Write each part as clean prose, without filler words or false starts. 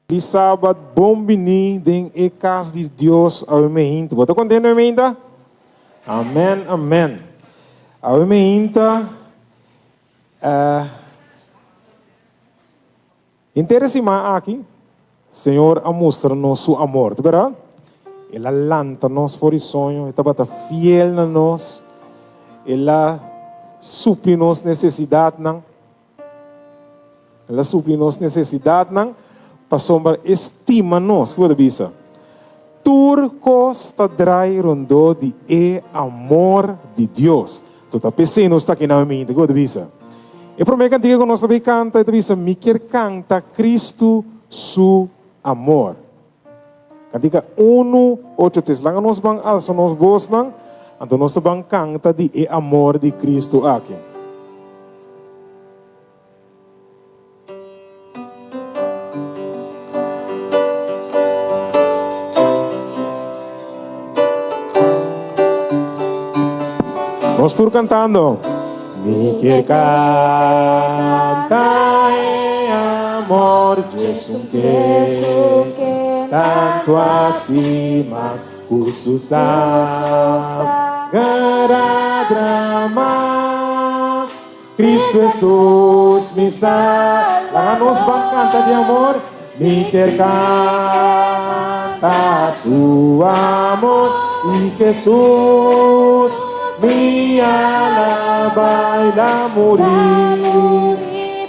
Di Sabat bon bini den e cas di Dios awe meinta. Bo ta contento awe meinta? Amen, amen. Awe meinta eh, henter e siman aki Señor a mustra nos su amor, ta berdad? El a lanta nos for di soño, e tabata fiel na nos, el a supli nos necesidadnan. El a supli nos nesesidatnan pasobra e stima nos. Kiko ta bisa? Tur kos ta drai rondó di e amor di Dios. Anto ta p'esei nos ta aki na aminta. Kiko ta bisa? E promé kantika ku nos ta bai kanta e ta bisa, Mi kier kanta Kristu su amor. Kantika unu, ocho, tres. Laga nos ban alsa nos bosnan, anto nos ta ban kanta di e amor di Kristu aki. Nos tur kantando. Mi kier kanta e amor Jesun ke tantu a stima ku su sanger a drama. Cristo Jesus mi sa. Laga nos ban canta di amor. Mi kier canta su amor y Jesus mi alaba y la muri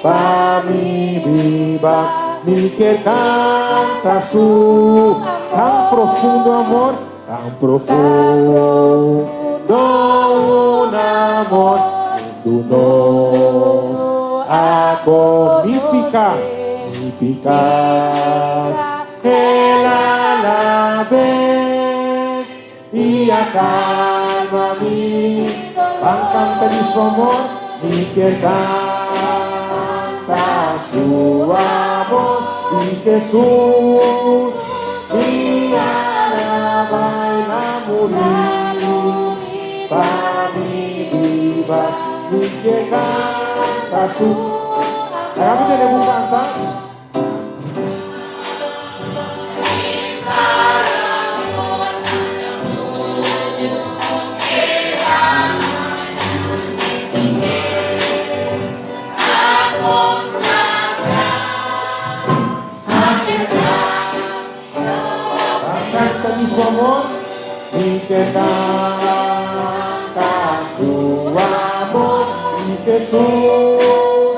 pa mi biba. Mi kier canta su tan profundo amor. Tan profundo un amor mundu no a con mi pica, mi pica el a labe y a calma mi. Ban canta di su amor, mi kier canta su amor y Jesús mi alaba el a muri pa mi biba mi kier canta su. Laga mi tene bo canta. Canta di su amor, mi ke canta su amor y Jesús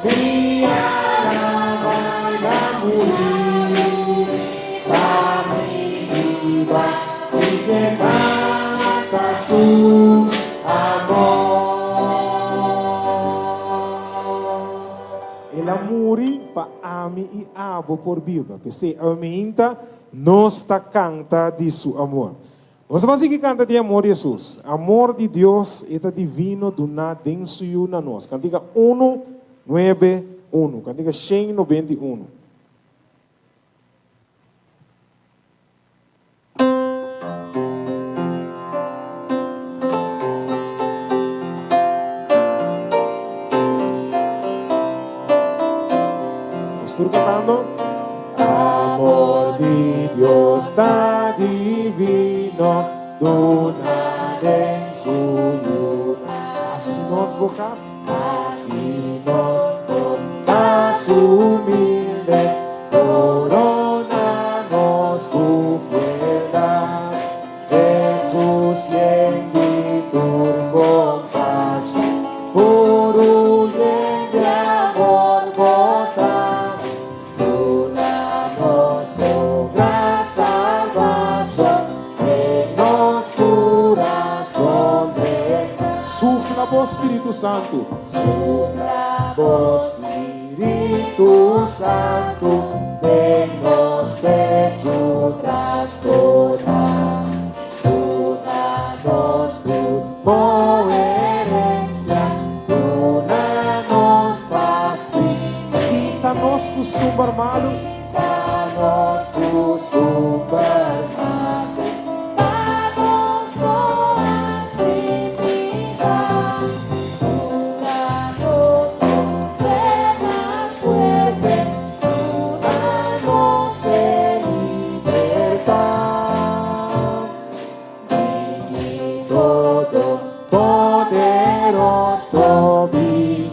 mi alaba y la muri pa mi biba, mi ke canta su amor. El a muri pa ami i abo por biba. P'esei awe-meinta nos ta kanta di su amor. Nos ta ban sigui kanta di amor di Hesus. Amor di Dios e ta divino duná den su Yu na nos. Kantika unu, nuebe, unu. Kantika 191. Nos tur cantando. Amor di Dios ta divino, duna den su Yu. Haci nos bocas, haci nos bocas humilde, corona nos cu fieldad. Hesus yen di tur compasion, puru yen di amor bo ta. Duna nos bo gran salvacion, den nos curason drenta. Supla bo Spiritu Santu. Supla bo Spiritu Santu den nos pechu trastorná. Duna nos tu bo herencia, duna nos pas Kita nos custumber malu. Kita nos custumber malu. Pa nos no haci pica. Duna nos un fe mas fuerte. Duna nos. goso bini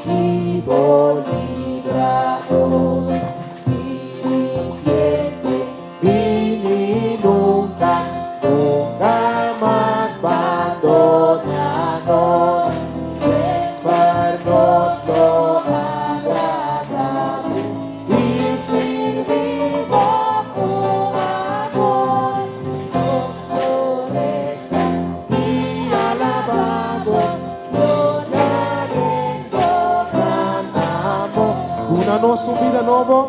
i bo libra nos. Diripiente bini nunka, nunka mas bandona nos. Semper nos lo agrada bo i sirbi bo ku amor. Nos lo resa i alaba bo, gloria den bo gran amor. Duna nos un bida nobo.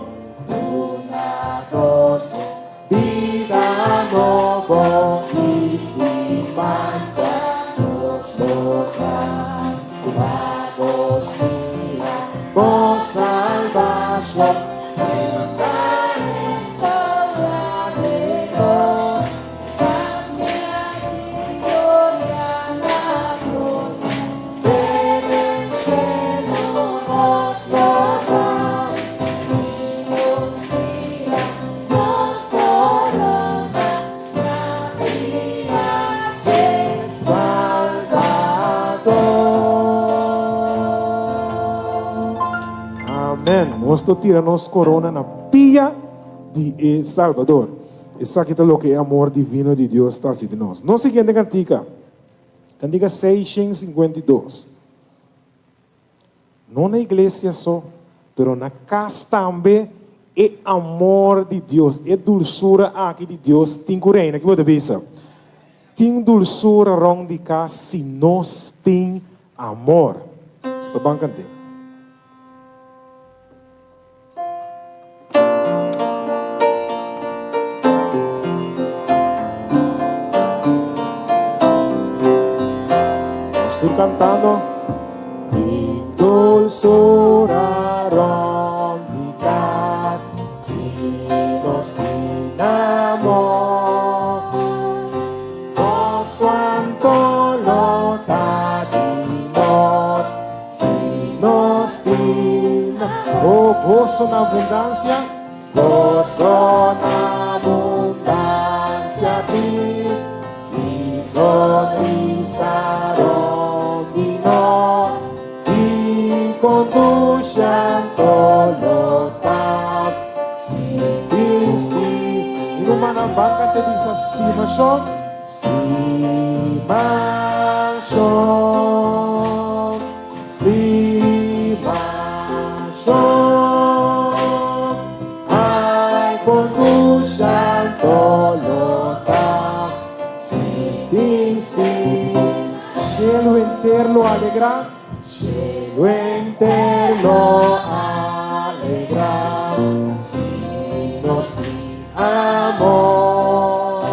Duna nos un bida nobo i sin mancha nos lo ta pa nos mira bo salbashon ku ta restaurá den nos. Kambia di gloria na gloria, te den shelu nos lo ta. I nos mira nos korona na pia dje Salbador. Amen. Nos ta tira nos korona na pia di e Salbador. Esaki ta loke e amor divino di Dios ta hasi di nos. Nos siguiente kantika, kantika 652. No na iglesia so, pero na kas tambe e amor di Dios, e dulsura aki di Dios tin ku reina. Ki bo ta bisa? Tin dulsura rònt di kas si nos tin amor. Nos ta ban kant'é. Nos tur cantando. Tin dulzura rond di cas si nos tin amor. Gozo anto lo ta di nos Si nos tin Oh, goso na abundansia Goso na abundansia tin I sonrisa rond di nos I kondushan lo ta Si bisti Mi rumannan ban kanta bisa stimashon Stimashon Stimashon, ai kon dushan lo ta si tin stim. Shelu enter lo alegrá, shelu enter lo alegrá si nos tin amor.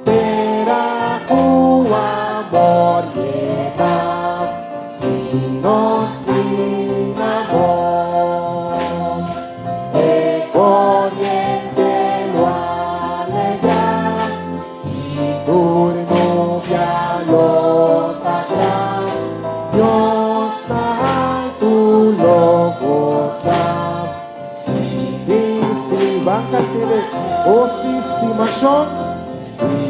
Tera ku amor yena si nos tin amor. E koriente lo alegrá i tur nubia lo ta kla. Dios ta haltu lo gosa. Si tin stima kant'e o si stimashon, stimashon,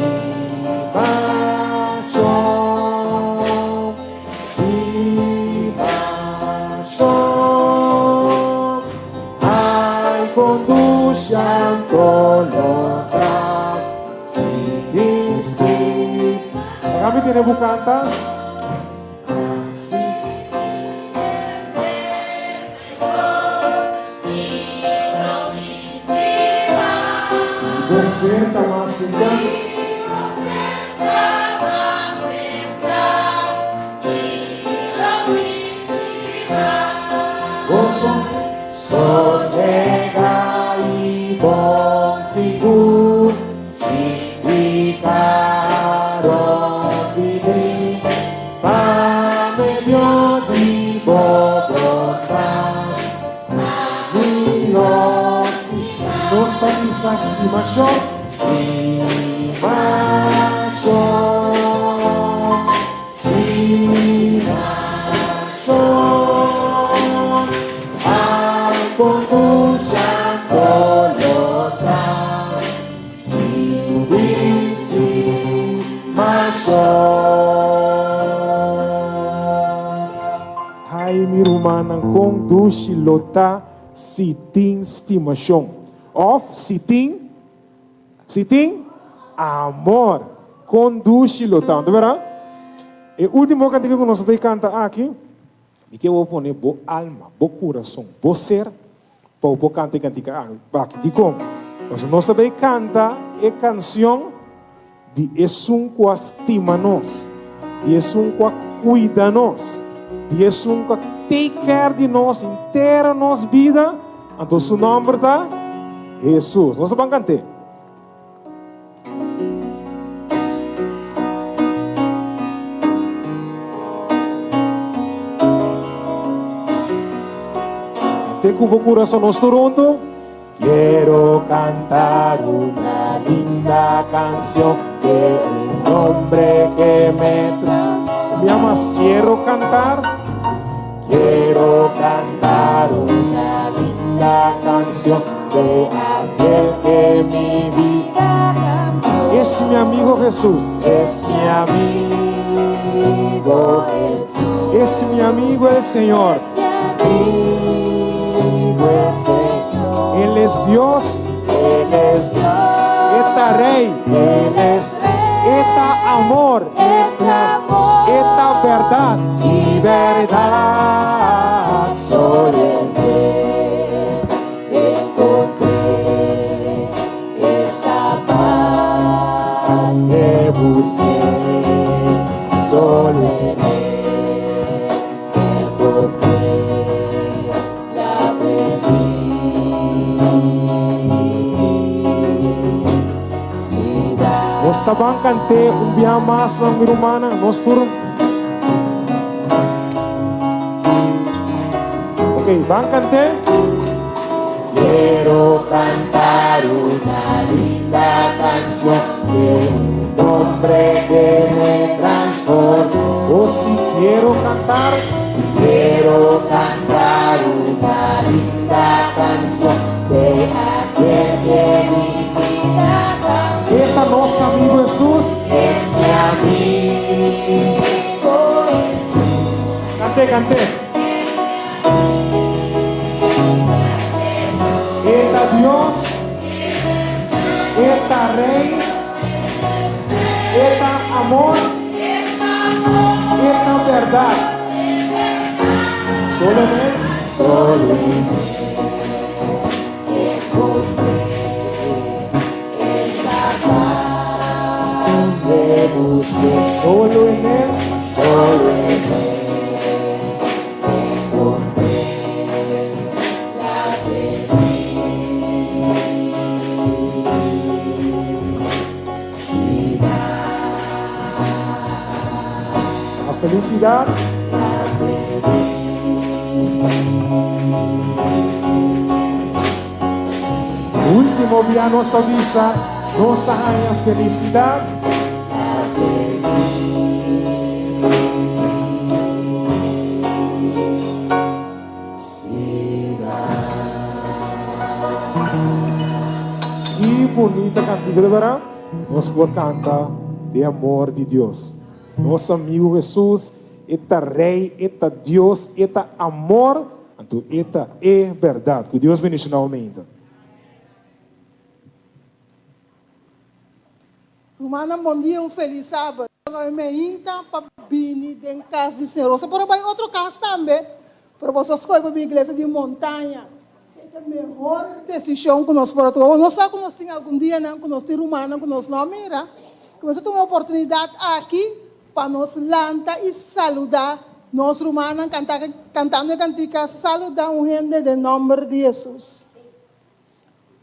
stimashon, ai kon dushi anto lo ta si tin stima. Laga mi tene bu kanta. Si. Bo oferta mas sentá. Goso, sosegá i bon sigur, sin piká rònt di mi. Pa medio di bo bondat, ami lo stima. Nos ta bisa stimashon, stimashon, stimashon. Ai kon dushi lo ta Si tin stimashon. mi rumannan, kon dushi lo ta si tin stimashon, òf si tin, si tin amor. Kon dushi lo ta, no ta bèrdat? E último kantika ku nos ta bai kanta aki, Mi ke bo pone bo alma, bo kurason, bo ser pa bo por kanta e kantika aki. Dikon? Pasobra nos ta bay kanta e kansion di esun ku a stima nos, di esun ku a kuida nos, di esun ku a take care di nos henter nos bida, anto su nòmber ta Hesus. Nos ta ban kant'é. Te ku bo kurason nos tur huntu. Quiero cantar una linda canción de un hombre que me transformó. Mi amas, quiero cantar. Quiero cantar una linda canción de aquel que mi vida cambió. Es mi amigo Jesús, es mi amigo Jesús. Es mi amigo el Señor. Es mi amigo el Señor. Él es Dios. Él es Dios. E ta Rey. Él es Rey. E ta amor. Es amor. E ta berdad. Y berdad. Solo en Él encontré esa paz que busqué. Solo en Él encontré la felicidad. Nos ta ban kant'é un bia mas nan, mi rumannan. Nos tur. Ok, ban kant'é. Quiero cantar una linda canción de un hombre que me transformó. Oh, si quiero cantar. Quiero cantar una linda canción de aquel que mi vida cambió. E ta nos amigo Hesus. Es mi amigo Hesus. Cant'é, cant'é. E ta Dios. E ta Rey. E ta amor. E ta berdad. Solo en El. Solo en El encontré esa paz que busqué. Solo en El. Solo en El encontré la felicidad. La felicidad. Último bia nos ta bisa, nos a haña felicidad. Ki bunita kantika, de berdad. Nos por kanta de amor di Dios. Nos amigo Hesus, e ta Rey, e ta Dios, e ta amor, anto e ta e berdad. Ku Dios bendiciona bo meinta. Rumannan bon dia un felis sabat. No e meinta pa bini den kas di Señor. Boso por a bai otro kas tambe, pero boso a skohe pa bini iglesia di montaña. Esei ta e mehor desishon ku nos por a tuma. Nos sa ku nos tin algun dianan ku nos tin rumannan ku nos no a mira, ku nos a tuma e oportunidat aki pa nos lanta i saludá nos rumannan kantando e kantika Saludá un hende den nòmber di Hesus.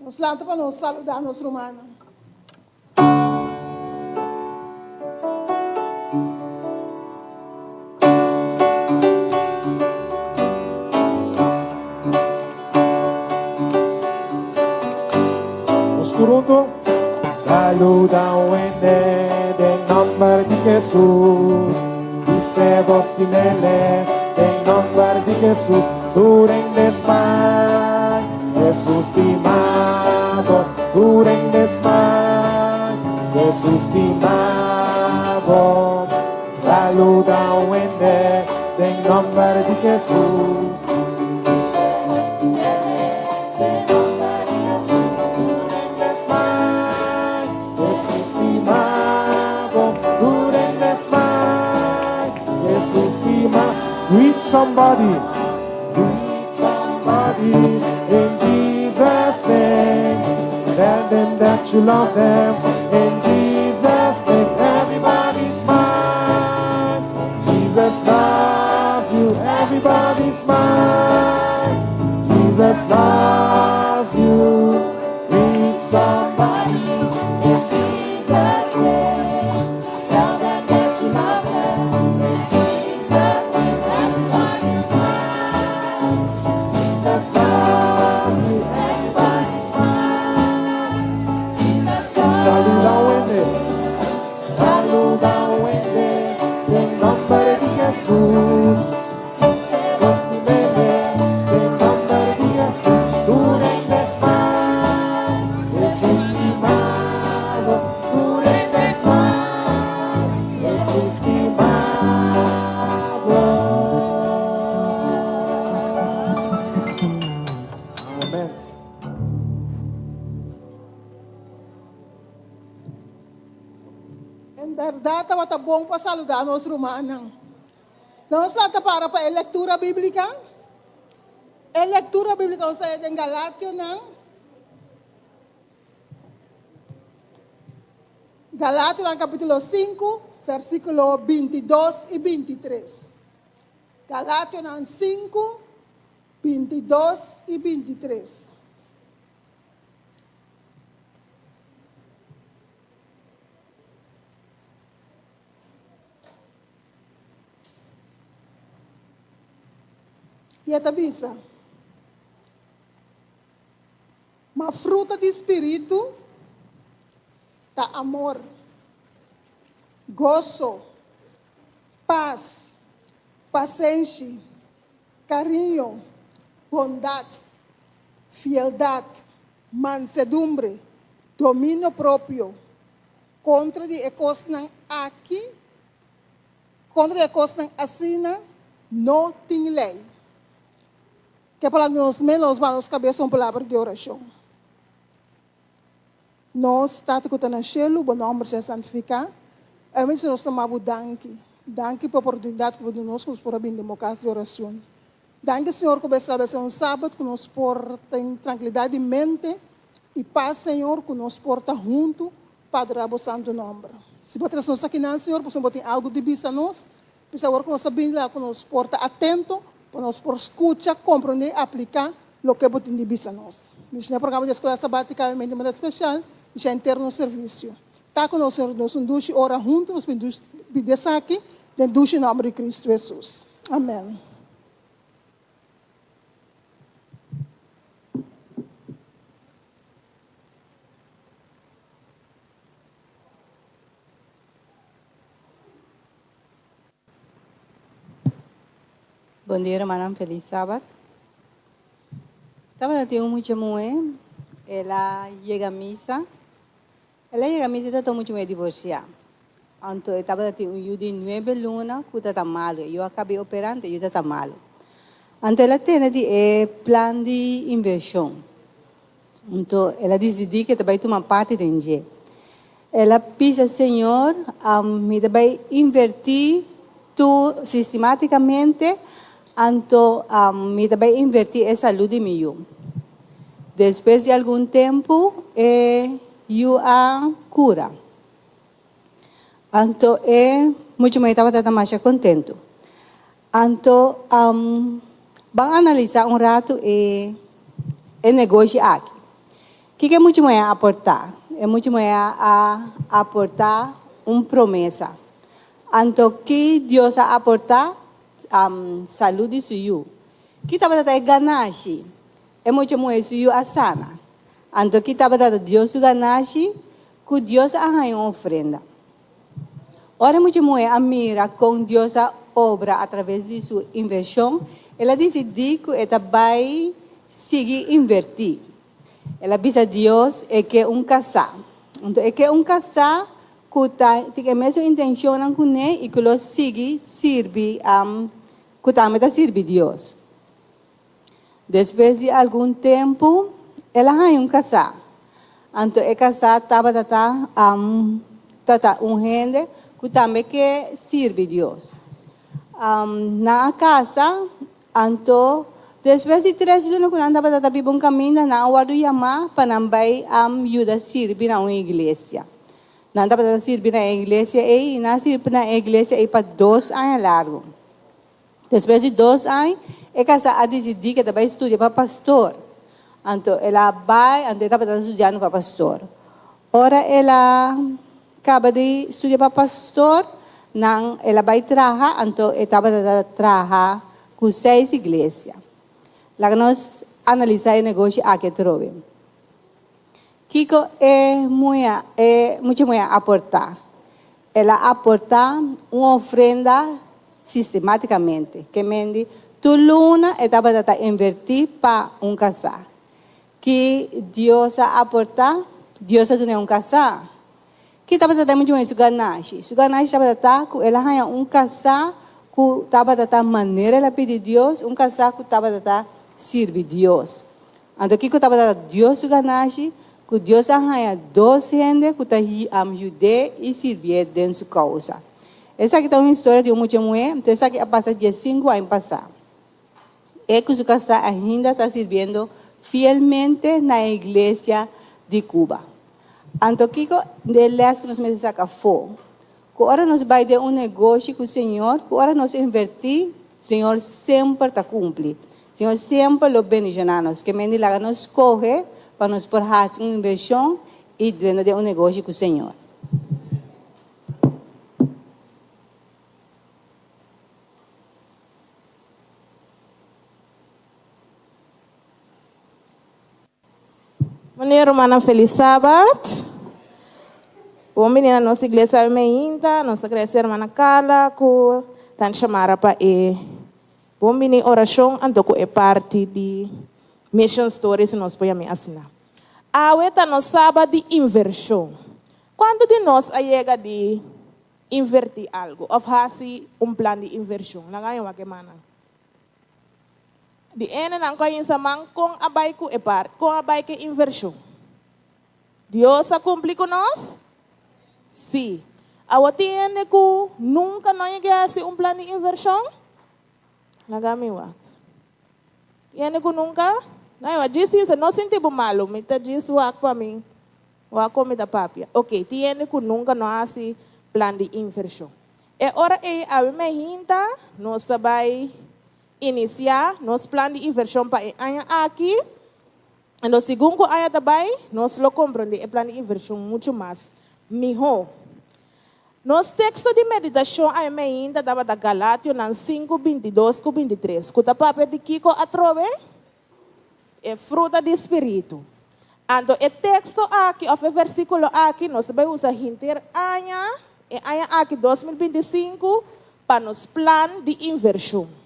Nos lanta pa nos saludá nos rumannan. Nos tur hunto. Saluda un hende den nomber di Hesus. Dice bos stimele den nomber di Hesus. Tur hende smal. Hesus stima bo, tur hende sma. Hesus stima bo. Saluda un hende. Den nomber di Jesus. Jesus stima bo, tur hende smile. Jesus stima. Greet somebody. Greet somebody in Jesus' name. Tell them that you love them in Jesus' name. Everybody smile. Jesus loves you. Everybody smile. Jesus loves you. Greet somebody In Jesus' name, tell them that you love them. In Jesus' name, everybody smile. Jesus loves you. Everybody smile. Jesus loves Saluda hende. Saluda Hende den nomber di Jesus. Den nomber di Jesus. Tur hende smile. Jesus stima bo. Tur hende smile. Jesus stima bo. Amen. En berdad tabata bon pa saluda nos rumannan. Nos lanta para pa e lectura biblica. E lectura biblica nos ta den Galationan. Galationan capitulo 5, versiculo 22 y 23. Galationan 5, 22 y 23. I e ta bisa, Ma fruta di spiritu ta amor, goso, pas, pasenshi, kariño, bondat, fieldat, mansedumbre, dominio propio. Kontra di e kosnan aki, kontra di e kosnan asina, no tin lei. Ke palabra di nos mes, nos baha nos kabesa un palabra di orashon. Nos Tata ku ta na shelu, bo nòmber sea santifiká. Awe nos ta maba bo danki. Danki pa oportunidat ku bo duna nos ku nos por a bini den bo kas di orashon. Danki Señor ku bo a establesé un sabat ku nos por tin trankilidat di mente i pas Señor ku nos por ta huntu pa adorá bo santu nòmber. Si bo tres nos akinan Señor pasobra bo tin algu di bisa nos, p'esei awor ku nos ta bini la ku nos por ta atento pa nos por skucha, komprondé i apliká loke bo tin di bisa nos. Mishna programa di Escuela Sabática awe mente di manera spesial, mishna henter nos servisio. Ta ku nos Señor nos un dushi ora huntu nos pidi esaki den dushi nòmber di Kristu Hesus. Amèn. Bon dia rumannan felis sabat. Tabata tin un mucha muhé el a yega misa El a yega misa i ta muchu mei divorsiá. Anto e tabata tin un yu di nuebe luna ku ta ta malu. E yu a kaba e operá, anto e yu ta ta malu. Anto el a tene di e plan di invershon. Anto el a disidí ku e ta bai tuma parti den dje. El a bisa, Señor, mi ta bai invertí tur sistemátikamente, anto mi ta bai invertí e salú di mi yu. Despues di algun tempu e yu a kura. Anto e mucha muhé tabata ta masha kontentu. Anto ban analisá un ratu e e negoshi aki. Kiko e mucha muhé a aportá? E mucha muhé a aportá un promesa. Anto ki Dios a aportá? Salú di su yu. Ki tabata ta e ganashi? E mucha muhé su yu a sana. Anto ki tabata ta Dios su ganashi? Ku Dios a haña un ofrenda. Ora e mucha muhé a mira kon Dios a obra atraves di su invershon, el a disidí ku e ta bai sigui invertí. El a bisa Dios e ke un kasá. Anto e ke un kasá ku ta tin e mesun intenshonnan kuné i ku lo sigui sirbi. ku tambe ta sirbi Dios. Despues di algun tempu, el a haña un kasá. Anto e kasá tabata ta ta un hende ku tambe ke sirbi Dios. Nan a kasa, anto despues di tres luna ku nan tabata ta biba un kaminda, nan a wòrdu yamá pa nan bai yuda sirbi na un iglesia. Nan tabata ta sirbi na e iglesia ei i nan a sirbi na e iglesia ei pa dos aña largu. Despues di dos aña, e kasá a disidí ku e ta bai studia pa pastor. Anto el a bai, anto e tabata studiando pa pastor. Ora el a kaba di studia pa pastor, nan el a bai traha, anto e tabata ta traha ku seis iglesia. Laga nos analisá e negoshi aki atrobe. Kiko e muhé e mucha muhé a aportá? El a aportá un ofrenda sistemátikamente, ke mendi tur luna e tabata ta invertí pa un kasá. Ki Dios a aportá? Dios a dun'é un kasá. Ki tabata ta e mucha muhé su ganashi? Su ganashi tabata ta ku el a haña un kasá ku tabata ta manera el a pidi Dios, un kasá ku tabata ta sirbi Dios. Anto kiko tabata Dios su ganashi? Ku Dios a haña dos hende ku ta yud'é i sirbié den su kousa. Esaki ta un historia di un mucha muhé, anto esaki a pasa diesinku aña pasá. E ku su kasá ainda ta sirbiendo fielmente na e iglesia di Cuba. Anto kiko e lès ku nos mester saka afó? Ku ora nos bai den un negoshi ku Señor, ku ora nos invertí, Señor semper ta kumpli. Señor semper lo bendishoná nos. Ke mende laga nos skohe pa nos por hasi un invershon i drenta den un negoshi ku Señor. Bon dia rumannan felis sabat. Bon bini na nos iglesia awe meinta. Nos ta agradece hermana Carla cu tan chamara pa e bon bini oracion anto cu e parti di mission story si nos por yama asina. Awe ta nos sabat di inversion. Cuanto di nos a yega di inverti algo of haci un plan di inversion? Laga aña wak e mannan. Di enenan ku a insa man kon a bai ku e part, kon a bai ku e invershon? Dios a kumpli ku nos? Sí. Awor tin hende ku nunka no a yega hasi un plan di invershon? Laga mi wak. Tin hende ku nunka no a yega. Djis insa, no sinti bo malu, mi ta djis wak pa mi wak kon mi ta papia. Oke, tin hende ku nunka no a hasi plan di invershon. E ora ei awe meinta nos ta bai Inisiá nos plan di invershon pa e aña aki. Anto segun ku aña ta bai, nos lo komprondé e plan di invershon muchu mas mihó. Nos teksto di meditashon awe mainta tabata Galationan sinku, 22 ku 23, ku ta papia di kiko atrobe? E fruta di spiritu. Anto e teksto aki òf e versíkulo aki nos ta bai usa hinter aña, e aña aki 2025, pa nos plan di invershon.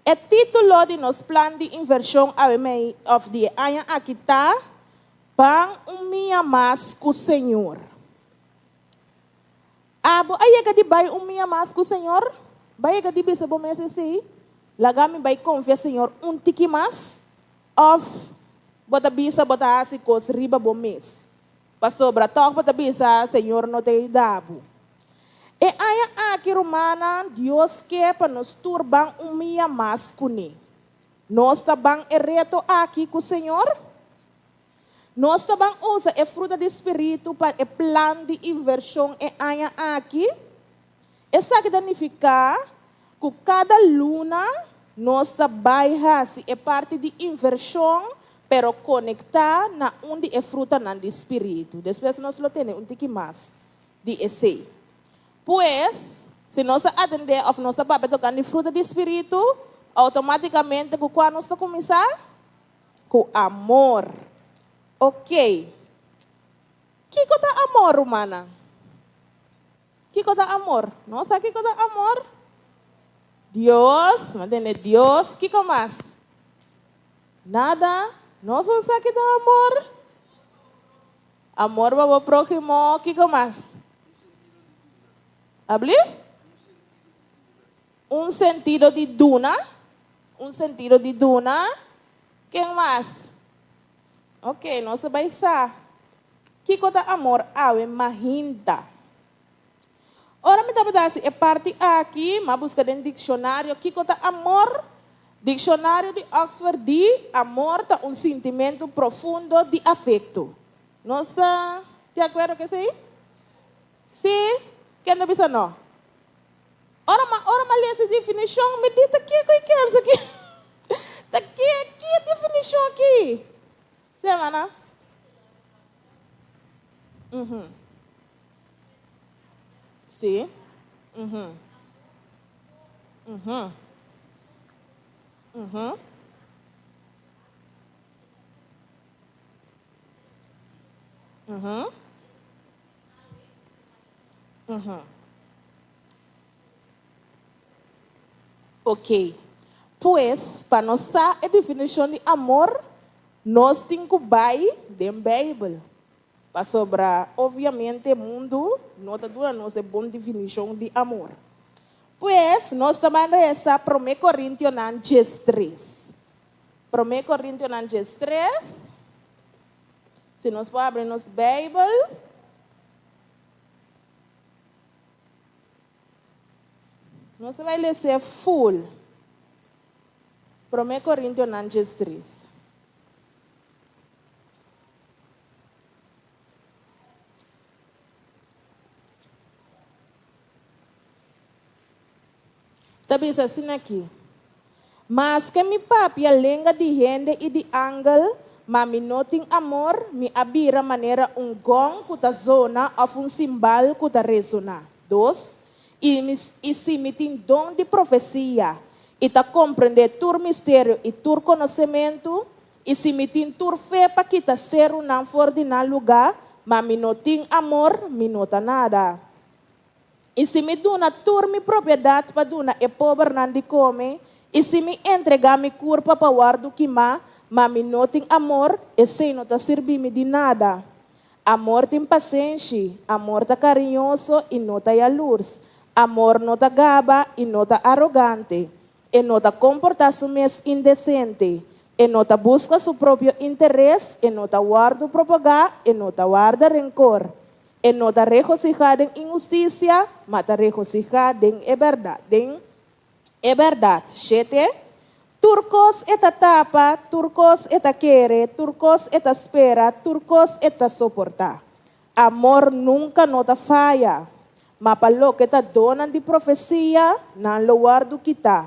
E título di nos plan di invershon awe mei òf di e aña aki ta, Ban un mia mas ku Señor. Abo a yega di bai un mia mas ku Señor? Bo a yega di bisa bo mes esei? Laga mi bai konfia Señor un tiki mas? Òf bo ta bisa bo ta hasi kos riba bo mes, pasobra tòg bo ta bisa Señor no ta yuda bo? E aña aki, rumannan, Dios ke pa nos tur ban un mia mas kuné. Nos ta ban e reto aki ku Señor? Nos ta ban usa e fruta di spiritu pa e plan di invershon e aña aki. Esaki ta nifiká ku kada luna nos ta bai hasi e parti di invershon pero konektá na un di e frutanan di spiritu. Despues nos lo tene un tiki mas di esei. Pues, si nos ta atendé òf nos ta papia tokante di fruta di spiritu, outomátikamente ku kua nos ta kuminsá? Ku amor. Ok. Kiko ta amor, rumannan? Kiko ta amor? Nos sa kiko ta amor? Dios, mi a tende Dios, kiko mas? Nada. Nos no sa ki ta amor? Amor pa bo próhimo, kiko mas? Abli? Un sentido di duna. Un sentido di duna. Ken mas? Ok, nos ta bai sa. Kiko ta amor awe mahinta? Ora mi tabata hasi e parti aki, mi a buska den dikshonario kiko ta amor. Dikshonario di Oxford di, Amor ta un sintimentu profundo di afekto. Nos ta di akuerdo ku esei? Sí? Ken ta bisa no? Ora mi ora mi a lesa e definishon, mi di, Ta kiko i kensa ki? Ta ke ki e definishon aki? Sí, hermana? Mhm. Sí. Mhm. Mhm. Mhm. Mhm. Mhm. Ok. Pues, pa nos sa e definishon di amor, nos tin ku bai den Beibel. Pasobra, obviamente, mundu no ta duna nos e bon definishon di amor. Pues, nos ta ban resa Promé Korintionan diestres. Promé Korintionan diestres. Si nos por habri nos Beibel. Nos ta bai les'é full. Promé Korintionan diestres. Ta bisa asina aki, Maske mi papia lenga di hende i di angel, ma mi no tin amor, mi a bira manera un gong ku ta zona òf un simbal ku ta resoná. Dos, I mi, i si mi tin don di profesia, i ta komprendé tur misterio i tur konosementu, I si mi tin tur fe pa kita serunan for di nan lugá, ma mi no tin amor, mi no ta nada. I si mi duna tur mi propiedat pa duna e pobernan di kome, i si mi entregá mi kurpa pa wòrdu kimá, ma mi no tin amor, esei no ta sirbi mi di nada. Amor tin pasenshi, amor ta kariñoso i no ta yalurs, amor no ta gaba i no ta arogante, e no ta komportá su mes indesente, e no ta buska su propio interes, e no ta wòrdu propagá, e no ta warda renkor. E no ta regosihá den inhustisia, ma ta regosihá den e bèrdat. Den e bèrdat. Shete, Tur kos e ta tapa, tur kos e ta kere, tur kos e ta spera, tur kos e ta soportá. Amor nunka no ta faya. Ma pa loke ta donnan di profesia, nan lo wòrdu kitá.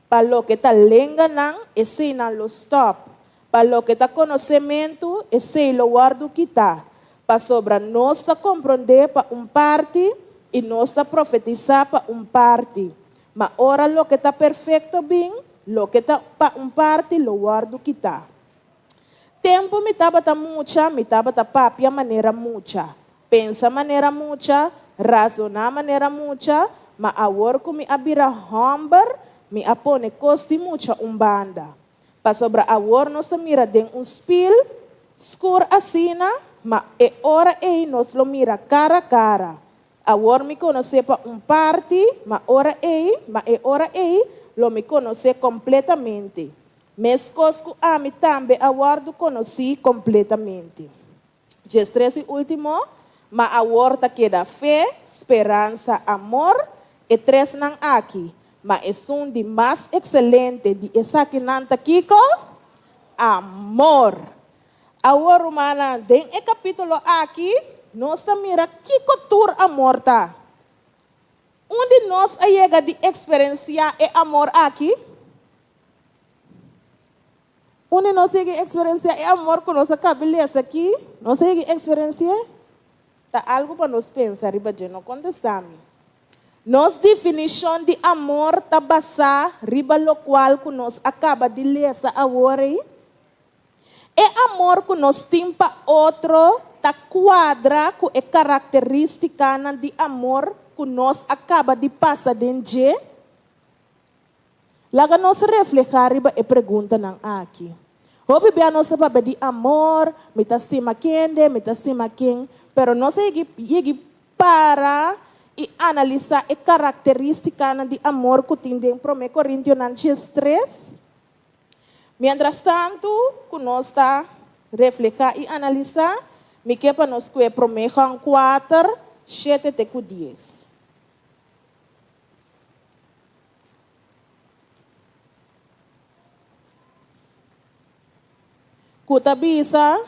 Pa loke ta lenganan, eseinan lo stòp. Pa loke ta konosementu, esei lo wòrdu kitá, pasobra nos ta komprondé pa un parti i nos ta profetisá pa un parti, ma ora loke ta perfekto bin, loke ta pa un parti lo wòrdu kitá. Tempu mi tabata mucha, mi tabata papia manera mucha, pensa manera mucha, razoná manera mucha, ma awor ku mi a bira hòmber, mi a pone kos di mucha un banda. Pasobra awor nos ta mira den un spil skur asina, ma e ora ei nos lo mira kara kara. Awor mi konosé pa un parti, ma ora ei, ma e ora ei lo mi konosé kompletamente, meskos ku ami tambe a wòrdu konosí kompletamente. Diestres i último, ma awor ta keda fe, speransa, amor, e tresnan aki, ma esun di mas ekselente di esakinan ta kiko? Amor! Awor, rumannan, den e kapítulo aki nos ta mira kiko tur amor ta. Un di nos a yega di eksperensiá e amor aki? Unda nos yega eksperensiá e amor ku nos a kaba lesa akí? Nos a yega eksperensi'é? Ta algu pa nos pensa riba dje, no kontestá mi. Nos definishon di amor ta basá riba lokual ku nos a kaba di lesa awor ei? E amor ku nos tin pa otro ta kuadra ku e karakterístikanan di amor ku nos a kaba di pasa den dje? Laga nos reflehá riba e preguntanan aki. Hopi bia nos ta papia di amor, mi ta stima kende, mi ta stima ken, pero nos a yegi yegi para. i analisá e karakterístikanan di amor ku tin den Promé Korintionan 13. Mientrastantu ku nos ta reflehá i analisá, mi ke pa nos kue Promé Juan kuater, shete te ku dies. Ku ta bisa,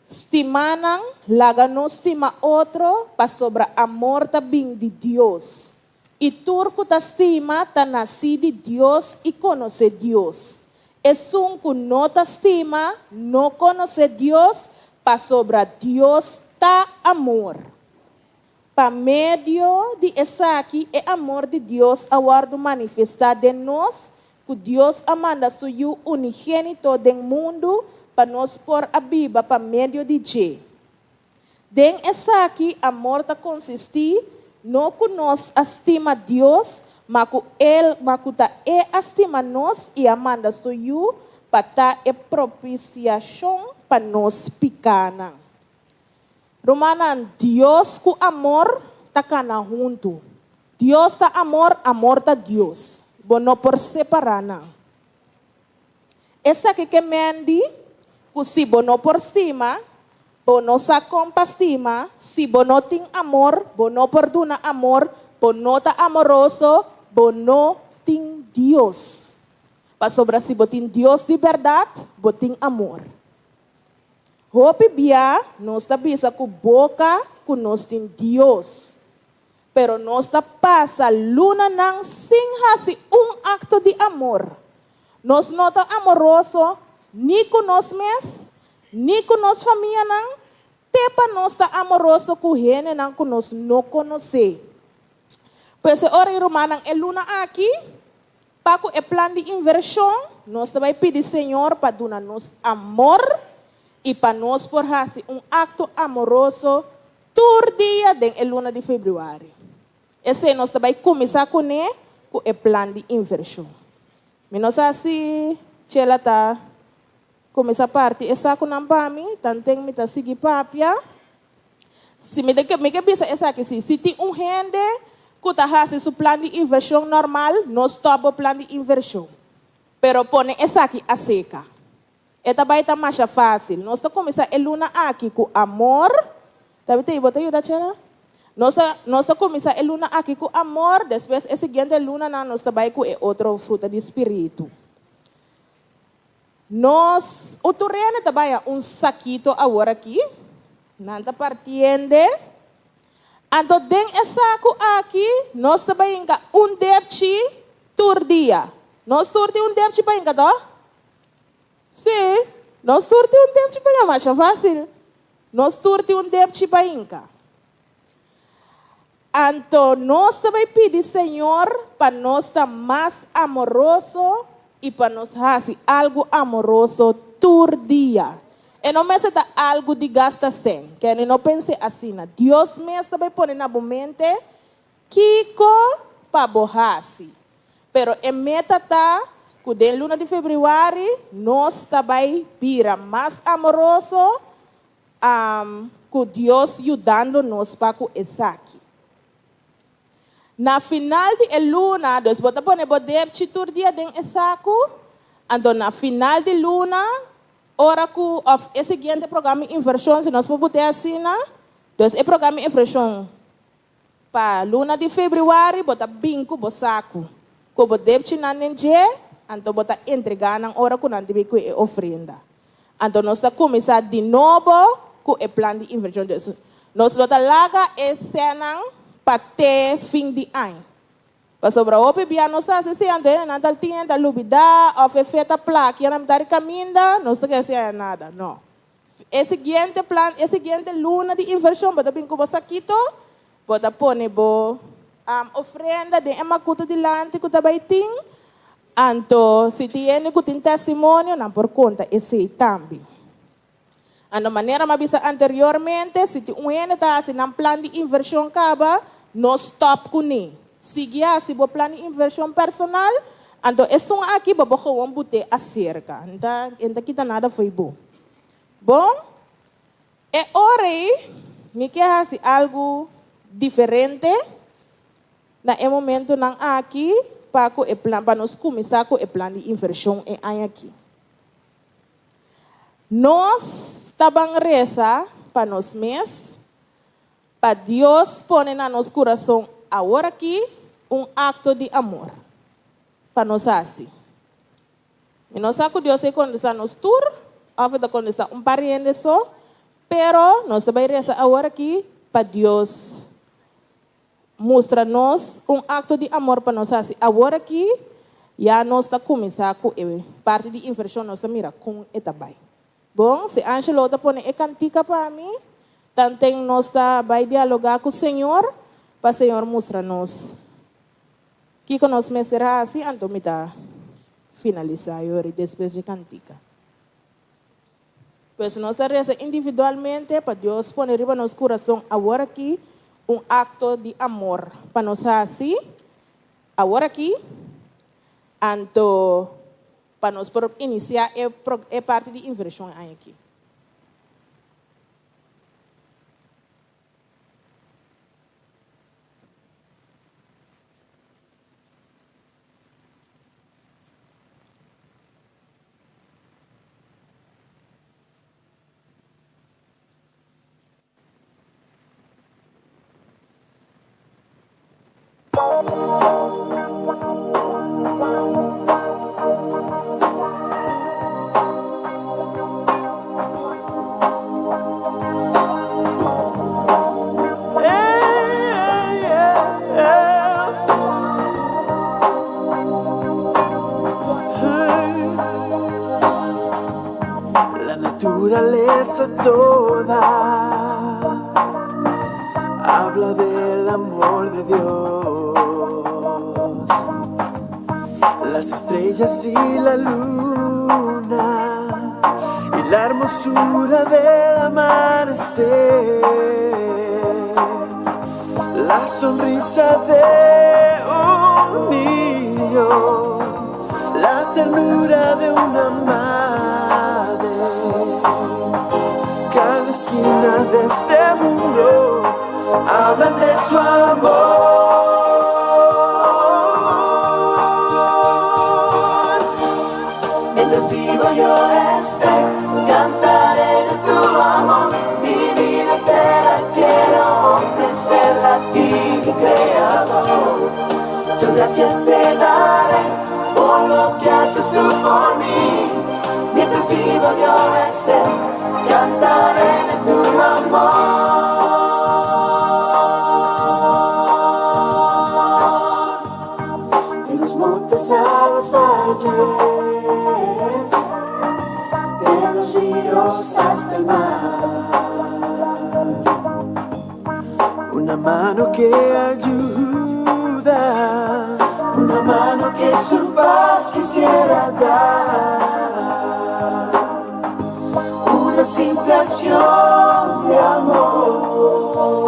Stimanan, laga nos stima otro, pasobra amor ta bin di Dios. I tur ku ta stima ta nasí di Dios i konosé Dios. Esun ku no ta stima no konosé Dios, pasobra Dios ta amor. Pa medio di esaki e amor di Dios a wòrdu manifestá den nos, ku Dios a manda su Yu unigénito den mundu pa nos por a biba pa medio di dje. Den esaki amor ta konsistí, no ku nos a stima Dios, ma ku El, ma ku ta E a stima nos i a manda su Yu pa ta e propisiashon pa nos pikánan. Rumannan, Dios ku amor ta kana huntu. Dios ta amor, amor ta Dios. Bo no por separá nan. Esaki ke men di ku si bo no por stima, bo no sa kon pa stima, si bo no tin amor, bo no por duna amor, bo no ta amoroso, bo no tin Dios. Pasobra si bo tin Dios di bèrdat, bo tin amor. Hopi bia nos ta bisa ku boka ku nos tin Dios, pero nos ta pasa lunanan sin hasi un akto di amor. Nos no ta amoroso ni ku nos mes, ni ku nos famianan, te pa nos ta amoroso ku hendenan ku nos no konosé. Pues e ora i rumannan e luna aki, Pa ku e plan di invershon, nos ta bai pidi Señor pa duna nos amor i pa nos por hasi un akto amoroso tur dia den e luna di febrüari. Esei nos ta bai kuminsá kuné ku e plan di invershon. Mi no sa si Chela ta kuminsá parti e sakunan pa mi, tanten mi ta sigui papia. Si mi ta ke, mi ke bisa esaki si, si tin un hende ku ta hasi su plan di invershon normal, no stòp bo plan di invershon, pero pone esaki aseka. E ta bai ta masha fásil. Nos ta kuminsá e luna aki ku amor. Tabita i bo ta yuda Chela? Nos ta, nos ta kuminsá e luna aki ku amor, despues e siguiente lunanan nos ta bai ku e otro fruta di spiritu. Nos uturene ta baya un sakito awor aki, nan ta partiende. Anto den e saku aki nos ta bai hinka un depchi tur dia. Nos tur tin un depchi pa hinka tòg? Sí, nos tur tin un depchi pa hinka, masha fásil. Nos tur tin un depchi pa hinka. Anto nos ta bai pidi Señor pa nos ta mas amoroso i pa nos hasi algu amoroso tur dia. E no mester ta algu di gasta sèn, kende no pens'é asina. Dios mes ta bai pone na bo mente kiko pa bo hasi. Pero e meta ta ku den luna di febrüari nos ta bai bira mas amoroso Am, ku Dios yudando nos pa ku esaki. Na final di e luna, dus bo ta pone bo depchi tur dia den e saku, anto na final di luna, ora ku, òf e siguiente programa di invershon, si nos por but'é asina, dus e programa di invershon Pa luna di febrüari bo ta bin ku bo saku ku bo depchinan den dje, anto bo ta entregá nan ora ku nan debe ku e ofrenda. Anto nos ta kuminsá di nobo ku e plan di invershon. Dus, nos lo ta laga e sènan pa te fin di aña. Pasobra hopi bia nos ta hasi esei, anto hendenan ta tin ta lubidá òf e fe ta plakia na mitar di kaminda, nos ta keda sin haña nada. No. E siguiente plan, e siguiente luna di invershon bo ta bin ku bo sakito, bo ta pone bo ofrenda den e makutu dilanti ku ta bai tin, anto si tin hende ku tin testimonio nan por konta esei tambe. Anto manera mi a bisa anteriormente, si tin un hende ta hasi nan plan di invershon kaba, no stòp kuné. Sigui hasi bo plan di invershon personal, anto esun aki bo por gewoon but'é aserka. N ta kita nada fo'i bo. Bon, e ora ei. Mi ke hasi algu diferente na e momentunan aki pa ku e plan pa nos kuminsá ku e plan di invershon e aña aki. Nos ta ban resa pa nos mes, pa Dios pone na nos kurason awor aki un akto di amor pa nos hasi. Mi no sa ku Dios ei kondestá nos tur òf e ta kondestá un par hende so, pero nos ta bai resa awor aki pa Dios mustra nos un akto di amor pa nos hasi awor aki. Ya nos ta kuminsá ku e parti di invershon, nos ta mira kon e ta bai. Bon, si Angelo ta pone e kantika pa mi, tanten nos ta bai dialogá ku Señor pa Señor mustra nos Kiko nos mester hasi? Anto mi ta finalisá yori despues dje kantika. Pues nos ta resa individualmente pa Dios pone riba nos kurason awor aki un akto di amor pa nos hasi awor aki, anto pa nos por inisiá e parti di invershon aña aki. La naturaleza toda habla del amor de Dios. Las estrellas y la luna y la hermosura del amanecer. La sonrisa de un niño, la ternura de una madre. Cada esquina de este mundo hablan de su amor. Mientras vivo yo esté, cantaré de tu amor. Mi vida entera quiero ofrecerla a ti, mi Creador. Yo gracias te daré por lo que haces tú por mí. Mientras vivo yo esté, cantaré de tu amor. De los montes a los valles, de los ríos hasta el mar. Una mano que ayuda, una mano que su paz quisiera dar. Una simple acción de amor,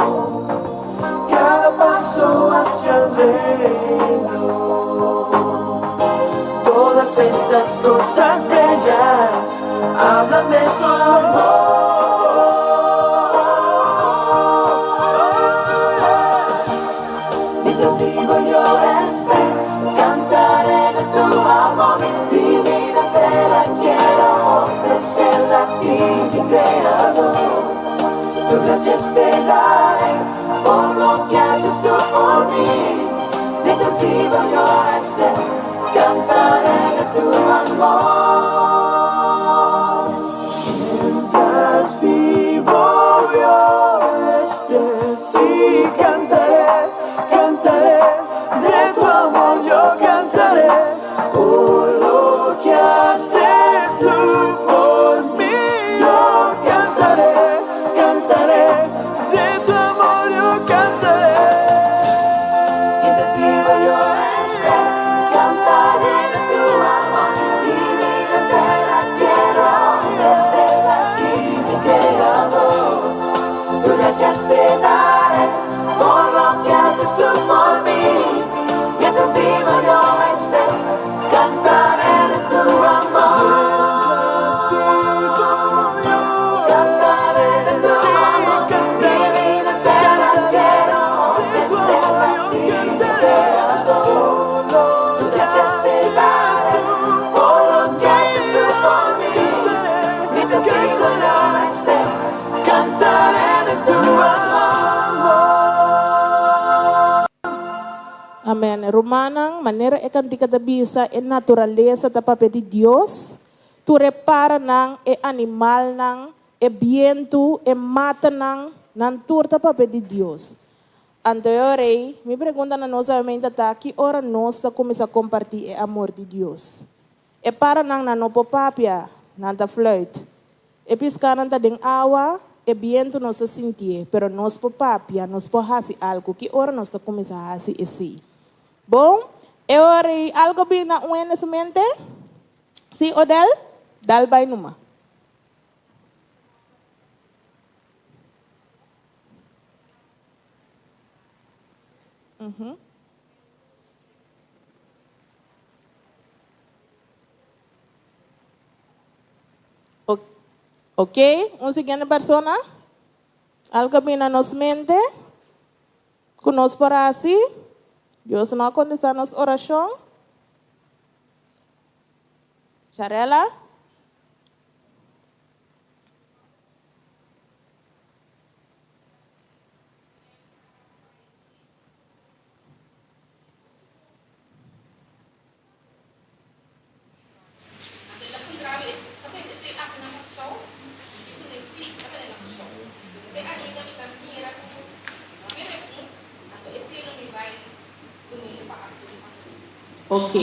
cada paso hacia el reino. Todas estas cosas bellas hablan de su amor. Mientras vivo yo esté, cantaré de tu amor. Mi vida entera quiero ofrecerla a ti, mi Creador. Tu gracias te daré por lo que haces tú por mí. Mientras vivo yo esté, cantaré de tu amor. Mientras vivo yo esté, sí cantaré, cantaré de tu amor, yo cantaré por lo que haces tú por mí. Yo cantaré, cantaré de tu amor, yo cantaré. Mientras vivo yo esté, cantaré de tu amor. Mi vida Amen. Rumannan, manera e kantika ta bisa, e naturalesa ta papia di Dios. Tur e paranan, e animalnan, e bientu, e matanan, nan tur ta papia di Dios. Anto e ora ei, mi pregunta na nos awe ta, ki ora nos ta kuminsá kompartí e amor di Dios? E paranan nan no por papia, nan ta fluit. E piskánan ta den awa, e bientu nos ta sintié, pero nos por papia, nos por hasi algu. Ki ora nos ta kuminsá hasi esei? Bon, e ora ei algu bin na un hende su mente? Sí, Odel? Dal bai numa. Ok, un siguiente persona. Algo bin na nos mente ku nos por hasi. Dios no a kontestá nos orashon. Sharela? Anto el a puntra mi, Ta bende esei aki na Kòrsou? Mi di kuné, Sí, ta bende na Kòrsou. Te ainda mi ta mira ku no mira esun, anto esei lo mi bai dun'é pa Arturo aki. Ok.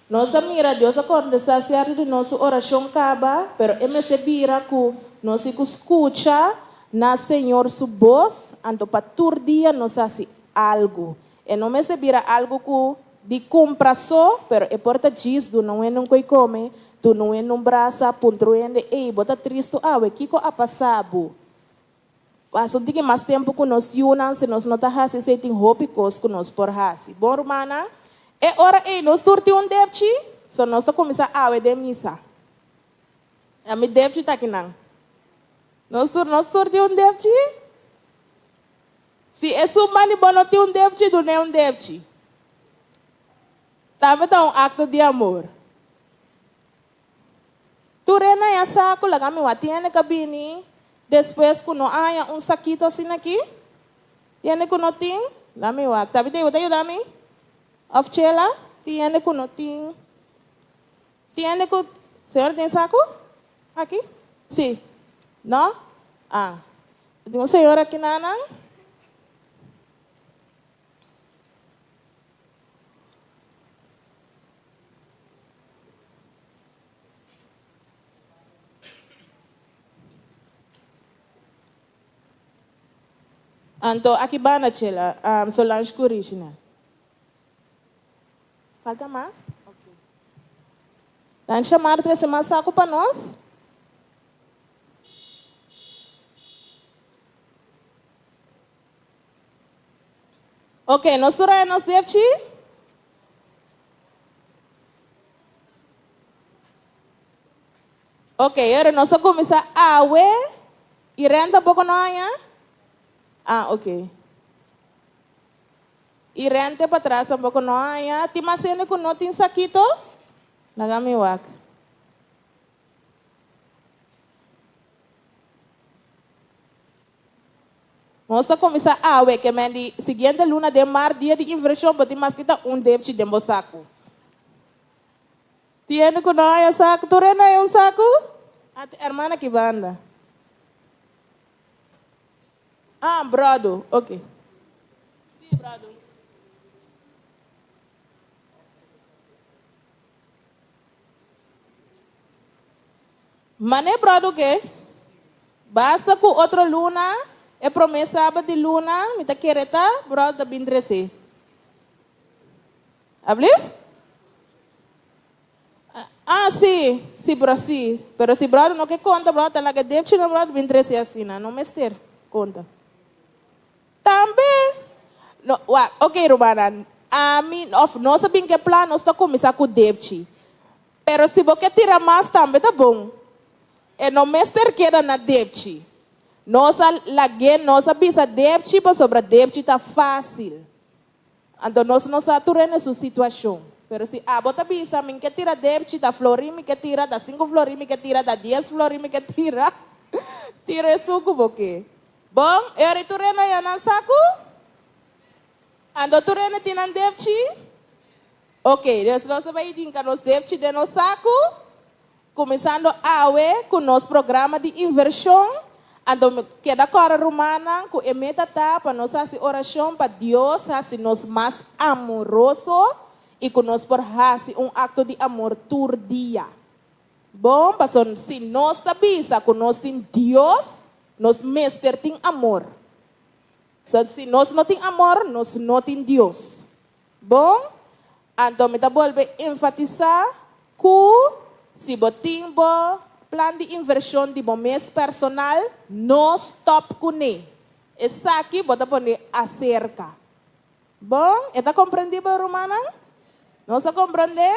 Nos a mira Dios a kontestá sierto di nos su orashon kaba, pero e mester bira ku nos tin ku skucha na Señor su bos, anto pa tur dia nos hasi algu. E no mester bira algu ku di kumpra so, pero e por ta djis duna un hende un koi kome, duna un hende un brasa, puntra un hende, Ey, bo ta tristu awe, kiko a pasa bo? Pasa un tiki mas tempu ku nos yunan, si nos no ta hasi esei tin hopi kos ku nos por hasi. Bon rumannan, e ora ei nos tur tin un depchi, so nos ta kuminsá awe den misa. A mi depchi ta akinan. Nos tur, nos tur tin un depchi? Si esun mandi bo no tin un depchi, dun'é un depchi. Tambe ta un akto di amor. Tur e na ya sa ku laga mi wak tiene ka bini despues ku no a haña un sakito asina aki. Tiene ku no tin, laga mi wak. Tabitei bo ta yuda mi? Of Chela? Tiene ku no tin. Tiene ku, señora tin saku aki? Si. No? Ah. Tin un señora aki nanan? Anto aki banda chela Solange ku Reginald. Falta mas? Ok. Dan Shamar trese mas saku pa nos. Ok, nos tur haya nos depchi? Ok, ahora nos ta kuminsá awe i Ren tampoko no haña? Ah, ok. I Ren te patras tampoko no haña. Tin mas hende ku no tin sakito? Laga mi wak. Nos ta kuminsá awe ke men di siguiente luna den mar dia di invershon bo tin mas kita un depchi den bo saku. Tin hende ku no haña saku? Tur hende haña un saku? Ati hermana ki banda. Ah, brodo. Ok. Sí, brodo. Mane brodo ke? Basta ku otro luna, e promé sabat di luna, mi ta kere ta, brodo ta bin trese. Ablief? Ah, sí, sí, bro, sí. Pero si brother no ke konta, brother ta laga depchi na brother bin trese asina. No mester konta. Tambe, no, wak, ok, rumannan, ami, of nos a bin ke plan, nos ta kuminsá ku depchi. Pero si bo ke tira mas tambe ta bon. E no mester keda na depchi. Nos a lag'é, nos a bisa depchi pasobra depchi ta fásil. Anto nos no sa tur hende su situashon. Pero si abo ta bisa, Mi ke tira depchi, ta florin mi ke tira, ta sinku florin mi ke tira, ta dies florin mi ke tira, tira esun ku bo ke. Bon, e ora tur hende a yena nan saku? Anto tur hende tin nan depchi? Ok, dus nos ta bai hinka nos depchi den nos saku, kuminsando awe ku nos programa di invershon. Anto mi keda kòrda rumannan ku e meta ta pa nos hasi orashon pa Dios hasi nos mas amoroso i ku nos por hasi un akto di amor tur dia. Bon, pasobra si nos ta bisa ku nos tin Dios, nos mester tin amor. So, si nos no tin amor, nos no tin Dios. Bon, anto mi ta bolbe enfatisá ku si bo tin bo plan di invershon di bo mes personal, no stòp kuné. Esaki bo ta pone aserka. Bon, e ta komprendibel, rumannan? Nos a komprendé?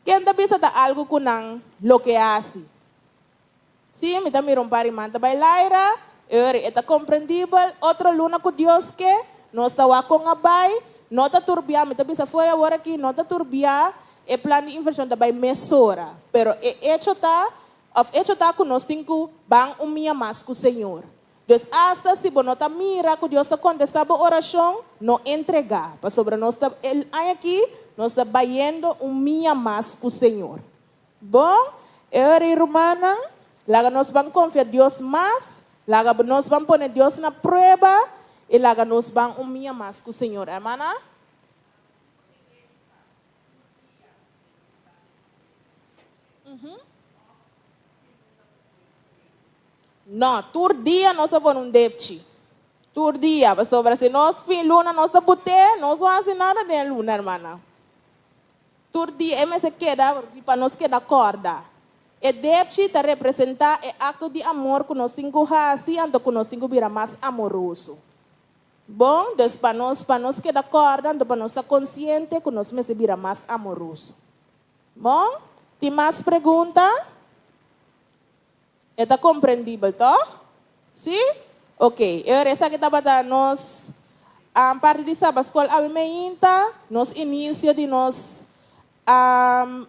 Ken ta bisa ta algu ku nan lo ke hasi? Sí, mi ta mira un par di man ta bai laira, e ora e ta komprendibel, otro luna ku Dios ke, nos ta wak kon a bai, no ta turbiá, mi ta bisa fo'i awor aki, no ta turbiá, e plan di invershon ta bai mesora, pero e echo ta, òf echo ta ku nos tin ku ban un mia mas ku Señor. Dus asta si bo no ta mira ku Dios ta kontestá bo orashon, no entregá, pasobra nos ta, e aña aki, nos ta bayendo un mia mas ku Señor. Bon, e ora ei rumannan, laga nos ban konfia Dios mas, laga nos ban pone Dios na prueba i laga nos ban umia mas ku Señor. Hermana? No, tur dia nos ta pone un depchi. Tur dia, pasobra si nos fin luna nos ta but'é, nos no hasi nada den e luna, hermana. Tur dia e mester keda pa nos keda kòrda. E depchi ta representá e akto di amor ku nos tin ku hasi anto ku nos tin ku bira mas amoroso. Bon, dus pa nos pa nos keda kòrda anto pa nos ta konsiente ku nos mester bira mas amoroso. Bon, tin mas pregunta? E ta komprendibel, tòg? Sí? Oké. E ora esaki tabata nos parti di Sabaskol awe meinta, nos inisio di nos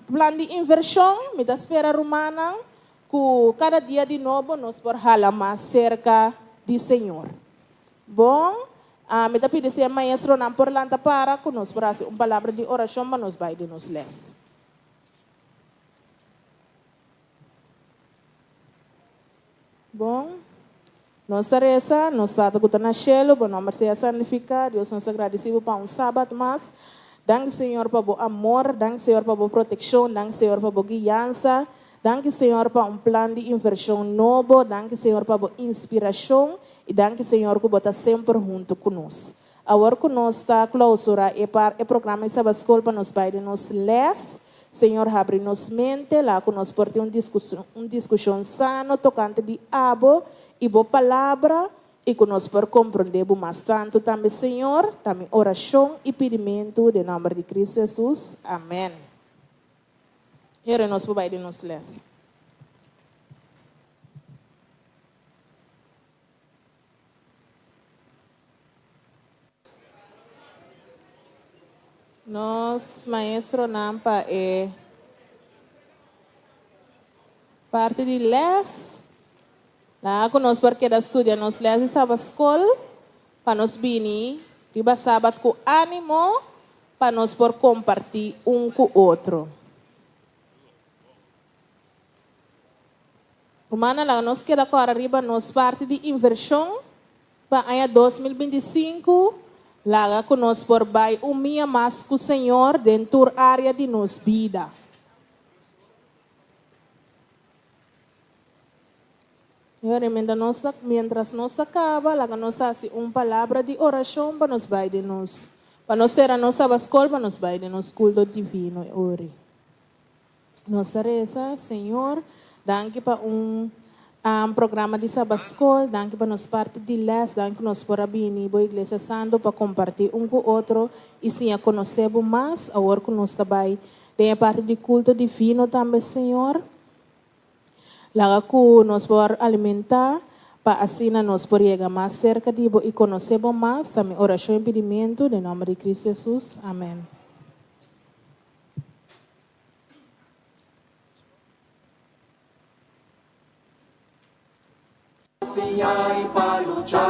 plan di invershon. Mi ta spera, rumannan, ku kada dia di nobo nos por hala mas serka di Señor. Bon, mi ta pidi si e maestronan por lanta para ku nos por hasi un palabra di orashon pa nos bai di nos lès. Bon, nos ta resa, Nos Tata ku ta na shelu, bo nòmber sea santifiká. Dios, nos ta gradisí bo pa un sabat mas. Danki, Señor, pa bo amor. Danki, Señor, pa bo protekshon. Danki, Señor, pa bo guiansa. Danki, Señor, pa un plan di invershon nobo. Danki, Señor, pa bo inspirashon. I danki, Señor, ku bo ta semper huntu ku nos. Awor ku nos ta klousurá e par e programa di Sabat Skol pa nos bai den nos lès, Señor habri nos mente, laga ku nos por tin un un diskushon sano tokante di Abo i Bo Palabra i ku nos por komprondé Bo mas tantu tambe Señor, ta mi orashon i pidimentu den nòmber di Kristu Hesus, amèn. Here nos por bai den nos lès. Nos maestronan pa e parti di les. Laga ku nos por keda studia nos les di Sabat Skol pa nos bini riba Sabat ku ánimo pa nos por kompartí un ku otro. Rumannan, laga nos keda kòrda riba nos parti di invershon pa aña 2025. Laga ku nos por bai un mia mas ku Señor den tur área di nos bida. Señor, mientras nos ta kaba, laga nos hasi un palabra di orashon pa nos bai den nos, pa nos sera nos Sabaskol, pa nos bai den nos kulto divino. Ori. Nos ta resa, Señor, danki pa un programa di Sabat Skol, danki pa nos parti di les, danki ku nos por a bini bo Iglesia Santu pa kompartí un ku otro i siña konosé bo mas awor ku nos ta bai den e parti di kulto divino tambe, Señor. Laga ku nos por alimentá pa asina nos por yega mas serka di bo i konosé bo mas, ta mi orashon i pidimentu den nòmber di Kristu Hesus. Amèn. Siña i pa lucha,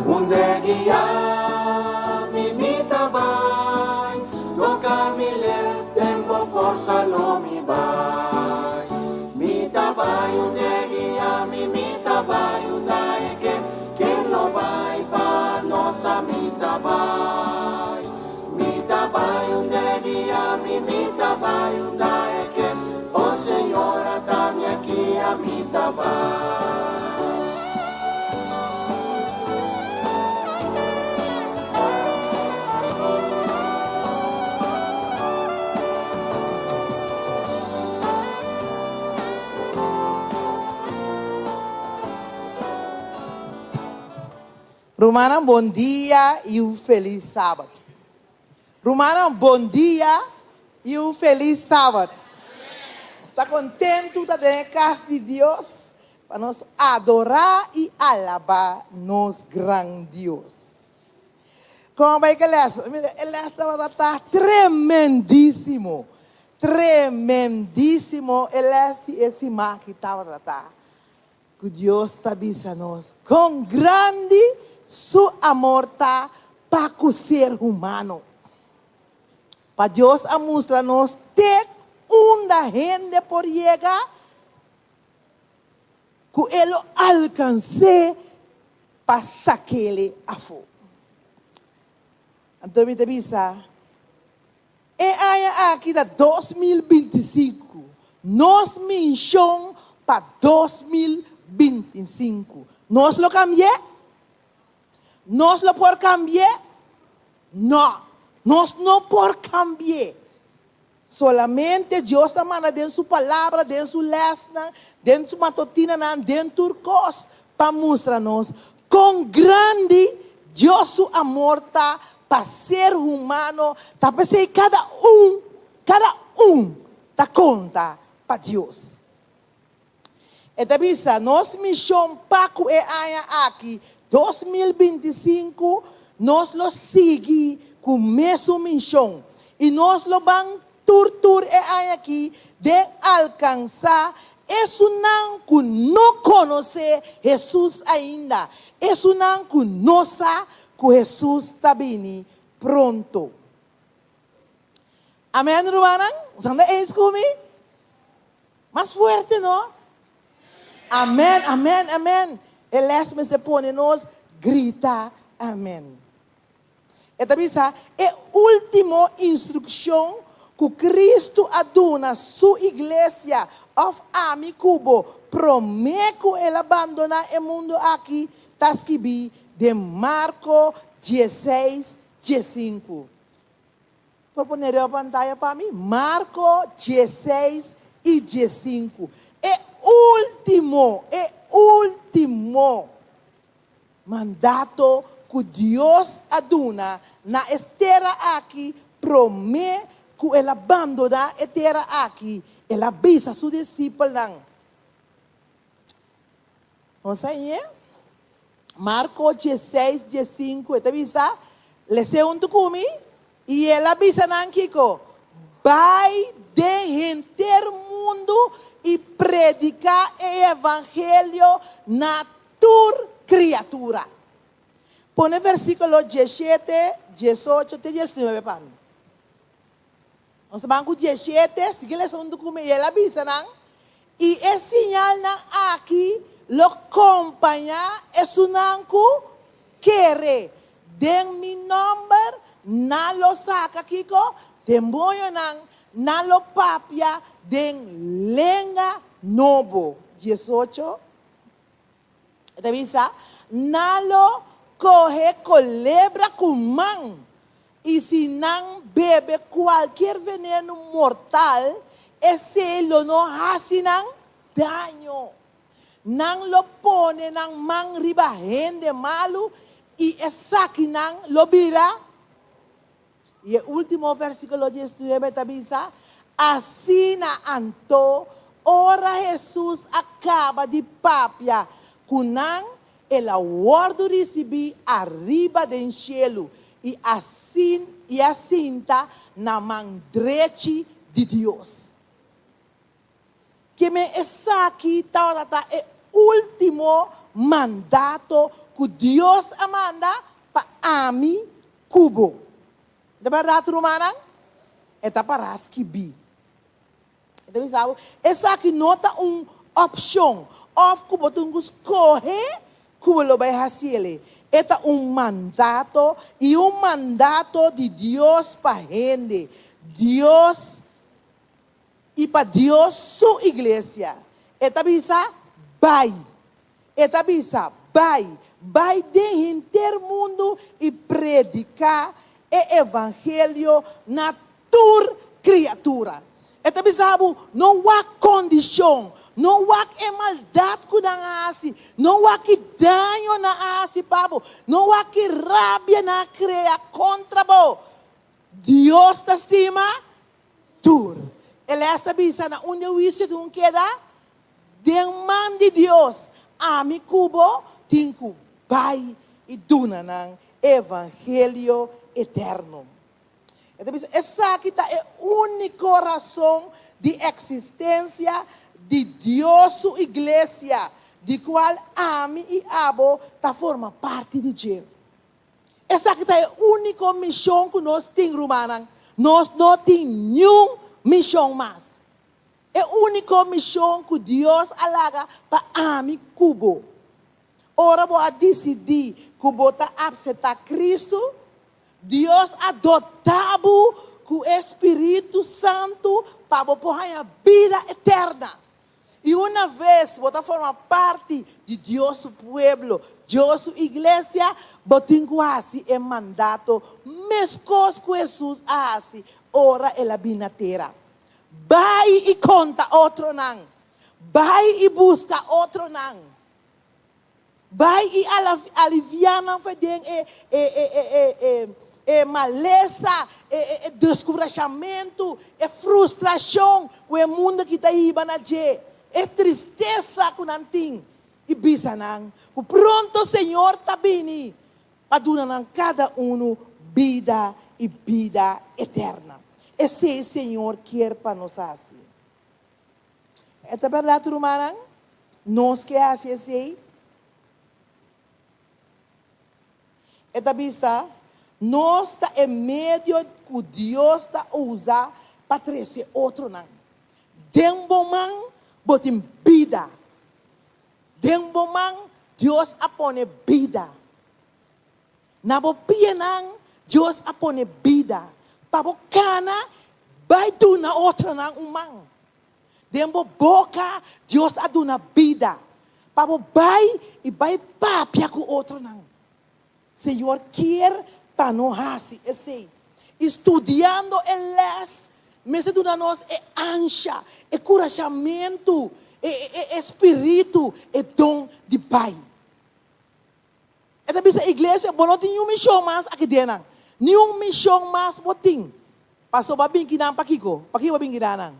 un de guia. ta bai unda e guia mi, mi ta bai unda e ke. O Señor, ata mi aki, ami ta bai. Rumannan bon dia y un feliz sabat. Rumannan bon dia y un feliz sabat. Nos ta contento ta den e cas di Dios pa nos adora y alaba nos gran Dios. Con a bay cu e les? Mira e les tabata ta tremendisimo, tremendisimo e les di e siman aki tabata ta. Ku Dios ta bisa nos kon grandi su amor ta pa ku ser humano. Pa Dios a mustra nos te unda hende por yega ku e lo alkans'é pa sak'é afó. Anto mi ta bisa, E aña aki ta 2025, nos minshon pa 2025. Nos lo kambi'é? Nos lo por kambi'é? No, nos no por kambi'é. Solamente Dios ta manda den su Palabra, den su lèsnan, den su matotinanan, den tur kos pa mustra nos Kon grandi Dios su amor ta pa ser humano, ta p'esei kada un, kada un ta konta pa Dios. E ta bisa, nos mishon pa ku e aña aki, 2025, nos lo sigui ku mesun mishon i nos lo ban Tur tur e aña aki den alkansá esunnan ku no konosé Hesus ainda, esunnan ku no sa ku Hesus ta bini pronto. Amèn, rumannan? Boso anda eens ku mi? Mas fuerte, no? Amèn, amèn, amèn! E lès mester pone nos grita amèn. E ta bisa, E último instrukshon ku Kristu a duna su iglesia òf ami ku bo promé ku el a bandoná e mundu aki ta skibí den Marko dieseis, diesinku. Por pone riba pantaya pa mi? Marko dieseis i diesinku. E último, e último Mandato ku Dios a duna na es tera aki promé ku el a bandoná e tera aki, el a bisa su disipelnan. Nos a ñe? Marko dieseis, diesinku, e ta bisa, Les'é huntu ku mi. I el a bisa nan kiko? Bai den henter mundu i prediká e evangelio na tur kriatura. Pone versíkulo diesshete, diesocho te diesnuebe pa mi. Nos ta ban ku diesshete, sigui lesa huntu ku mi. I el a bisa nan, I e siñalnan aki lo kompañá esunnan ku kere den mi nòmber, nan lo saka kiko? Demoñonan, nan lo papia den lenga nobo. Diesocho. E ta bisa, Nan lo kohe kolebra ku man, i si nan bebe kualkier venenu mortal, esei lo no hasi nan daño. Nan lo pone nan man riba hende malu, i esakinan lo bira. I e último versíkulo diesnuebe ta bisa, Asina anto, ora Hesus a kaba di papia ku nan, el a wòrdu risibí ariba den shelu i a i a sinta na man drechi di Dios. Ke men esaki tabata ta e último mandato ku Dios a manda pa ami ku bo. Ta bèrdat, rumannan? E ta pará skibí. E ta bisa bo, esaki no ta un opshon òf ku bo tin ku skohe. ku bo lo bai hasi el. E ta un mandato i un mandato di Dios pa hende. Dios i pa Dios su iglesia. E ta bisa, Bai. E ta bisa, Bai, bai den henter mundu i prediká e evangelio na tur kriatura. E ta bisa bo, no wak kondishon, no wak e maldat ku nan a hasi, no wak ki daño nan a hasi pa bo, no wak ki rabia nan a krea kontra bo. Dios ta stima tur. E les ta bisa na unda huisio tin un keda? Den man di Dios. Ami ku bo tin ku bai i duna nan evangelio eterno. E ta bisa, Esaki ta e úniko rason di eksistensia di Dios su iglesia, di kual ami i abo ta forma parti di dje. Esaki ta e úniko mishon ku nos tin, rumannan. Nos no tin niun mishon mas. E úniko mishon ku Dios a laga pa ami ku bo. Ora bo a disidí ku bo ta apseptá Kristu, Dios a dotá bo ku e spiritu santu pa bo por haña bida eterna. I una ves bo ta forma parti di Dios su pueblo, Dios su iglesia, bo tin ku hasi e mandato meskos ku Hesus a hasi ora el a bini na tera. Bai i konta otronan. Bai i buska otronan. Bai i aliviá nan for den e e malesa, e deskurashamentu, e frustrashon ku e mundu aki ta hiba na dje, e tristesa ku nan tin, i bisa nan ku pronto Señor ta bini pa duna nan kada unu bida i bida eterna. Esei Señor kier pa nos hasi. E ta bèrdat, rumannan? Nos ke hasi esei? E ta bisa, Nos ta e medio ku Dios ta usa pa trese otronan. Den bo man bo tin bida. Den bo man Dios a pone bida. Na bo pianan Dios a pone bida pa bo kana bai duna otronan un man. Den bo boka Dios a duna bida pa bo bai i bai papia ku otronan. Señor kier pa no hasi esei. I studiando e les mester duna nos e ansha, e kurashamentu, e e spiritu, e don di bai. E ta bisa iglesia, bo no tin niun mishon mas aki den nan. Niun mishon mas bo tin. Pasobra bo a bin kinan pakiko? Pakiko bo a bin kinan nan?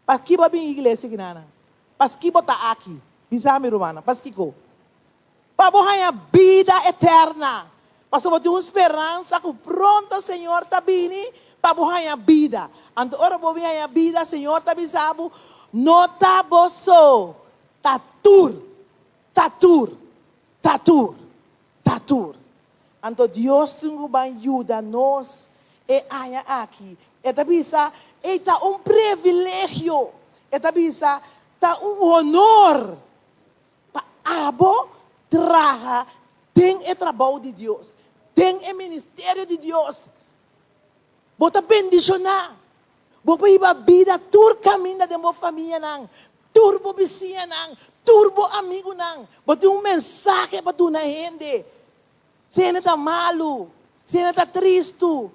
Pakiko bo a bin iglesia kinan nan? Paski bo ta aki? Bisa mi rumannan, paskiko? Pa bo haña bida eterna. Pasobra bo tin un speransa ku pronto Señor ta bini pa bo haña bida. Anto ora bo bin haña bida, Señor ta bisa bo, No ta bo so, ta tur. Ta tur, ta tur, ta tur. Anto Dios tin ku ban yuda nos e aña aki. E ta bisa, ei ta un privilegio. E ta bisa, ta un honor pa abo traha den e trabou di Dios, den e ministerio di Dios. Bo ta bendishoná. Bo por hiba bida tur kaminda den bo famianan, tur bo bisiñanan, tur bo amigunan. Bo tin un mensahe pa duna hende. Si hende ta malu, si hende ta tristu,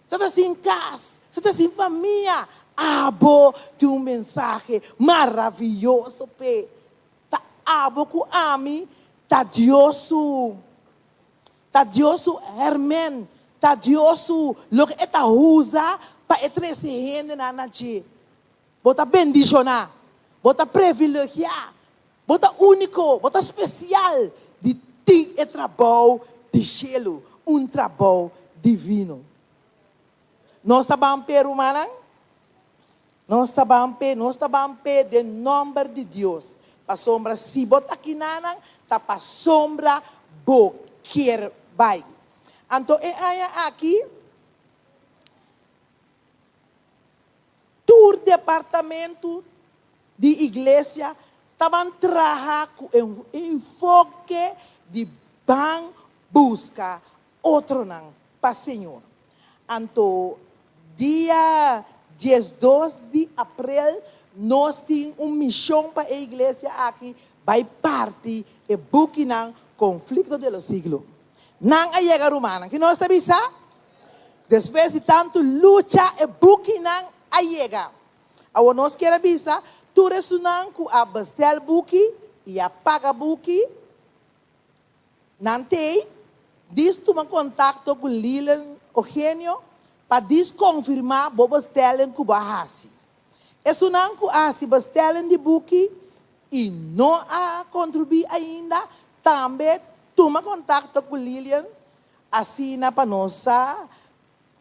si ta sin kas, si ta sin famia, abo tin un mensahe maravioso p'e. Ta abo ku ami ta Dios su. Ta Dios su hermen, ta Dios su loke e ta usa pa e trese hendenan na dje. Bo ta bendishoná, bo ta privilegiá, bo ta úniko, bo ta spesial di tin e trabou di shelu, un trabou divino. Nos ta ban p'e, rumannan? Nos ta ban p'e, nos ta ban p'e den nòmber di Dios, pasobra si bo ta kinanan, ta pasobra bo kier bai. Anto e aña aki, tur departamentu di iglesia. Ta ban traha ku e enfoke di ban buska otronan pa Señor. Anto dia 12 di aprel nos tin un mishon pa e iglesia aki bai parti e bukinan Conflicto de los Siglos. Nan a yega rumannan. Ki nos ta bisa? Despues di tantu lucha e bukinan a yega. Awor nos kier a bisa tur esunnan ku a bestel buki i a paga buki, nan t'ei dis tuma kontakto ku Lilian Eugenio pa dis konfirmá bo bestèling ku bo a hasi. Esunnan ku a hasi bestèling di buki i no a kontribuí ainda, tambe tuma kontakto ku Lilian asina pa nos sa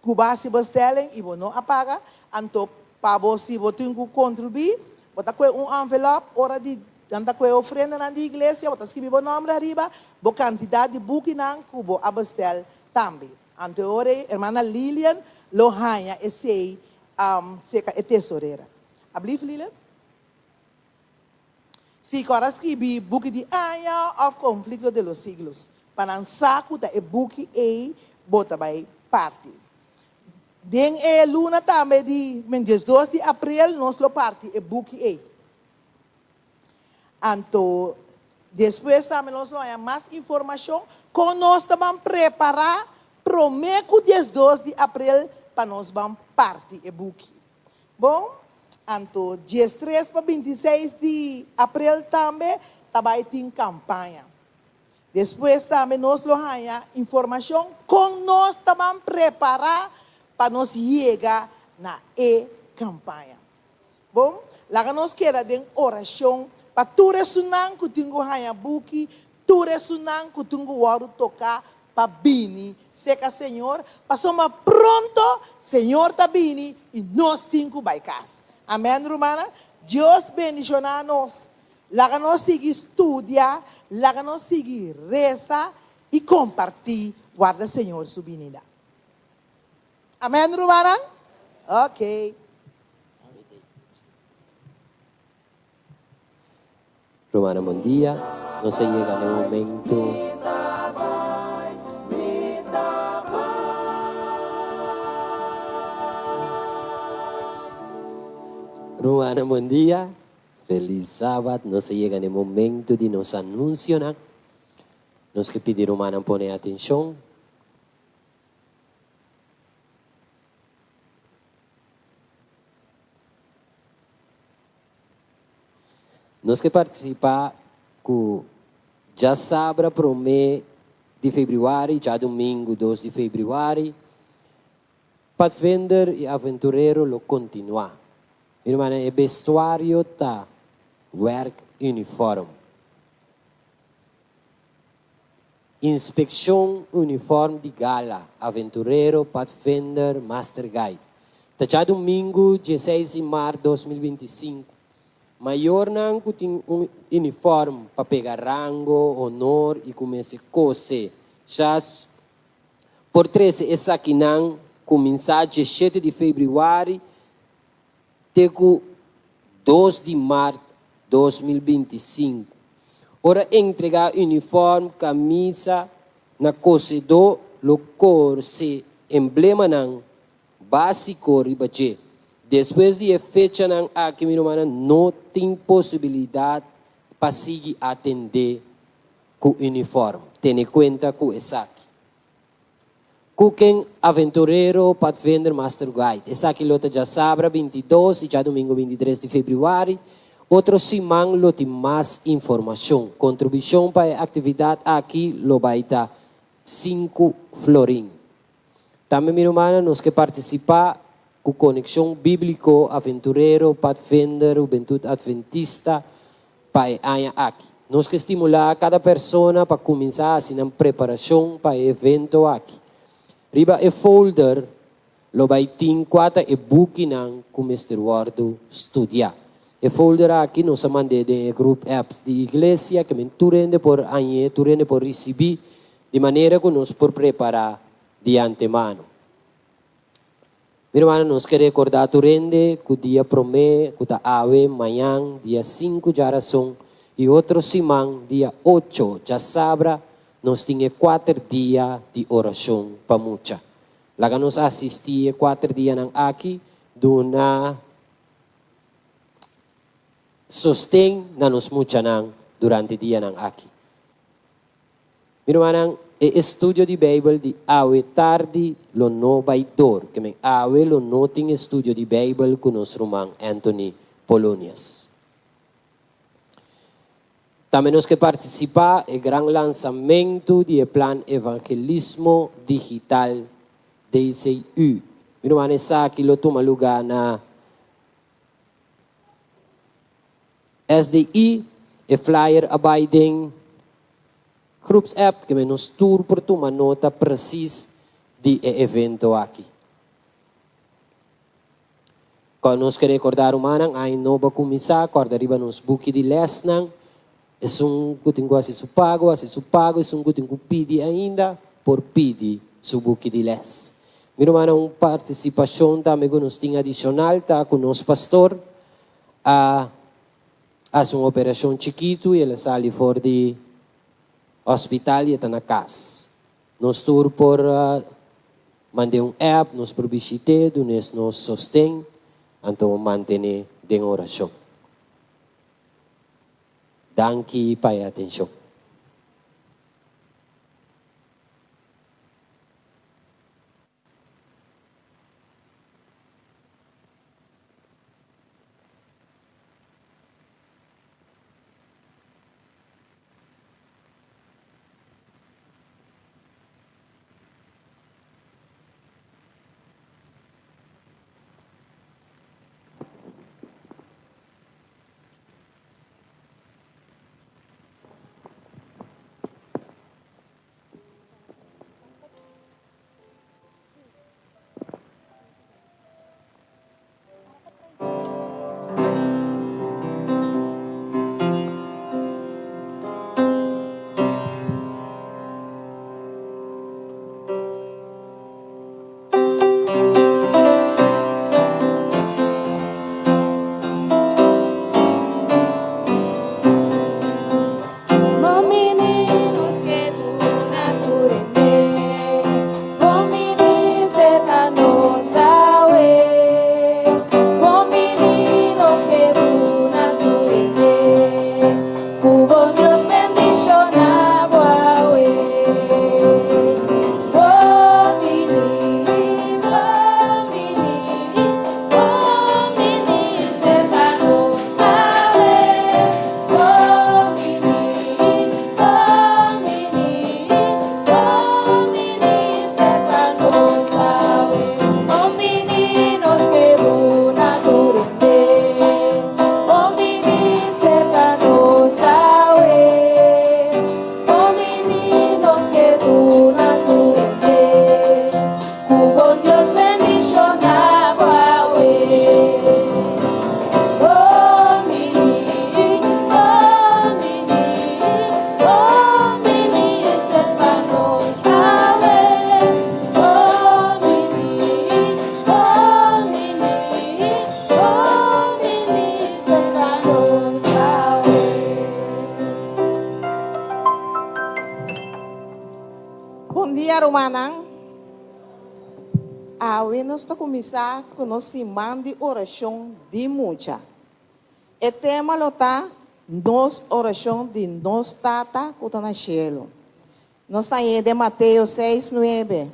Ku bo hasi bo stelling i bo no a paga, anto pa bo si bo tin ku kontribuí, bo ta kue un envelòp, ora di nan ta kue ofrendanan di iglesia, bo ta skibi bo nòmber ariba, bo kantidat di bukinan ku bo a bestèl tambe. Anto e ora ei hermana Lilian lo haña esei serka e tesorera. Ablief Lilian? Si ku ora skibi Buki di Aña òf Conflicto de los Siglos, pa nan sa ku ta e buki ei bo ta bai parti. Den e luna tambe di 12 di aprel nos lo parti e buki ei. Anto despues tambe nos lo haña mas informashon kon nos ta ban prepará promé ku 12 di aprel pa nos ban parti e buki. Bon, anto 13 pa 26 di aprel tambe ta bai tin kampaña. Despues tambe nos lo haña informashon kon nos ta ban prepará pa nos yega na e kampaña. Bon, laga nos keda den orashon pa tur esunnan ku tin ku haña buki, tur esunnan ku tin ku wòrdu toká pa bini seka Señor, pasobra pronto Señor ta bini i nos tin ku bai kas. Amen rumannan, Dios bendishoná nos. Laga nos sigui studia, laga nos sigui resa i kompartí warda Señor su binida. Amen rumannan? Ok. Rumannan bon dia, nos a yega na e momento. Rumannan bon dia, felis sabat, nos a yega na e momento di nos anuncionan. Nos ke pidi rumannan pone atencion. Nos ke partisipá ku djasabra promé di febrüari, djadumingu 2 di febrüari, Padvinder i Aventurero lo kontinuá. Mi rumannan, e bestuario ta wèrk-uniform. Inspekshon uniform di gala, Aventurero, Padvinder, Master Guide. Ta djadumingu 16 di mart 2025. Mayornan ku tin un uniform pa pega rango, honor i ku mester kose shas por trese esakinan kuminsá 17 di febrüari te ku 2 di mart 2025. Ora entregá uniform, kamisa na kosedó lo korse emblemanan básiko riba dje. Despues di e fechanan aki mi rumannan no tin posibilidat pa sigui atendé ku uniform. Tene kuenta ku esaki. Ku ken Aventurero Padvinder Master Guide. Esaki lo ta djasabra 22 i djadumingu 23 di febrüari. Otro siman lo tin mas informashon. Kontribushon pa e aktividat aki lo bai ta sinku florin. Tambe mi rumannan nos ke partisipá ku Konekshon Bíbliko Aventurero Padvinder Hubentud Adventista pa e aña aki. Nos ke stimulá kada persona pa kuminsá hasi nan preparashon pa e evento aki. Riba e folder lo bai tin kua ta e bukinan ku mester wòrdu studiá. E folder aki nos a mand'é den e grup apps di iglesia ke men tur hende por hañ'é, tur hende por risibí, di manera ku nos por prepará di antemano. Mi rumannan, nos ke rekordá tur hende ku dia promé ku ta awe, mañan, dia sinku djarason. I otro siman, dia ocho, djasabra, nos tin e kuater dia di orashon pa mucha. Laga nos asistí e kuater dianan aki, duna sosten na nos muchanan durante dianan aki. Mi rumannan, e estudio di Beibel di awe tardi lo no bai dor. Ke men awe lo no tin estudio di Beibel ku nos ruman Anthony Polonius. Tambe nos ke partisipá e gran lansamentu di e plan Evangelismo Digital DCU. Mi ruman, esaki lo tuma lugá na SDI, e flyer a bai den groepsapp ke men nos tur por tuma nota presis di e evento aki. Kon nos ke rekordá rumannan, aña nobo a kuminsá, kòrda riba nos buki di lèsnan. Esun ku tin ku hasi su pago, hasi su pago, esun ku tin ku pidi ainda, por pidi su buki di lès. Mi rumannan, un partisipashon tambe ku nos tin adishonal ta ku nos pastor a hasi un operashon chikitu i el a sali for di hospital i e ta na kas. Nos tur por mand'é un app, nos por bishit'é, dun'es nos sosten, anto manten'é den orashon. Danki pa e atenshon. Bon dia rumannan. Awe nos ta kuminsá ku nos siman di orashon di mucha. E tema lo ta Nos orashon di nos Tata ku ta na shelu. Nos ta hañ'é den Mateo seis nuebe.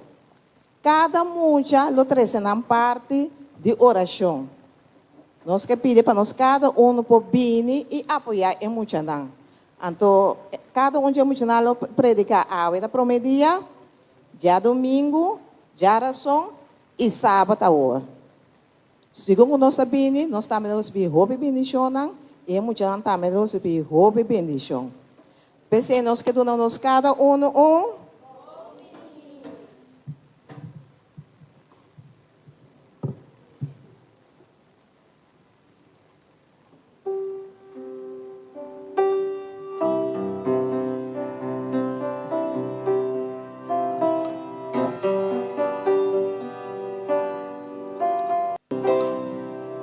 Kada mucha lo trese nan parti di orashon. Nos ke pidi pa nos kada unu por bini i apoyá e muchanan. Anto kada un dje muchanan lo prediká awe ta promé dia, djadumingu, djarason i sabat awor. Segun ku nos ta bini, nos tambe ta risibí hopi bendishonnan i e muchanan tambe ta risibí hopi bendishon. P'esei nos ke duna nos kada unu un.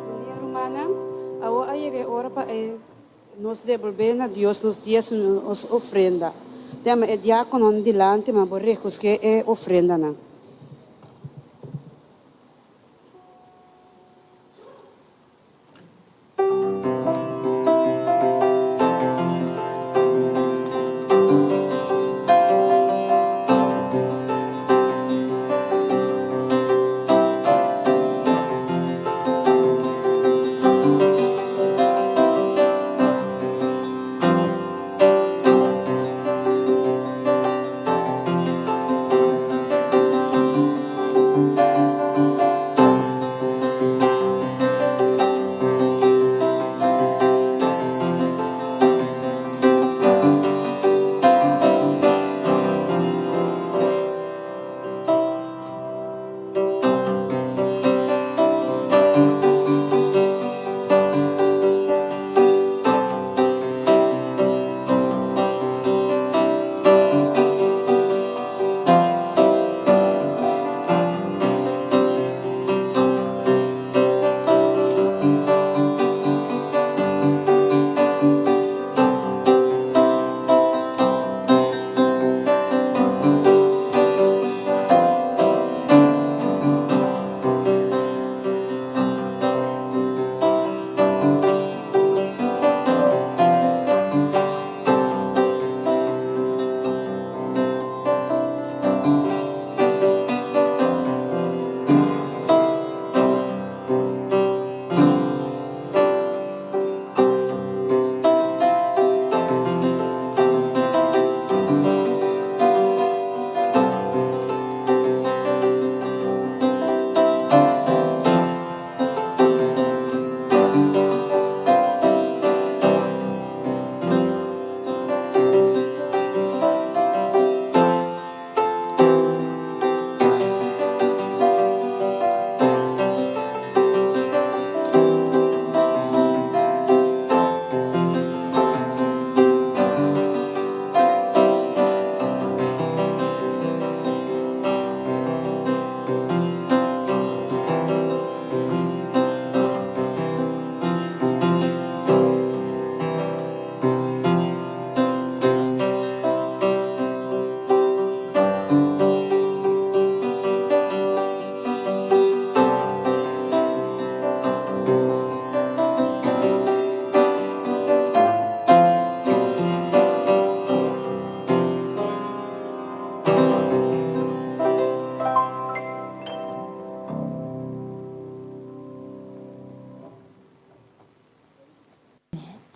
Bon dia rumannan, awor a yega e ora pa e. nos debolbé na Dios nos diesmo i nos ofrenda. Tema e diákononan dilanti, ma bo rekosk'é e ofrendanan.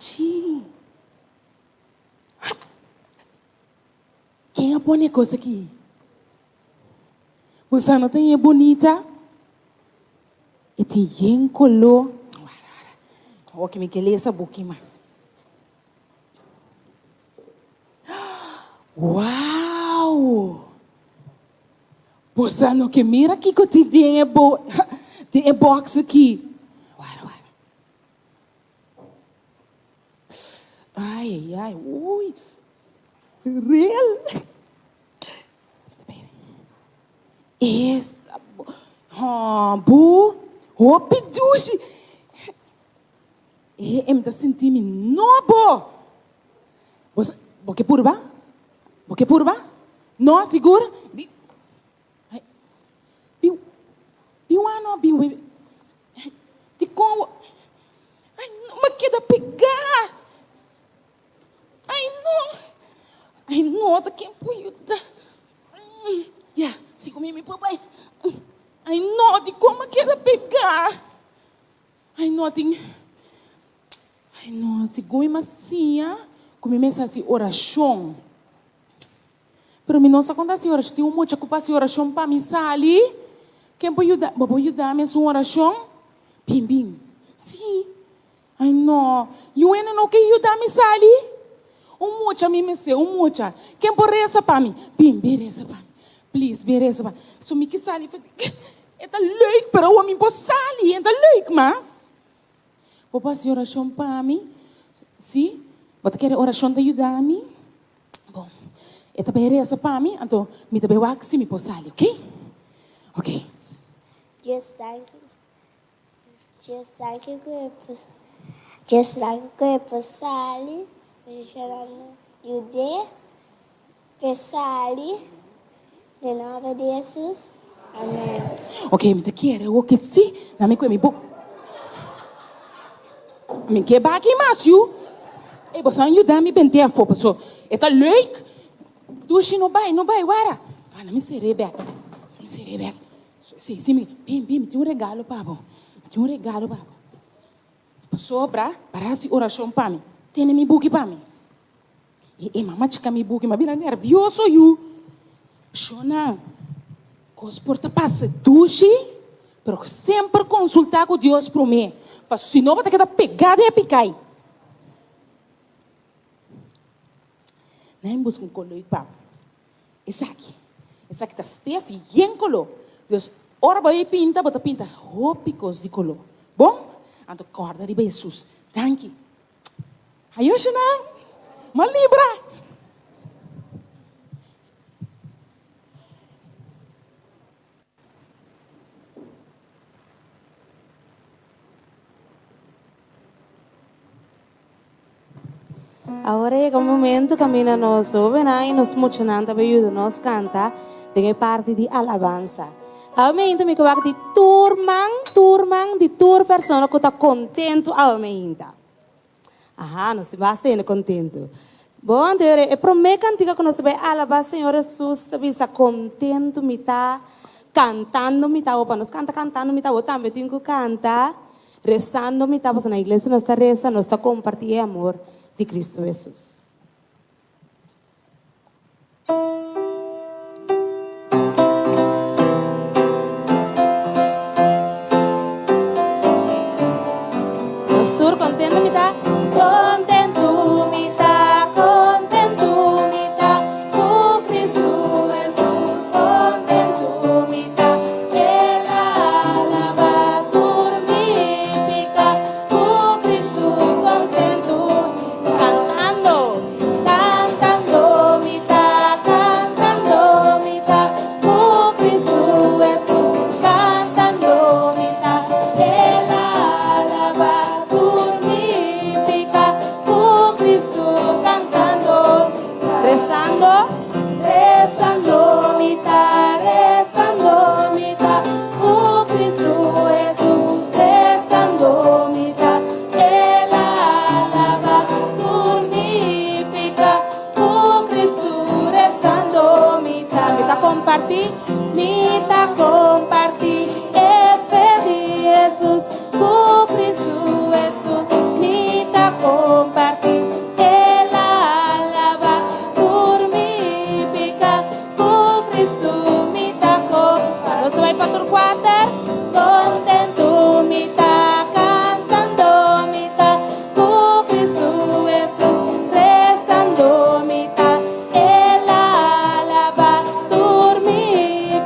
Chi. Ha! Ken a pone e kos aki? Boso no ta e bunita? E tin yen koló. Wara, wara. Awor mi ke lesa buki mas. Wow! Boso no ke mira kiko tin den e bo den e box aki. Wara, wara. Ai, ai, ai, ui. Real. Esta bo. Oh, bu. Hopi dushi. E, em ta sinti mi nobo. Bo, bo ke purba? Bo ke purba? No, sigur? Bi, ai, bi, bi wano, bi, bi, Dikon Ai no, m'a keda pegá. Ai no, ai no, ta ken por yuda? Ya, si ku mi mi por bai. Ai no, dikon m'a keda pegá? Ai no, tin, ai no, segun mi m'a siña ku mi mester hasi orashon. Pero mi no sa kon ta hasi orashon. Tin un mucha ku pa hasi orashon pa mi sali. Ken por yuda? Bo por yuda mi hasi un orashon? Bin, bin. Sí. Ai no. Yu hende no ke yuda mi sali? Un mucha mi mester, un mucha. Ken por resa pa mi? Bin, bin resa pa mi. Please, bin resa pa mi. So mi ke sali. E ta leuk, pero awor mi por sali. E ta leuk mas. Bo por hasi orashon pa mi? Sí? Bo ta kere orashon ta yuda mi? Bon, e ta bai resa pa mi, anto mi ta bai wak si mi por sali, oké? Oké. Dios danki, Dios danki ku e. Djes laga ku e por sali, Menshonando yud'é p'e sali, den nòmber di Hesus, amèn. Ok, mi ta kere awor ke si, na mi kue mi bo. Mi ke baki mas yu. Ey, boso a yuda mi bent'é afó, paso e ta leuk. Dushi no bai, no bai, wara. Ah, na mi ser'é bèk, na mi ser'é bèk. Si, si mi, bin, bin, mi tin un regalo pa bo. Mi tin un regalo pa bo. Pasobra, para hasi orashon pa mi, tene mi buki pa mi. E e mama chika mi buki, m'a bira nervioso yu. Shona, kos por ta pasa dushi, pero semper konsultá ku Dios promé, paso si no bo ta keda pegá den e pikai. Nan buska un koló pa bo. Esaki, esaki ta stef yen koló. Dus, ora bo a pinta, bo ta pinta hopi kos di koló. Bon? Anto kòrda riba Hesus. Danki. Hayoshanan! M'a libra! Awor a yega un momento kaminda nos hóbennan i nos muchanan ta bai yuda nos kanta den e parti di alabansa. Awe meinta mi ke wak di tur man, tur man di tur persona ku ta kontentu awe meinta. Aha, nos tin basta hende kontentu. Bo anto e promé kantika ku nos ta bai alabá Señor Hesus ta bisa kontentu mi ta, kantando mi ta. Pa nos kanta kantando mi ta, bo tambe tin ku kanta resando mi ta, pasobra na iglesia nos ta resa, nos ta kompartí e amor di Kristu Hesus. Nos tur contento mi ta? Contento mi ta, contento mi ta, cu Cristo Jesus, contento mi ta, El a laba tur mi pica, cu Cristo contento mi ta. Cantando. Cantando mi ta, cantando mi ta, cu Cristo Jesus. Cantando mi ta, El a laba tur mi pica, cu Cristo cantando mi ta. Rezando, rezando mi ta, rezando mi ta, cu Cristo Jesus. Rezando mi ta. El a laba tur mi pica cu Cristo rezando mi ta. Mi ta comparti, mi ta comparti e fe di Jesus cu Cristo Jesus. Mi ta comparti, El a laba tur mi pica cu Cristo mi ta comparti. Nos ta bay pa tur cuater. Contento mi ta, cantando mi ta, cu Cristo Jesus, rezando mi ta, El a laba tur mi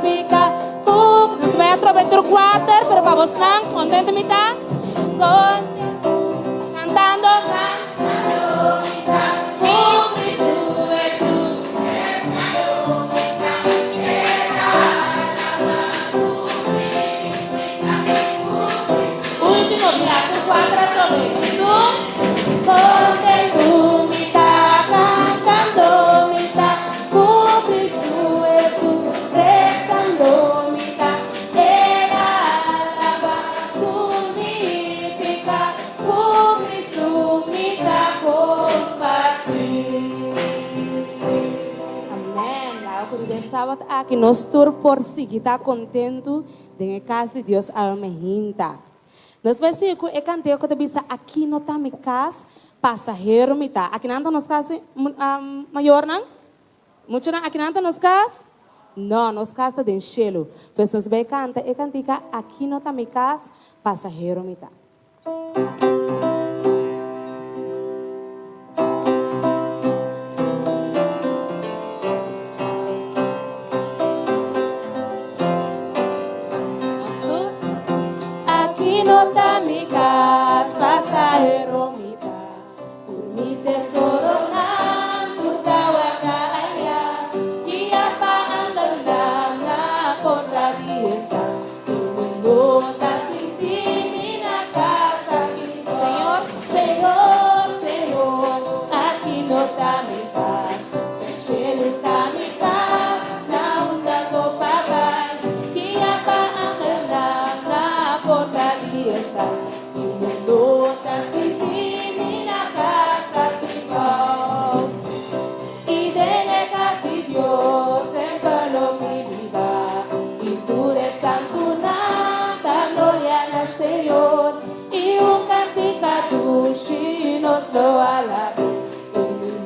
pica, cu. Nos ta bay atrobe tur cuater, pero pa bosnan, contento mi ta, contento, cantando, cantando mi ta, cu Cristo Jesus, rezando mi ta, El a laba tur mi pica, cu Cristo. Ultimo bia, tur cuater atrobe. Nos tur. Contento mi ta, cantando mi ta, cu Cristo Jesus, rezando mi ta, El a laba tur mi pica, cu Cristo mi ta comparti. Amen. Laga cu riba e Sabat aki nos tur por sigui ta contentu den e cas di Dios alma hinta. Nos bai sigui cu e canteo cu ta bisa Aki no ta mi cas, pasahero mi ta. Akinan ta nos cas, mayornan? Muchanan, akinan ta nos cas? No, nos cas ta den shelu. Pues nos bai canta e cantica Aki no ta mi cas, pasahero mi ta. Nos tur. Aki no ta mi cas, pasahero mi ta. Tur mi tesoronan tur ta warda aya. Guia pa anda landa porta di e stad. Tur mundo ta sinti mi na cas aki. Señor.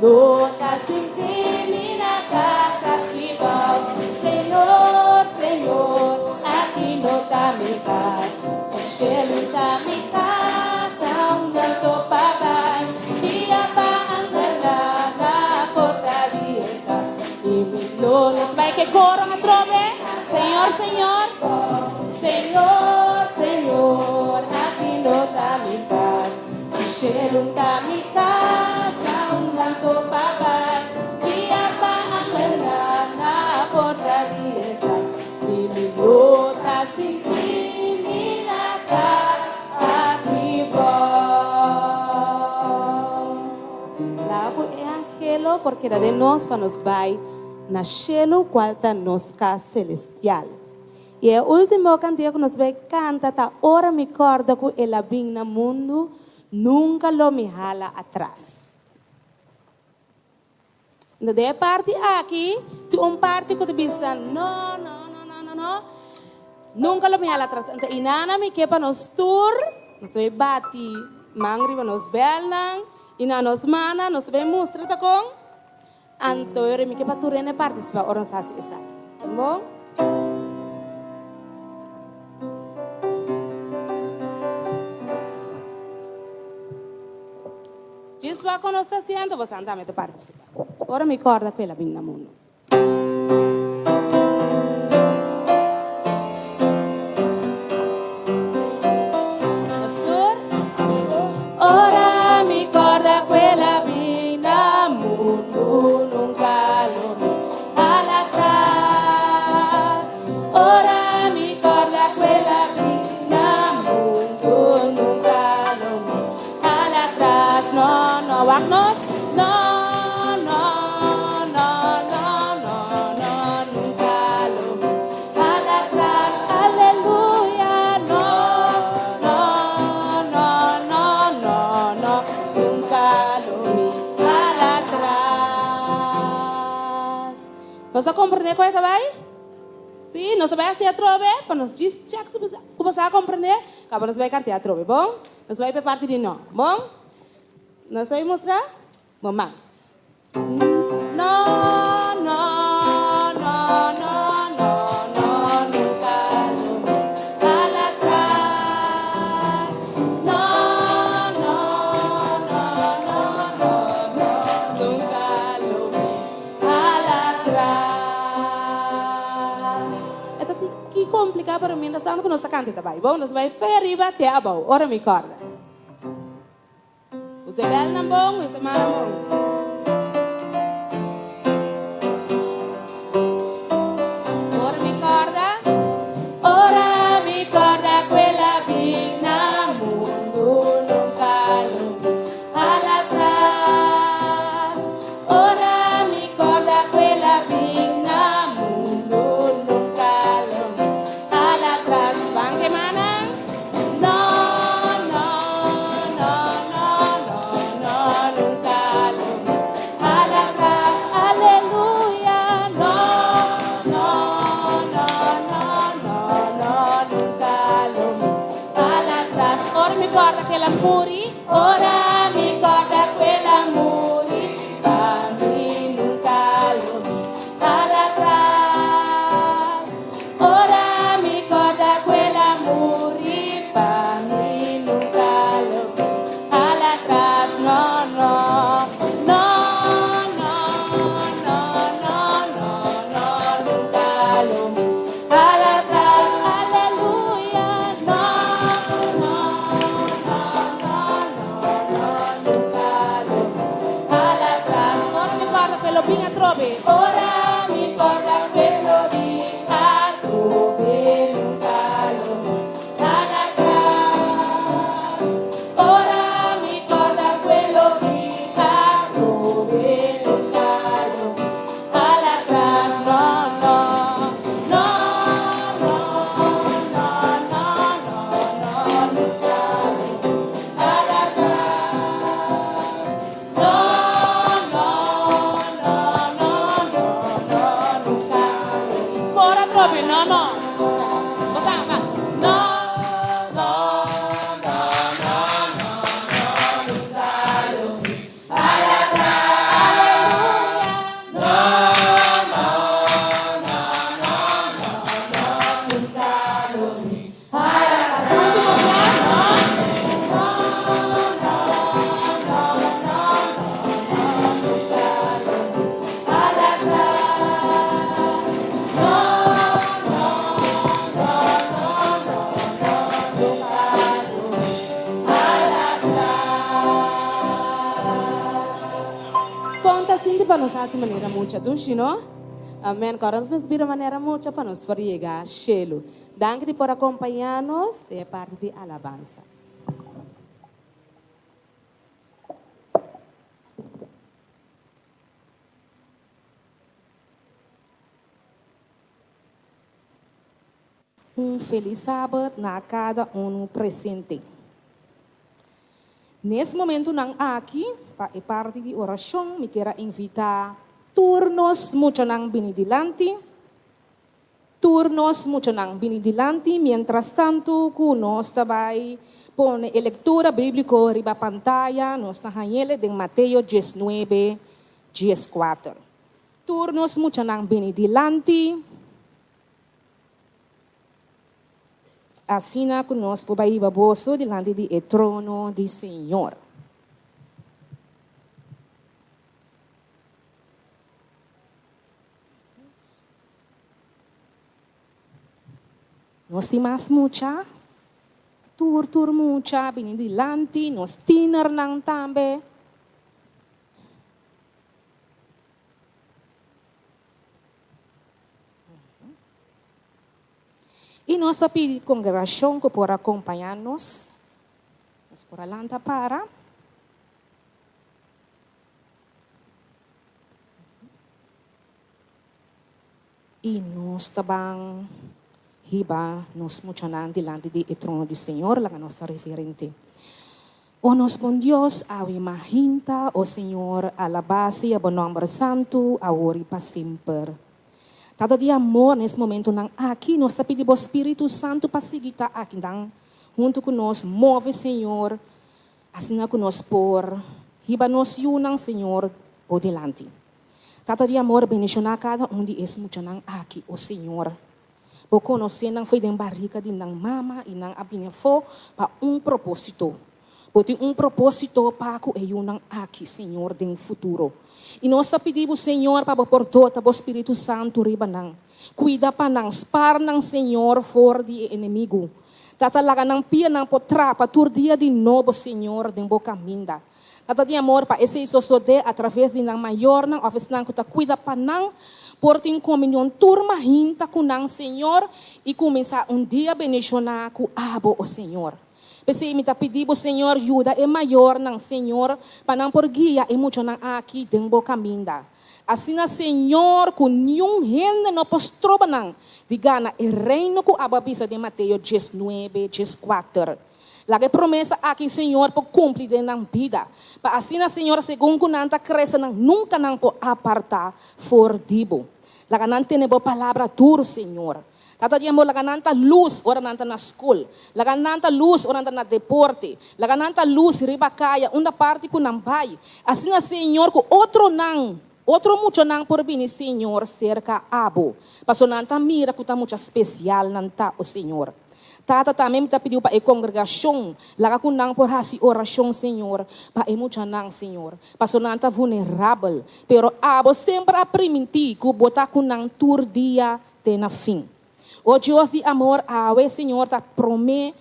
no ta sinti mi na kas aki bou. Señor, Señor, aki no ta mi kas. Si shelu ta mi kas, ta un alto pa bai. Dia pa angelnan na porta di e stat. I mi lo nos bai ke koro atrobe, Señor, Señor. Señor, Señor, aki no ta mi kas. Si shelu ta mi kas, ta un lanto pa bai. Dia pa angelnan na porta di e stat. I mi no ta sinti mi na kas aki bou. Laga ku e angelo por keda den nos pa nos bai na shelu kual ta nos kas selestial. I e último kantia ku nos ta bai kanta ta Ora mi kòrda ku el a bin na mundu, nunka lo mi hala atras. Enton den e parti aki tin un parti ku ta bisa no, no, no, no, no, no, nunka lo mi hala atras. Enton inana mi ke pa nos tur, nos ta bai bati man riba nos bèlnan i na nos mannan nos ta bai mustra ta kon. Anto e mi ke pa tur hende partisipá ora nos hasi esaki. Bon? Djis wak ku nos ta hasiendo, bosan tambe ta partisipá. Ora mi kòrda ku el a bin na mundu. Nos tur. Ora mi kòrda ku el a bin na mundu, nunka lo mi hala atras. Ora mi kòrda ku el a bin na mundu, nunka lo mi hala atras. No, no, wak nos. No, no, no, no, no, no, nunka lo mi Hala atras, aleluya, no, no, no, no, no, no, nunka lo mi hala atras. Nos a komprendé ku e ta bai? Sí, nos ta bai hasi atrobe pa nos djis chèk si ku bo sa komprendé, kaba nos bai kant'é atrobe, bon? Nos ta bai pa e parti di no, bon? Nos ta bai mustra? Bon, ban. No, no, no, no, no, no, nunka lo mi hala atras. No, no, no, no, no, no, nunka lo mi hala atras. E ta tiki kompliká pero mientras tanto ku nos ta kanta e ta bai. Bon, nos bai fe ariba te abou, ora mi kòrda. Usa e bèlnan bon, usa e mannan bon. Ora mi kòrda, ora mi kòrda ku el a bin na mundu, nunka lo mi hala atras. Ora mi kòrda ku el a bin na mundu, nunka lo mi hala atras. Ban ke mannan. No, no, no, no, no, no, nunka lo mi hala atras, aleluya. No, no, no, no, no, no, nunka lo mi hala atras. Ora mi kòrda ku el a muri, ora mi kòrda ku el a muri pa mi, nunka lo mi hala atras. Ora mi kòrda ku el a muri pa mi nunka lo mi hala atras no no no no no no no no nunka lo mi hala atras aleluya no no no no no no no. pa nos hasi manera mucha dushi no. Amen. Kòrda nos mester bira manera mucha pa nos por yega shelu. Danki di por a kompañá nos den e parti di alabansa. Un felis sabat na kada unu presente. Nes momentunan aki, pa e parti di orashon, mi kier a invitá tur nos muchanan bini dilanti, tur nos muchanan bini dilanti, mientrastantu ku nos ta bai pone e lektura bíbliko riba pantaya, nos ta hañ'el den Mateo diesnuebe, dieskuater. Tur nos muchanan bini dilanti. Asina ku nos por bai hiba boso dilanti di e trono di Señor. Nos tin mas mucha, tur tur mucha bini dilanti, nos tienernan tambe. I nos ta pidi kongregashon ku por akompañá nos. Nos por a lanta para. I nos ta ban hiba nos muchanan dilanti di e trono di Señor, laga nos ta reverente. O nos bon Dios, awe mahinta, o Señor, alabá sea bo nòmber santu, awor i pa semper. Tata di amor, na es momentonan aki nos ta pidi bo Spiritu Santu pa sigui ta akinan huntu ku nos, move, Señor, asina ku nos por hiba nos yunan, Señor, bo dilanti. Tata di amor, bendishoná kada un di es muchanan aki, o Señor. Bo konosé nan foi den barika di nan mama i nan a bini afó pa un propósito. Bo tin un propósito pa ku e yunan aki, Señor, den futuro. I nos ta pidi Bo, Señor, pa Bo por dota Bo Spiritu Santu riba nan. Kuida pa nan, spar nan, Señor, for di e enemigu. Tata, laga nan pianan por trapa tur dia di nobo, Señor, den Bo kaminda. Tata di amor, pa esei sosodé atraves di nan mayornan òf esnan ku ta kuida pa nan por tin komunion tur mahinta ku nan Señor i kuminsá un dia bendishoná ku abo, o Señor. P'esei mi ta pidi bo, Señor, yuda e mayornan, Señor, pa nan por guia e muchanan aki den bo kaminda. Asina, Señor, ku niun hende no por stroba nan di gana e reino ku abo a bisa den Mateo diesnuebe, dieskuater. Laga e promesa aki, Señor, por cumpli den nan bida, pa asina, Señor, segun cu nan ta crece nan nunca nan por aparta for di Bo. Laga nan tene Bo palabra duro, Señor. Tata di amor, laga nan ta luz ora nan ta na scol. Laga nan ta luz ora nan ta na deporte. Laga nan ta luz riba caya, unda parti cu nan bay. Asina, Señor, cu otronan, otro muchanan por bini, Señor, cerca Abo, pasobra nan ta mira cu ta mucha special nan ta, o Señor. Tata, tambe mi ta pidiu pa e kongregashon laga ku nan por hasi orashon, Señor, pa e muchanan, Señor, pasobra nan ta vunerabel. Pero abo semper a primintí ku bo ta ku nan tur dia te na fin. O Dios di amor, awe, Señor, ta promé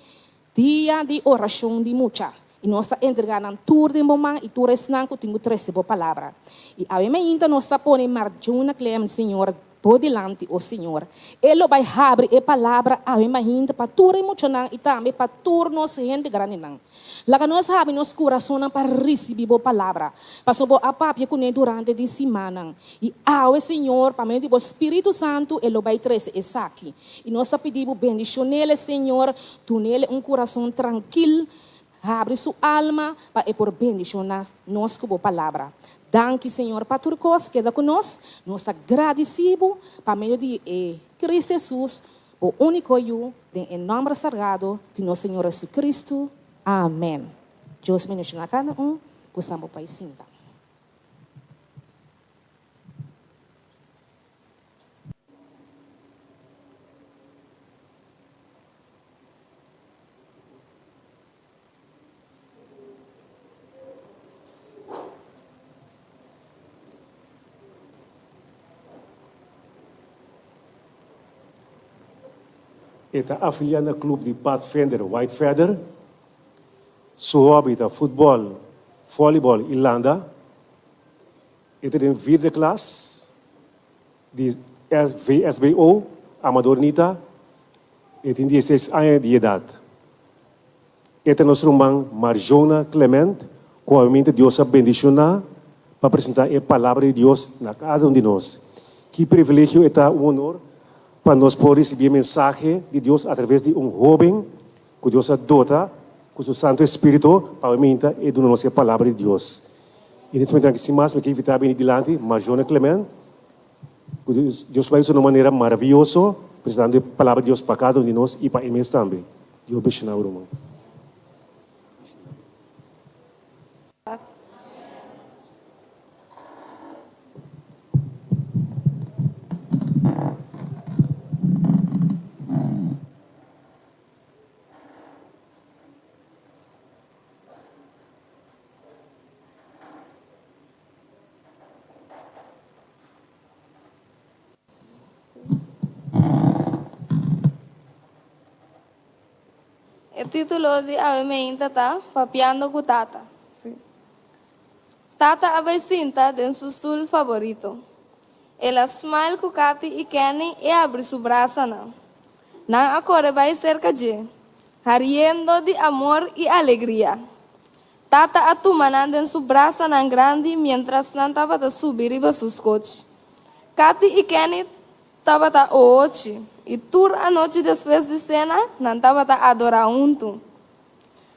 dia di orashon di mucha, i nos ta entregá nan tur den bo man i tur esnan ku tin ku trese bo palabra. I awe mainta nos ta pone Marjuna Clement, Señor, Bo dilanti, o Señor. E lo bai habri e palabra awe mahinta pa tur e muchanan i tambe pa tur nos hende grandinan. Laga nos habri nos kurasonnan pa risibí Bo palabra, pasobra Bo a papia kuné durante di simannan. I awe, Señor, pa medio di Bo Spiritu Santu e lo bai trese esaki. I nos ta pidi Bo bendishon'el, Señor, dun'el un kurason trankil, Habri su alma pa e por bendiciona nos cu bo palabra. Danki Señor pa tur cos keda cu nos. Nos ta gradici bo pa medio di e Cristo Jesus, bo unico Yu, den e nomber sagrado di nos Señor Jesucristo. Amen. Dios bendiciona cada un. Gusta bo pa e sinta. E ta afiliá na klup di Pathfinder White Feather. Su hòbi ta futbòl, vòlibòl i landa. E ta den vierde klas di VSBO, Amador Nita. E tin dieseis aña di edat. E ta nos ruman Marjona Clement, ku obviamente Dios a bendishoná pa presentá e Palabra di Dios na kada un di nos. Ki privilegio e ta, un honor pa nos por risibí e mensahe di Dios atraves di un hóben ku Dios a dota ku su Santu Espíritu pa obviamente e duna nos e Palabra di Dios. I nes momentu aki sin mas mi ke invitá bini dilanti Marjona Clement, ku Dios bai usa na un manera maravioso presentando e Palabra di Dios pa kada un di nos i pa e mes tambe. Dios bendiciona bo ruman. E título di awe meinta ta Papiando ku Tata. Sí. Tata a bai sinta den su stul faborito. El a smile ku Kathy i Kenny i abri su brasanan. Nan a kore bai serka dje, hariendo di amor i alegria. Tata a tuma nan den su brasanan grandi miéntras nan tabata subi riba su skochi. Kathy i Kenny tabata oochi, i tur anochi despues di sena nan tabata adorá huntu.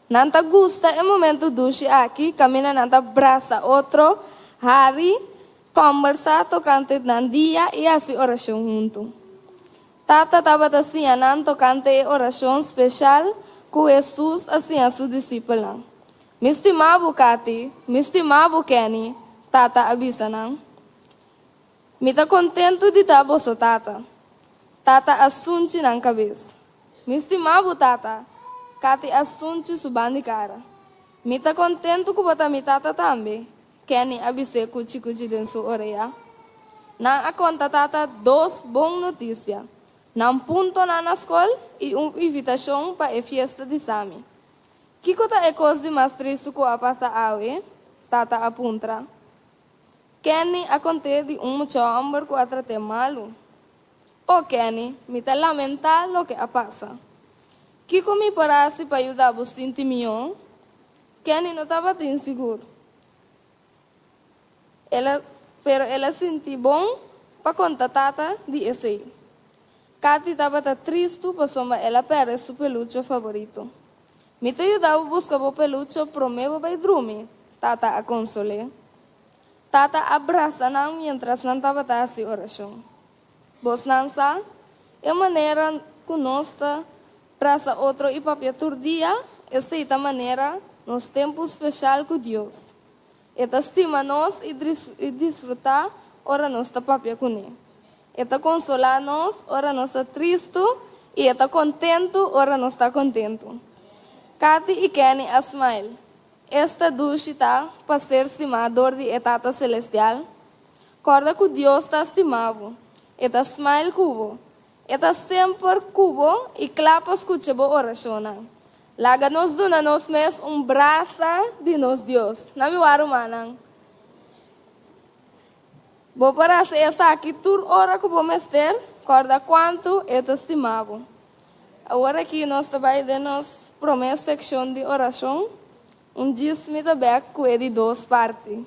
Nan ta gusta e momentu dushi aki kaminda nan ta brasa otro, hari, kòmbersá tokante nan dia i hasi orashon huntu. Tata tabata siña nan tokante e orashon speshal ku Hesus a siña su disipelnan. Mi stima bo, Kathy. Mi stima bo, Kenny, Tata a bisa nan. Mi ta kontentu di ta boso tata. Tata a sunchi nan kabes. Mi stima bo, Tata, Kathy a sunchi su ban di kara. Mi ta kontentu ku bo ta mi tata tambe, Kenny a bis'é kuchi kuchi den su orea. Nan a konta tata dos bon notisia, nan puntonan na skol i un invitashon pa e fiesta di Sami. Kiko ta e kos di mas tristu ku a pasa awe? Tata a puntra. Kenny a kont'é di un mucha hòmber ku a trat'é malu. O Kenny, mi ta lamentá loke a pasa. Kiko mi por hasi pa yuda bo sinti mihó? Kenny no tabata insigur. El a, pero el a sinti bon pa konta Tata di esei. Kathy tabata tristu pasobra el a pèrdè su peluche faborito. Mi ta yuda bo buska bo peluche promé bo bai drumi, Tata a konsol'é. Tata a brasa nan miéntras nan tabata hasi orashon. Bosnan sa, e manera ku nos ta brasa otro i papia tur dia, esei ta manera nos tempu speshal ku Dios. E ta stima nos i disfrutá ora nos ta papia kuné. E ta konsolá nos ora nos ta tristu i e ta kontentu ora nos ta kontentu. Kathy i Kenny a smile. Esta dushi ta pa ser stimá dor di e Tata Selestial. Kòrda ku Dios ta stima bo. E ta smile ku bo. E ta semper ku bo i kla pa skucha bo orashonnan. Laga nos duna nos mes un brasa di nos Dios. Na mi wak rumannan, bo por hasi esaki tur ora ku bo mester kòrda kuantu e ta stima bo. Awor aki nos ta bai den nos promé sekshon di orashon. Un djis mi ta bèk ku e di dos parti.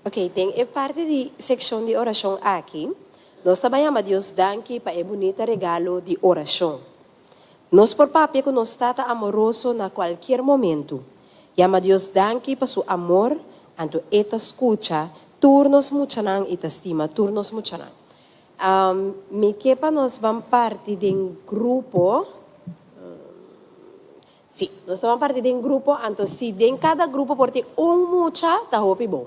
Ok, den e parti di sekshon di orashon aki, nos ta bai yama Dios danki pa e bunita regalo di orashon. Nos por papia ku nos Tata amoroso na kualkier momentu. Yama Dios danki pa su amor, anto e ta skucha tur nos muchanan i ta stima tur nos muchanan. Mi ke pa nos ban parti den grupo. Sí, nos ta ban parti den grupo, anto si den kada grupo por tin un mucha ta hopi bon.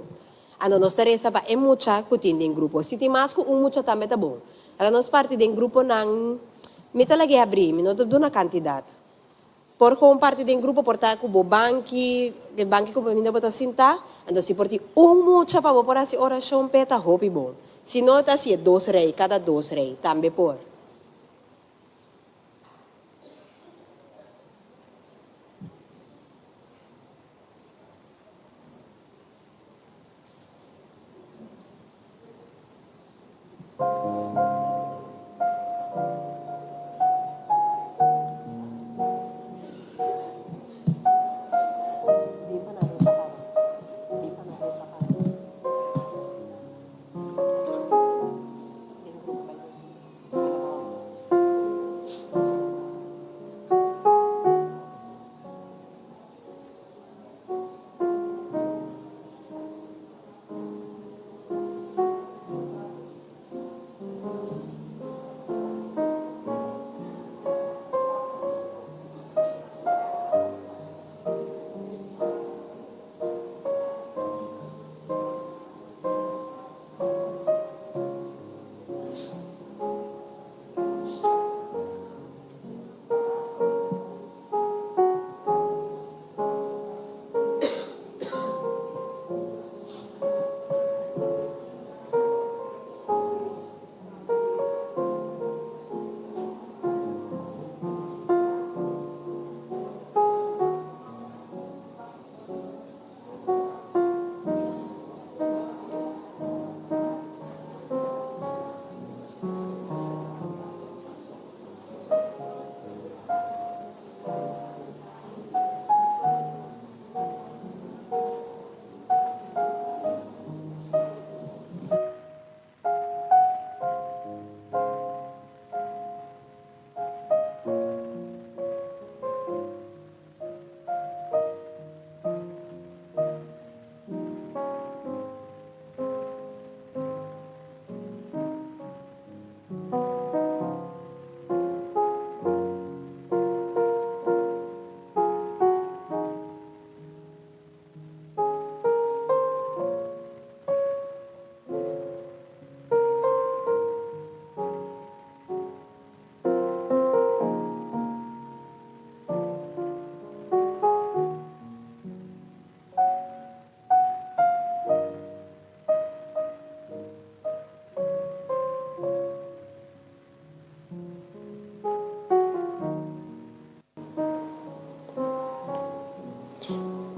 Anto nos ta resa pa e mucha ku tin den grupo. Si tin mas ku un mucha tambe ta bon. Laga nos parti den gruponan, mi ta lag'é abrí, mi no ta duna kantidat. Por gewoon parti den grupo, por ta ku bo banki, e banki ku bo minda bo ta sintá. Anto si por tin un mucha pa bo por hasi orashon p'e ta hopi bon. Si no ta hasié dos rei, kada dos rei tambe por.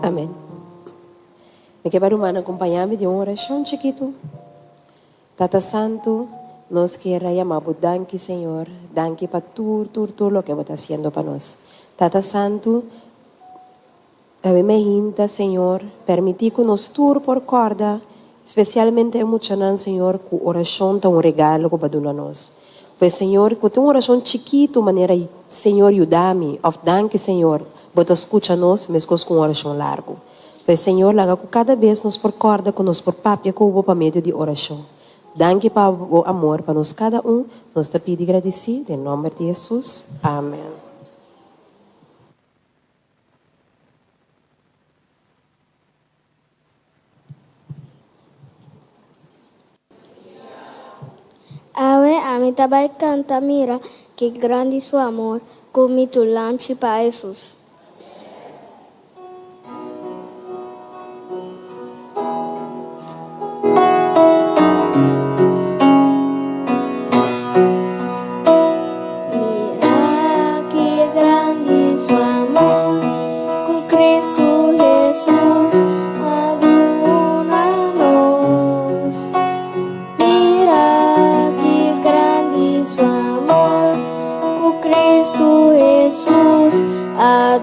Amen. Mi ke pa rumannan kompañá mi den un orashon chikitu. Tata Santu, nos kier a yama bo danki, Señor. Danki pa tur, tur, tur loke bo ta hasiendo pa nos. Tata Santu, Awe meinta, Señor, permití ku nos tur por kòrda, spesialmente e muchanan, Señor, ku orashon ta un regalo ku bo a duna nos. Pues, Señor, ku ta un orashon chikitu manera Señor yuda mi òf Danki, Señor, bo ta skucha nos meskos ku un orashon largu. Pues, Señor, laga ku kada bes nos por kòrda ku nos por papia ku bo pa medio di orashon. Danki pa bo amor pa nos kada un. Nos ta pidi gradisí den nòmber di Hesus. Amen. Awe ami ta bai canta mira ki grandi su amor cu mi tu lamchi pa Hesus. Mira ki grandi su amor ku Kristu Hesus a duna nos. Mira ki grandi su amor ku Kristu Hesus a.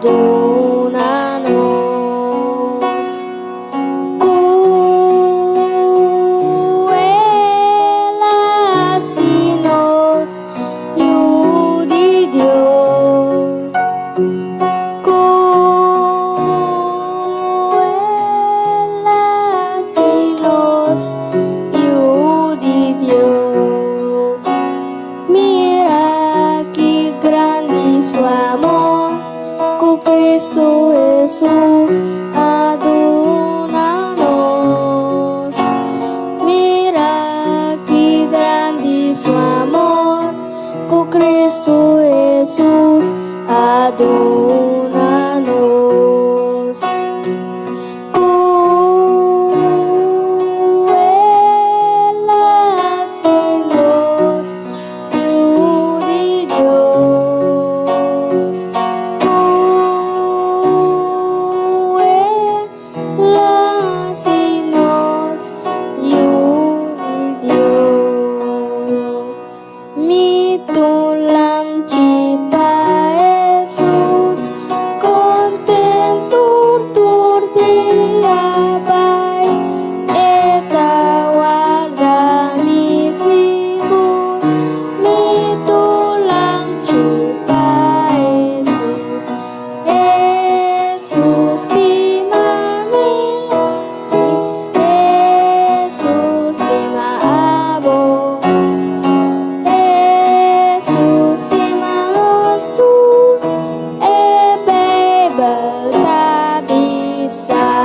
resa.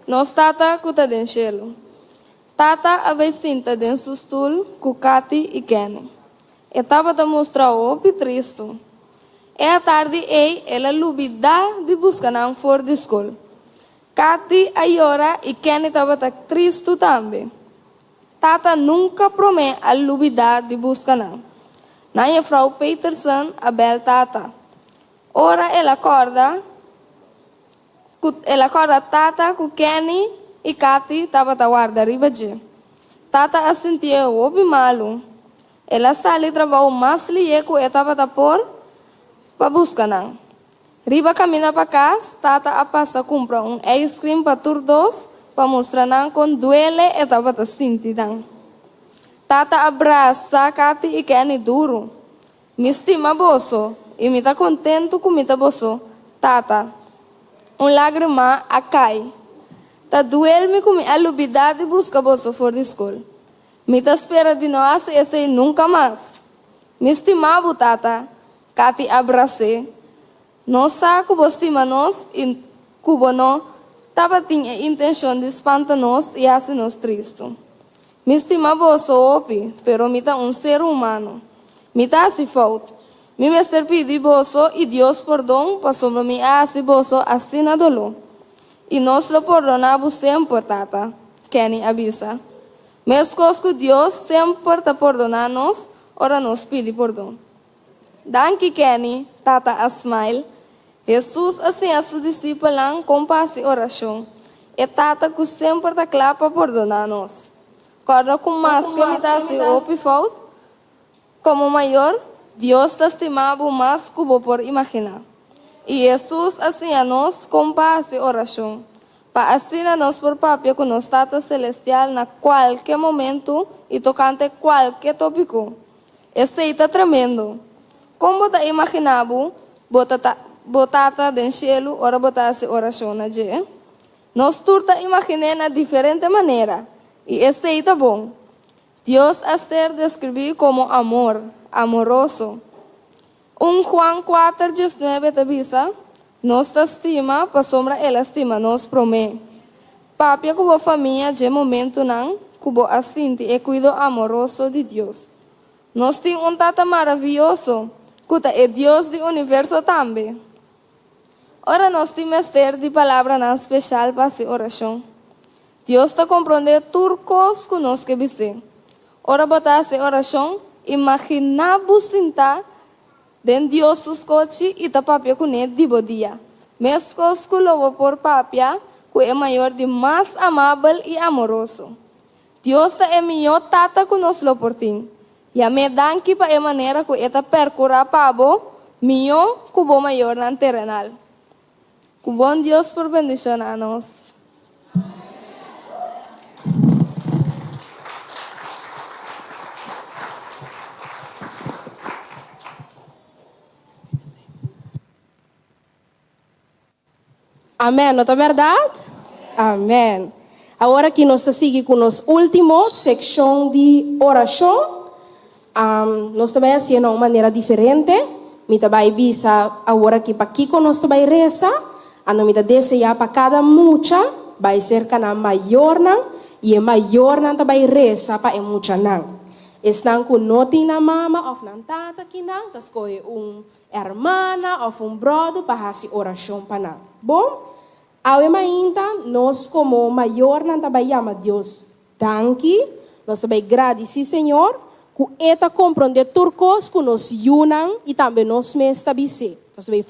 Nos Tata ku ta den shelu. Tata a bai sinta den su stul ku Kathy i Kenny. E tabata mustra hopi tristu. E atardi ei el a lubidá di buska nan for di skol. Kathy a yora i Kenny tabata tristu tambe. Tata nunka promé a lubidá di buska nan. Nan Jefrou Peterson a bèl Tata. Ora el a kòrda ku el a kòrda Tata ku Kenny i Kathy tabata warda riba dje. Tata a sintié hopi malu. El a sali trabou mas lié ku e tabata por pa buska nan. Riba kaminda pa kas, Tata a pasa kumpra un ijskrim pa tur dos pa mustra nan kon duele e tabata sinti nan. Tata a brasa Kathy i Kenny duru. Mi stima boso i mi ta kontentu ku mi ta boso tata. Un lágrima a kai. Ta duel mi ku mi a lubidá di buska boso for di skol. Mi ta spera di no hasi esei nunka mas. Mi stima bo, tata, Kathy a bras'é. Nos sa ku bo stima nos i ku bo no tabatin e intenshon di spanta nos i hasi nos tristu. Mi stima boso hopi, pero mi ta un ser humano. Mi ta hasi fout. Mi mester pidi boso i Dios pordon pasobra mi a hasi boso asina doló. I nos lo pordoná bo semper, Tata, Kenny a bisa. Meskos ku Dios semper ta pordoná nos ora nos pidi pordon. Danki Kenny, Tata a smile. Hesus a siña su disipelnan kon pa hasi orashon. E Tata ku semper ta kla pa pordoná nos. Kòrda ku maske mi ta hasi hopi fout, komo mayor, Dios ta stima bo mas ku bo por imaginá. I Hesus a siña nos kon pa hasi orashon, pa asina nos por papia ku nos Tata selestial na kualke momentu i tokante kualke tópiko. Esei ta tremendo! Kon bo ta imaginá bo bo ta ta bo Tata den shelu ora bo ta hasi orashon na dje? Nos tur ta imagin'é na diferente manera, i esei ta bon. Dios a ser deskribí komo amor, amoroso. Un Juan kuater diesnuebe ta bisa, Nos ta stima pasobra el a stima nos promé. Papia ku bo famia dje momentunan ku bo a sinti e kuido amoroso di Dios. Nos tin un Tata maravioso, ku ta e Dios di universo tambe. Ora nos tin mester di palabranan speshal pa hasi orashon, Dios ta komprondé tur kos ku nos ke bis'é. Ora bo ta hasi orashon, imaginá bo sintá den Dios su skochi i ta papia kuné di bo dia, meskos ku lo bo por papia ku e mayor di mas amabel i amoroso. Dios ta e mihó Tata ku nos lo por tin. Yam'é danki pa e manera ku e ta perkurá pa bo mihó ku bo mayornan terenal. Ku bon Dios por bendishoná nos. Amèn, no ta bèrdat? Amèn. Awor aki nos ta sigui ku nos último sekshon di orashon. Nos ta bai hasié na un manera diferente. Mi ta bai bisa awor aki pakiko nos ta bai resa. Anto mi ta deseá pa kada mucha bai serka nan mayornan i e mayornan ta bai resa pa e muchanan. Esnan ku no tin nan mama òf nan tata kinan ta skohe un Hermana of un brodo pa hasi orashon pa nan. Bon, awe mainta nos komo mayornan ta bai yama Dios danki, nos ta bai gradisí Señor ku E ta komprondé tur kos ku nos yunan i tambe nos mes ta bis'é. Nos ta bai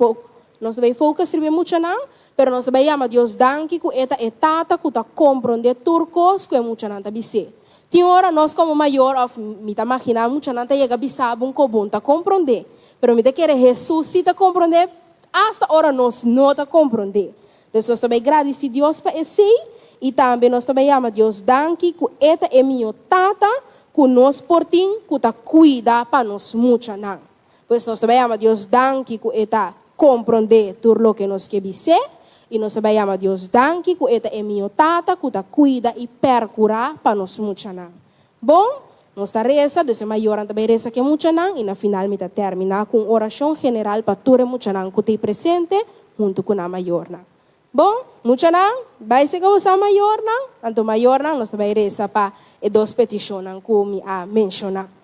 nos ta bai focus riba e muchanan, pero nos ta bai yama Dios danki ku E ta e Tata ku ta komprondé tur kos ku e muchanan ta bis'é. Tin ora nos komo mayor of mi ta maginá muchanan ta yega bisa bo un kobon ta komprondé. Pero mi ta kere Hesus si ta komprondé asta ora nos no ta komprondé. Dus nos ta bai gradisí Dios pa esei i tambe nos ta bai yama Dios danki ku e ta e mihó Tata ku nos por tin ku ta kuida pa nos muchanan. Pues nos ta bai yama Dios danki ku e ta komprondé tur loke nos ke bis'é, i nos ta bai yama Dios danki ku e ta e mihó Tata ku ta kuida i pèrkurá pa nos muchanan. Bon, nos ta resa, dus e mayornan ta bai resa ku e muchanan i na final mi ta terminá ku un orashon general pa tur e muchanan ku ta ei presente huntu ku nan mayornan. Bon, muchanan, bai sega bosa mayornan, anto mayornan nos ta bai resa pa e dos petishonnan ku mi a menshoná.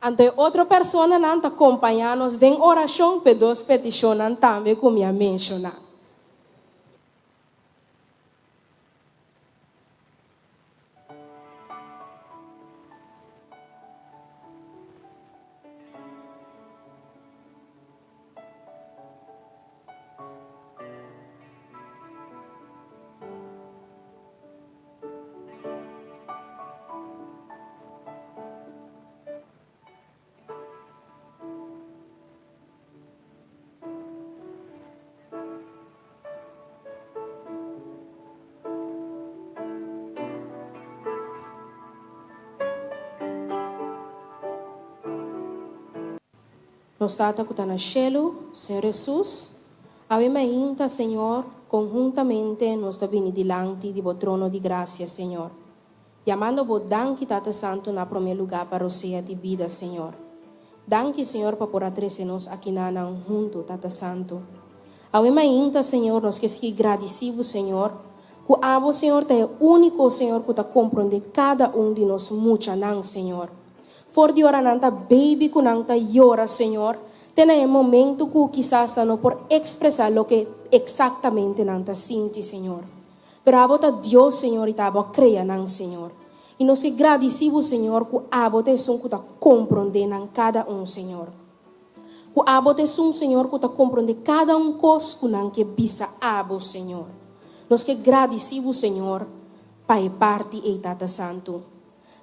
Anto e otro personanan ta kompañá nos den orashon p'e dos petishonnan tambe ku mi a menshoná. Nos Tata ku ta na shelu, Señor Hesus, awe mainta, Señor, konhuntamente nos ta bini dilanti di Bo trono di grasia, Señor. Yamando Bo danki, Tata Santu, na promé lugá pa rosea di bida, Señor. Danki, Señor, pa por a trese nos akinanan huntu, Tata Santu. Awe mainta, Señor, nos ke sigui gradisí Bo, Señor, ku Abo, Señor, ta e úniko, Señor, ku ta komprondé kada un di nos muchanan, Señor. For di ora nan ta baby ku nan ta yora, Señor, te na e momento ku kisas nan no por ekspresá loke eksaktamente nan ta sinti, Señor. Pero Abo ta Dios, Señor, i ta Abo a krea nan, Señor. I nos ke gradisí Bo, Señor, ku Abo ta esun ku ta komprondé nan kada un, Señor. Ku Abo ta esun, Señor, ku ta komprondé kada un kos ku nan ke bisa Abo, Señor. Nos ke gradisí Bo, Señor, pa e parti ei, Tata Santu.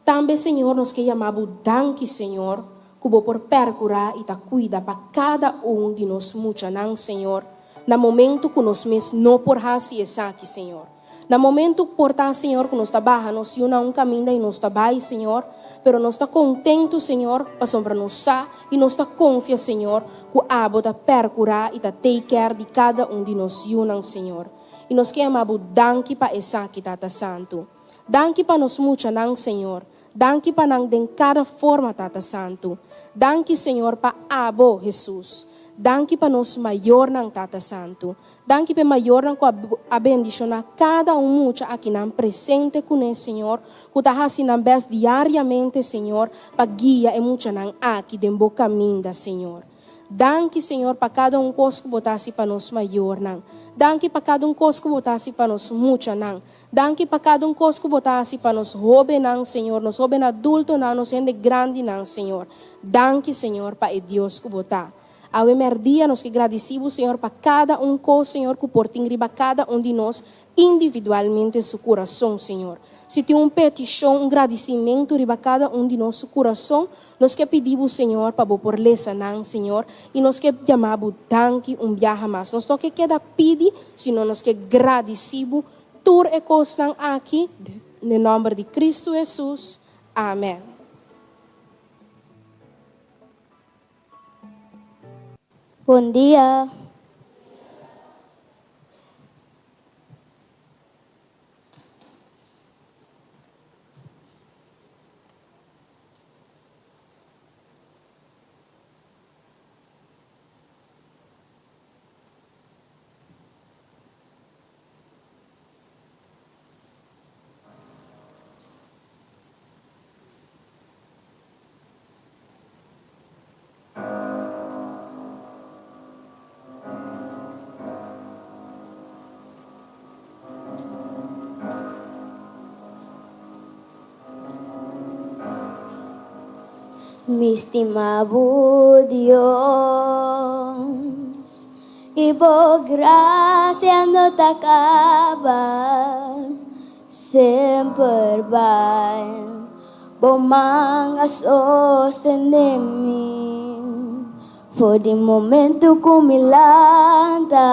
Tambe, Señor, nos ke yama Bo danki, Señor, ku Bo por pèrkurá i ta kuida pa kada un di nos muchanan, Señor, na momentu ku nos mes no por hasi esaki, Señor. Na momentu por ta, Señor, ku nos ta baha nos yu na un kaminda i nos ta bai, Señor, pero nos ta kontentu, Señor, pasobra nos sa i nos ta konfia, Señor, ku Abo ta pèrkurá i ta take care di kada un di nos yunan, Señor. I nos ke yama Bo danki pa esaki, Tata Santu. Danki pa nos muchanan, Señor. Danki pa nan den kada forma, Tata Santu. Danki, Señor, pa Abo, Hesus. Danki pa nos mayornan, Tata Santu. Danki pa e mayornan ku a bendishoná kada un mucha akinan presente kuné, Señor, ku ta hasi nan bèst diariamente, Señor, pa guia e muchanan aki den Bo kaminda, Señor. Danki, Señor, pa kada un kos ku Bo ta hasi pa nos mayornan. Danki pa kada un kos ku Bo ta hasi pa nos muchanan. Danki pa kada un kos ku Bo ta hasi pa nos hóbennan, Señor, nos hóben adultonan, nos hende grandinan, Señor. Danki, Señor, pa e Dios ku Bo ta. Awe mèrdia nos ke gradisí Bo, Señor, pa kada un kos, Señor, ku por tin riba kada un di nos individualmente su kurason, Señor. Si tin un petishon, un gradisimentu riba kada un di nos su kurason, Nos ke pidi Bo, Señor, pa Bo por lesa nan, Señor, i nos ke yama Bo danki un biaha mas. Nos no ke keda pidi, sino nos ke gradisí Bo tur e kosnan aki, den nòmber di Kristu Hesus. Amèn. Bon dia. Mi stima bo Dios, i bo gracia no ta caba, semper bai bo man a sostene mi, for di momento cu mi lanta.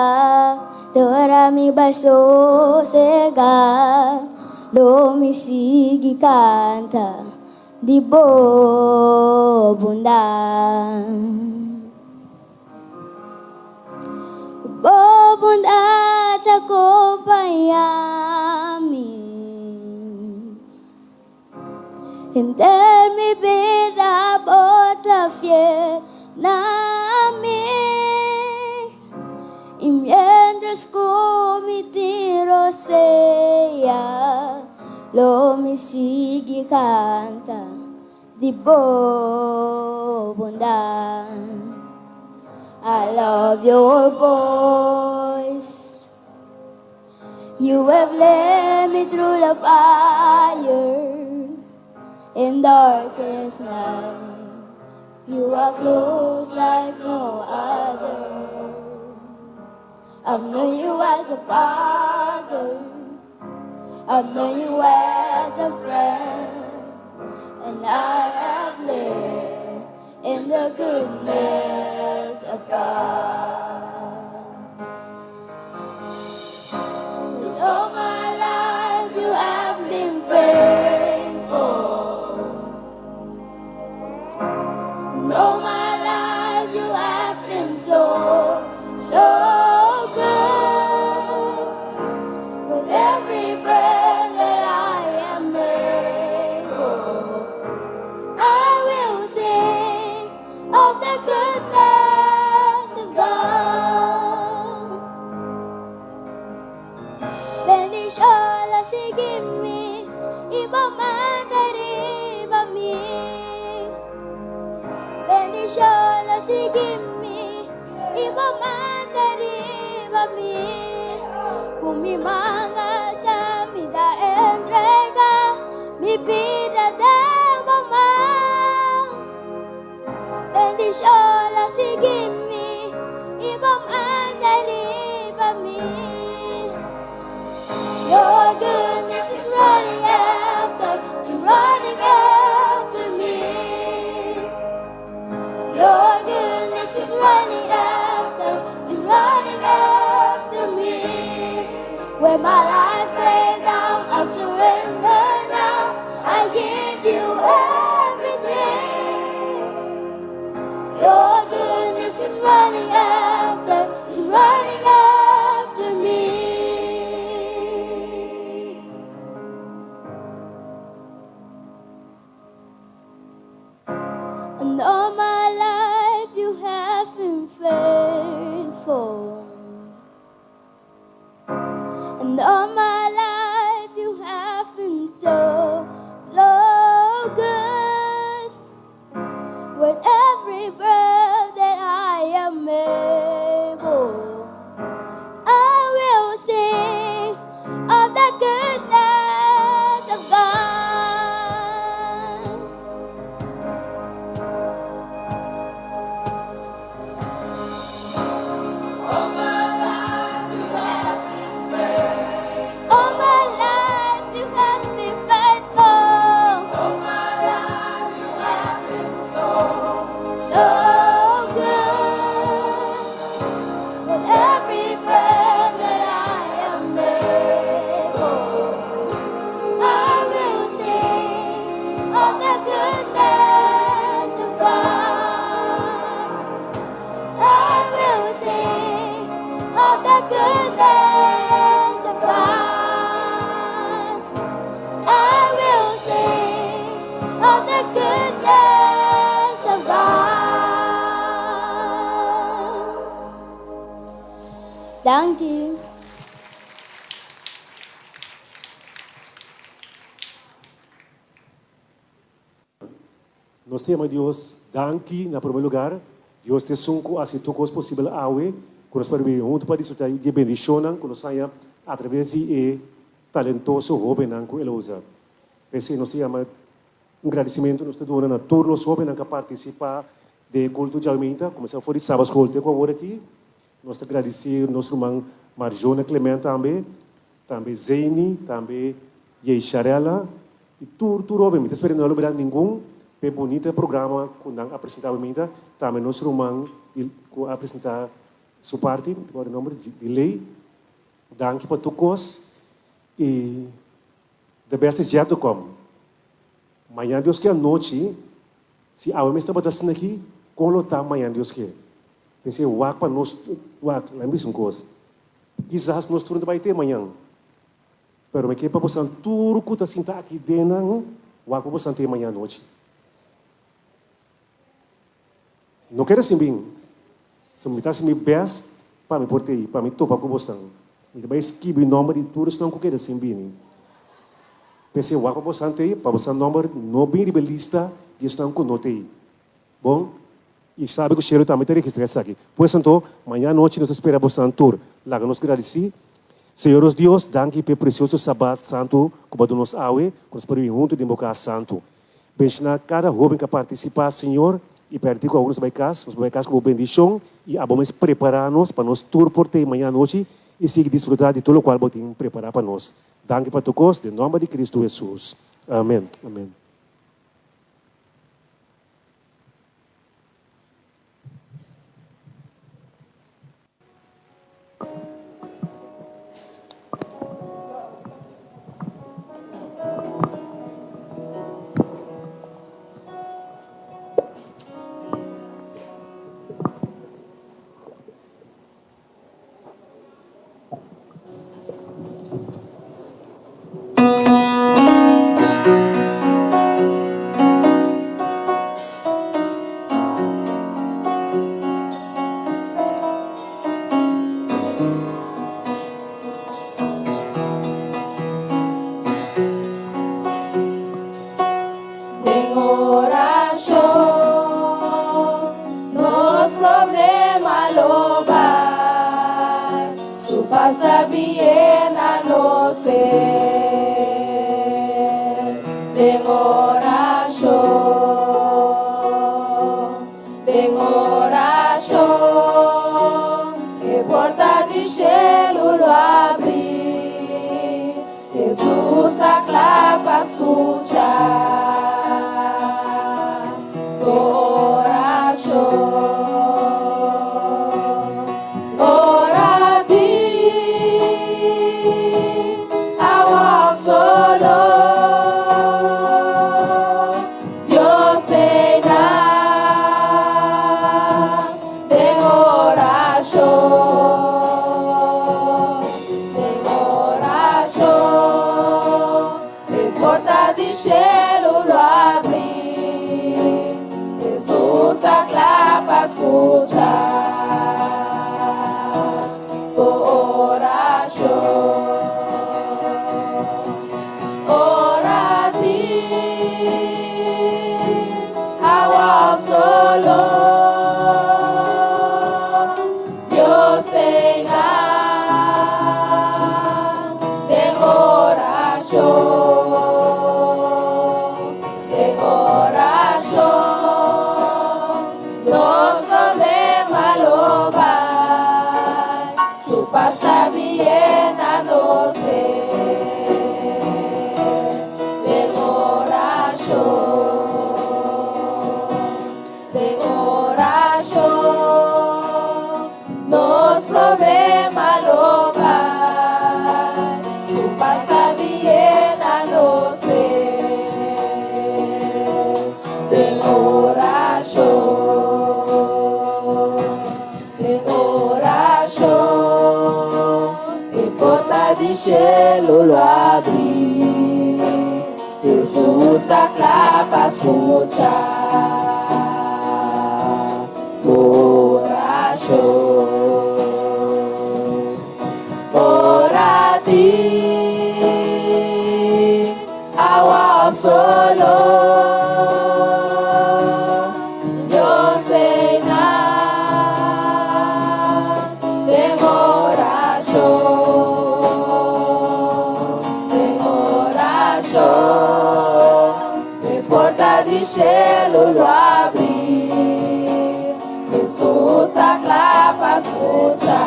Te ora mi bai sosegá, lo mi sigui kanta di bo bondat. Bo bondat ta kompañá mi. Henter mi bida bo ta fiel na mi. I miéntras ku mi tin rosea, lo mi sigui kanta di bo bondat. I love your voice. You have led me through the fire in darkest night. You are close like no other. I've known you as a father. I've known you as a friend. And I have lived in the goodness of God. With all my life you have been faithful. And all my life you have been so, so good. With every breath that I am able, I will sing of the goodness of God. Bendishon lo sigui mi i bo man ta riba mi. Bendishon lo sigui mi i bo man ta riba mi. Ku mi man alsá mi ta entregá mi bida den bo man. Bendishon lo sigui mi i bo man ta riba mi. Your goodness is running after, to running after me. Your goodness is running after, to running after me. When my life lays down, I surrender now. I give you everything. Your goodness is running after, is running after me. And all my life you have been faithful. And all my life you have been so, so good. With every breath that I am able, I will sing of the goodness of God. All my life you have been faithful. All my life you have been faithful. All my life you have been so, so good. With every breath that I am able, I will sing of the goodness of God. I will sing of the goodness of God. I will sing of the goodness of God. Thank you. Nos ta yama Dios danki na promé lugar. Dios ta esun ku hasi tur kos posibel awe ku nos por bini huntu pa disfrutá di e bendishonnan ku nos haña atraves di e talentoso hóbennan ku el a usa. P'esei nos ta yama un gradisimentu nos ta duna na tur nos hóbennan ku a partisipá den e kulto djawe-meinta, kuminsá for di Sabaschool te ku awor aki. Nos ta gradisí nos ruman Marjona Clement tambe, tambe Zeini, tambe Yeisharella i tur tur hóben. Mi ta spera no a lubidá ningun p'e bunita programa ku nan a presentá awe minta. Tambe nos ruman di ku a presentá su parti, mi ta kòrda e nòmber, di Ley. Danki pa tur kos i the best is yet to come. Mañan Dios ke anochi, si awe mes tabata asina aki, kon lo ta mañan Dios ke? P'esei wak pa nos, wak, laga mi bisa un kos, kisas nos tur no ta bai te mañan, pero mi ke pa bosan tur ku ta sinta aki den nan, wak pa bosan te mañan anochi. No kere sin bin. So mi ta hasi mi best pa mi por ta ei, pa mi topa ku bosnan. Mi ta bai skibi nòmber di tur esnan ku kere sin bini. P'esei wak pa bosnan ta ei, pa bosnan nòmber no bin riba e lista di esnan ku no ta ei. Bon? I sabi ku shelu tambe ta registrá esaki. Pues anto, maña anochi nos ta spera bosnan tur. Laga nos gradisí Señor nos Dios, danki p'e presioso Sabat santu ku bo a duna nos awe, ku nos por bin huntu den bo kas santu. Benshoná kada hóben ku a partisipá, Señor, i pèrtí ku awor nos ta bai kas, nos por bai kas ku bo bendishon i abo mes prepará nos pa nos tur por t'ei mañana anochi i sigui disfrutá di tur lokual bo tin prepará pa nos. Danki pa tur kos, den nòmber di Kristu Hesus. Amèn. Amèn. Den orashon nos problema lo bai, su pas ta bin yena nos ser. Den orashon, den orashon, e porta di shelu lo abri. Hesus ta kla pa skucha bo orashon. Ora di awa òf solo, Dios t'ei nan den orashon. Den orashon, e porta di shelu lo abri. Hesus ta kla pa skucha bo orashon. Ora di awa òf solo. Dios t'ei nan den orashon, den orashon, nos problema lo bai, su pas ta bien na nos ser, den orashon. Den orashon nos problema lo bai, su pas ta bien a nos ser. Den orashon, den orashon, e porta di shelu lo abri. Hesus ta kla pa skucha bo orashon. Ora di awa òf solo, Dios t'ei nan den orashon. Den orashon, e porta di shelu lo abri. Hesus ta kla pa skucha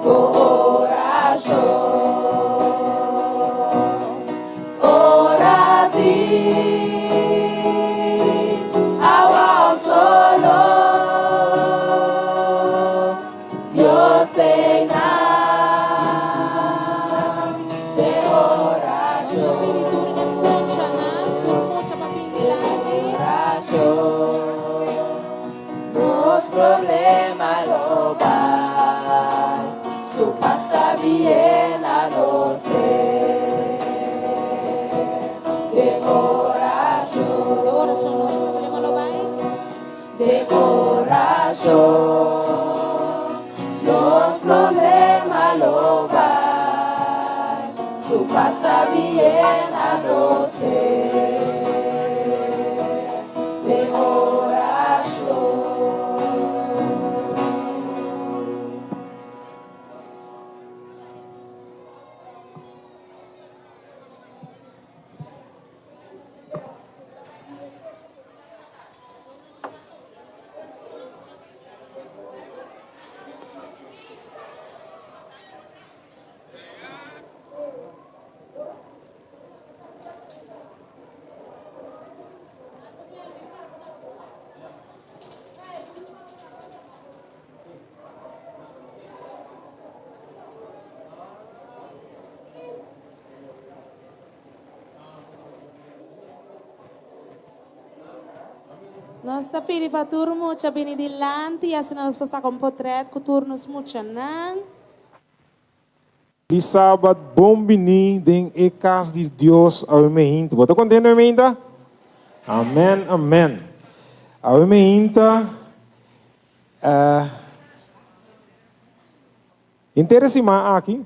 bo orashon. Ora di awa òf solo, Dios te. Su pas ta bien a nos ser. Den orashon. Den orashon nos problema lo bai. Den orashon nos problema lo bai. Su pas ta bien a nos ser. Den orashon. Nos ta pidi pa tur mucha bini dilanti y asina nos por saca un potret cu tur nos muchanan. Di Sabat bon bini den e cas di Dios awe meinta. Bo ta contento awe meinta? Amen, amen. Awe meinta, eh, henter e siman aki,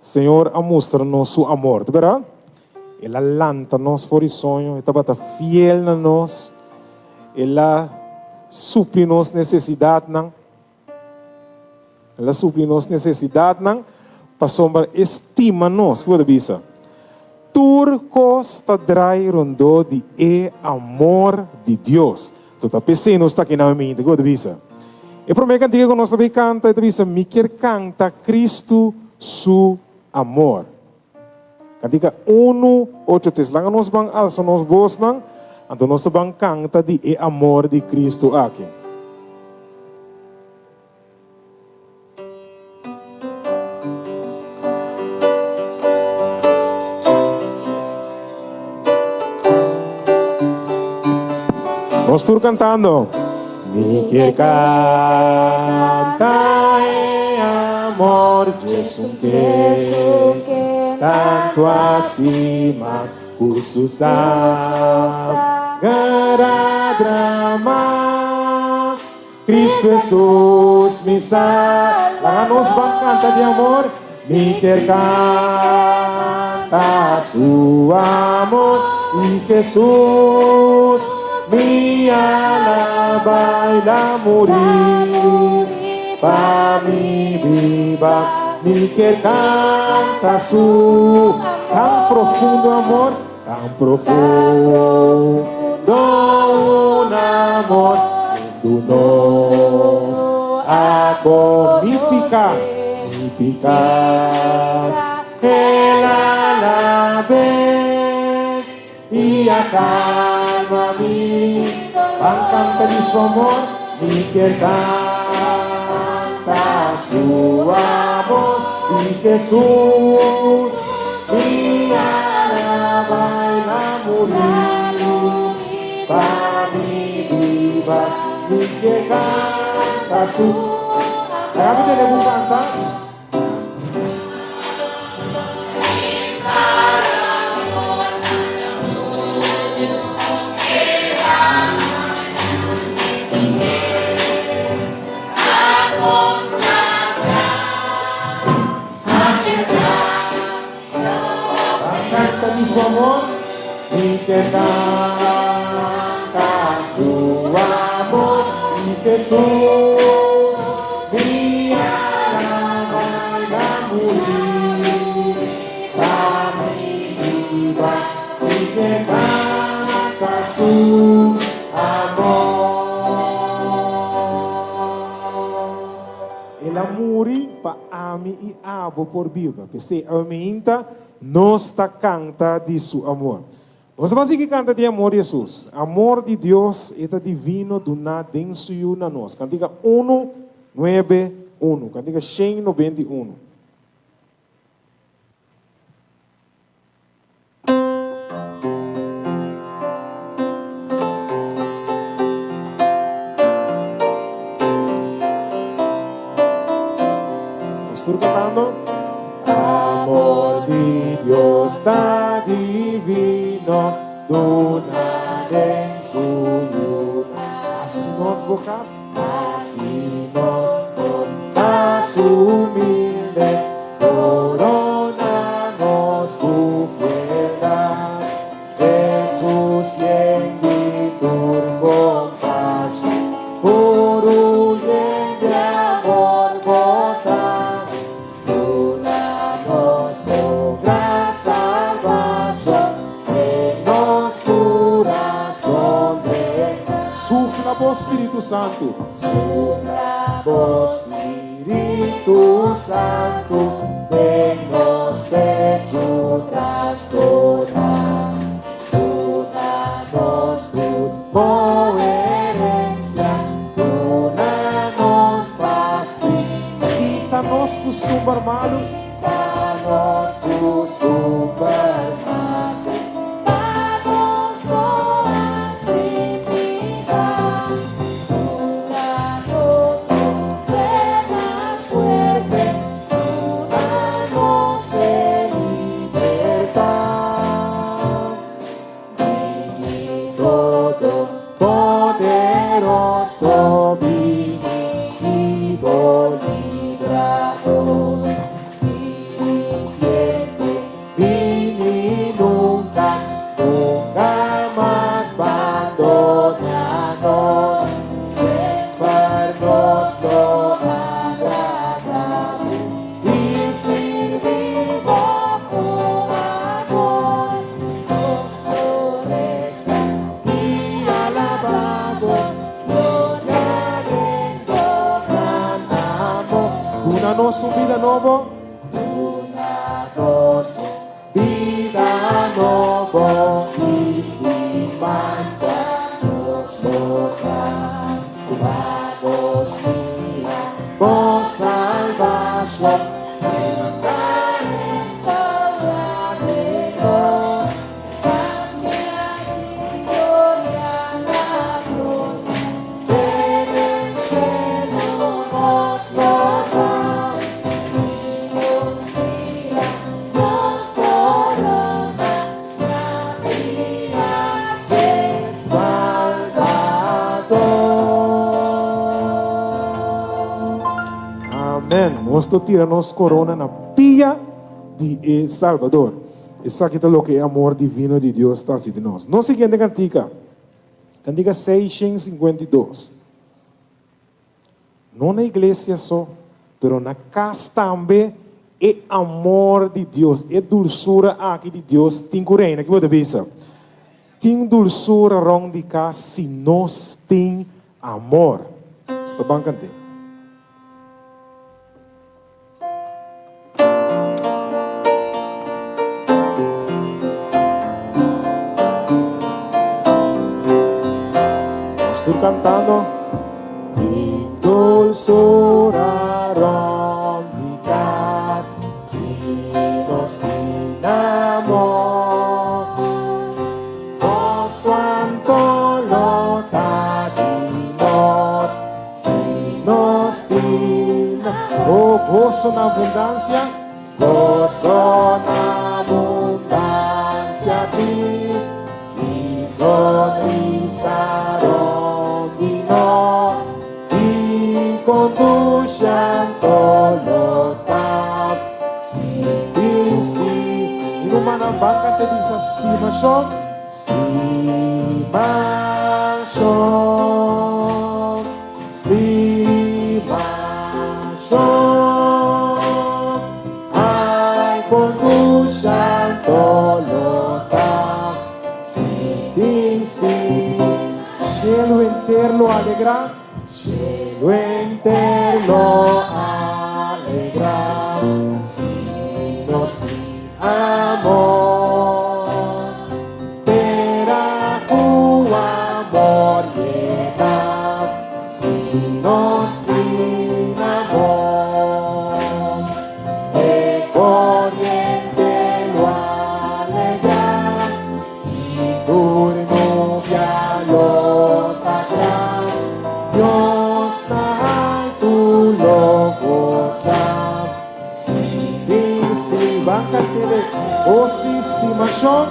Señor a mustra nos su amor. Ta berdad? El a lanta nos for di soño, e tabata fiel na nos, el a supli nos necesidadnan. El a supli nos nesesidatnan pasobra e stima nos. Kiko ta bisa? Tur kos ta drai rondó di e amor di Dios. Anto ta p'esei nos ta aki na mente. Kiko ta bisa? E promé kantika ku nos ta bai kanta e ta bisa, Mi kier kanta Kristu su amor. Kantika unu, ocho, tres. Laga nos ban alsa nos bosnan, anto nos ta ban kanta di e amor di Kristu aki. Nos tur kantando. Mi kier kanta e amor Jesu ke tantu a stima ku su sanger a drama. Cristo Jesus mi sal. Laga nos ban canta di amor. Mi kier canta su amor y Jesus mi alaba y la muri pa mi biba. Mi kier canta su tan profundo amor. Tan profundo un amor mundu no a con mi pica, mi pica el a labe y a calma mi Ban canta di su amor, mi kier canta su amor y Jesús mi alaba el a muri pa mi biba mi kier canta su Laga mi tende ku canta. Canta di su amor, mi ke canta su amor, mi Jesus, mi alaba y a muri pa mi biba, mi ke canta su amor. El a muri pa ami i abo por biba. P'esei awe meinta nos ta kanta di su amor. Nos ta ban sigui kanta di amor di Hesus. Amor di Dios e ta divino duná den su Yu na nos. Kantika unu, nuebe, unu. Kantika shen 91. Nos tur cantando. cantando. Amor di Dios ta divino, duna den su Yu. Hasi nos bo cas, hasi nos bo cas humilde, corona nos cu fieldad. Hesus yen di tur kompashon, puru yen di amor bo ta. Duna nos bo gran salbashon, den nos kurason drenta. Supla bo Spiritu Santu. Supla bo Spiritu Santu den nos pechu trastorná. Duna nos tur bo herencia, duna nos pas Kita nos kustumber malu, kita nos kustumber malu. Pa nos no hasi piká, duna nos un fe mas fuerte, duna nos e libertat. Bini todo poderoso, bini i bo libra nos. Diripiente bini nunca, nunca mas bandona nos. Semper nos lo agrada bo i sirbi bo ku amor. Nos lo resa i alaba bo, gloria den bo gran amor. Duna nos un bida nobo. Duna nos un bida nobo i sin mancha nos hogar. Pa nos mira bo salbashon i ta restaura den nos. Cambia di gloria na gloria, te den shelu nos lo ta. I nos mira nos corona na pia dje Salvador. Amen. Nos ta tira nos corona na pia di e Salvador. Esaki ta loke e amor divino di Dios ta hasi di nos. Nos siguiente cantica, cantica 652. No na iglesia so, pero na cas tambe e amor di Dios, e dulsura aki di Dios tin cu reina. Ki bo ta bisa? Tin dulsura rond di cas si nos tin amor. Nos ta ban cant'é. Nos tur cantando. Tin dulzura rond di cas si nos tin amor. Gozo anto lo ta di nos si nos tin Oh, gozo na abundancia, gozo na abundancia tin y sonrisa rond di nos y conduce anto lo ta si tin Mi rumannan ban canta bisa stimacion, stimacion, stimacion. Ai con dushi anto lo ta si tin sti. Cielo enter lo alegra, cielo enter lo alegra si nos tin amor. Tera ku amor yena si nos tin amor. E koriente lo alegrá i tur nubia lo ta kla. Dios na altu lo gosa si. Ban kant'é. O si stimashon,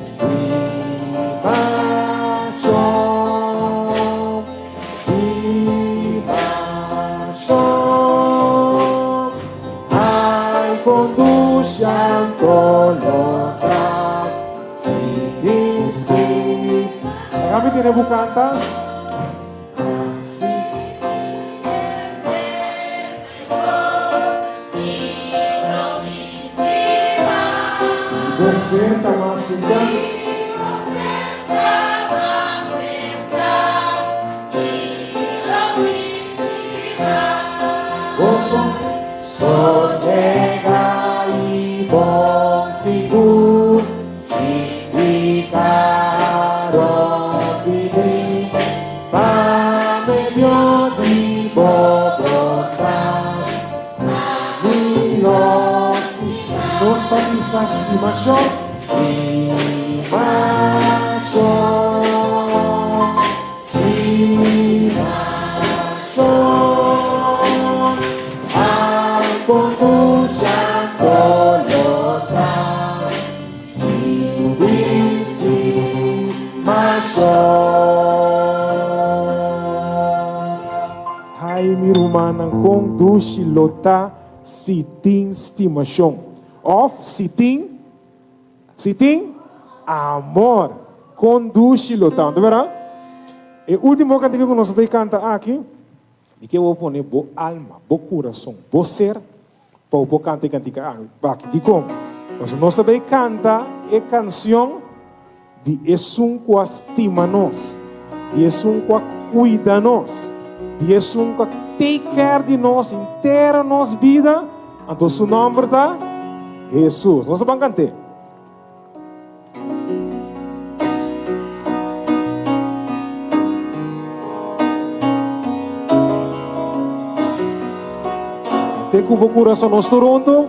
stimashon, stimashon. Ai kon dushi anto lo ta si tin stimashon. Laga mi tene bo kanta. Si. Bo oferta mas sentá. Goso, sosegá i bon sigur, sin piká rònt di mi. Pa medio di bo bondat, ami lo stima. Nos ta bisa stimashon, stimashon, stimashon. Ai kon kusha lo ta sin tin stimashon. Ai mi rumannan kon dushi lo ta si tin stimashon. Òf si tin si tin amor. Kon dushi lo ta. Anto E último kantika ku nos ta kanta aki. Mi ke bo pone bo alma, bo kurason, bo ser pa bo por kanta e kantika aki. Dikon? Pasobra nos ta bay kanta e kansion di esun ku a stima nos, di esun ku a kuida nos, di esun ku a take care di nos henter nos bida, anto su nòmber ta Hesus. Nos ta ban kant'é. Te ku bo kurason nos tur huntu.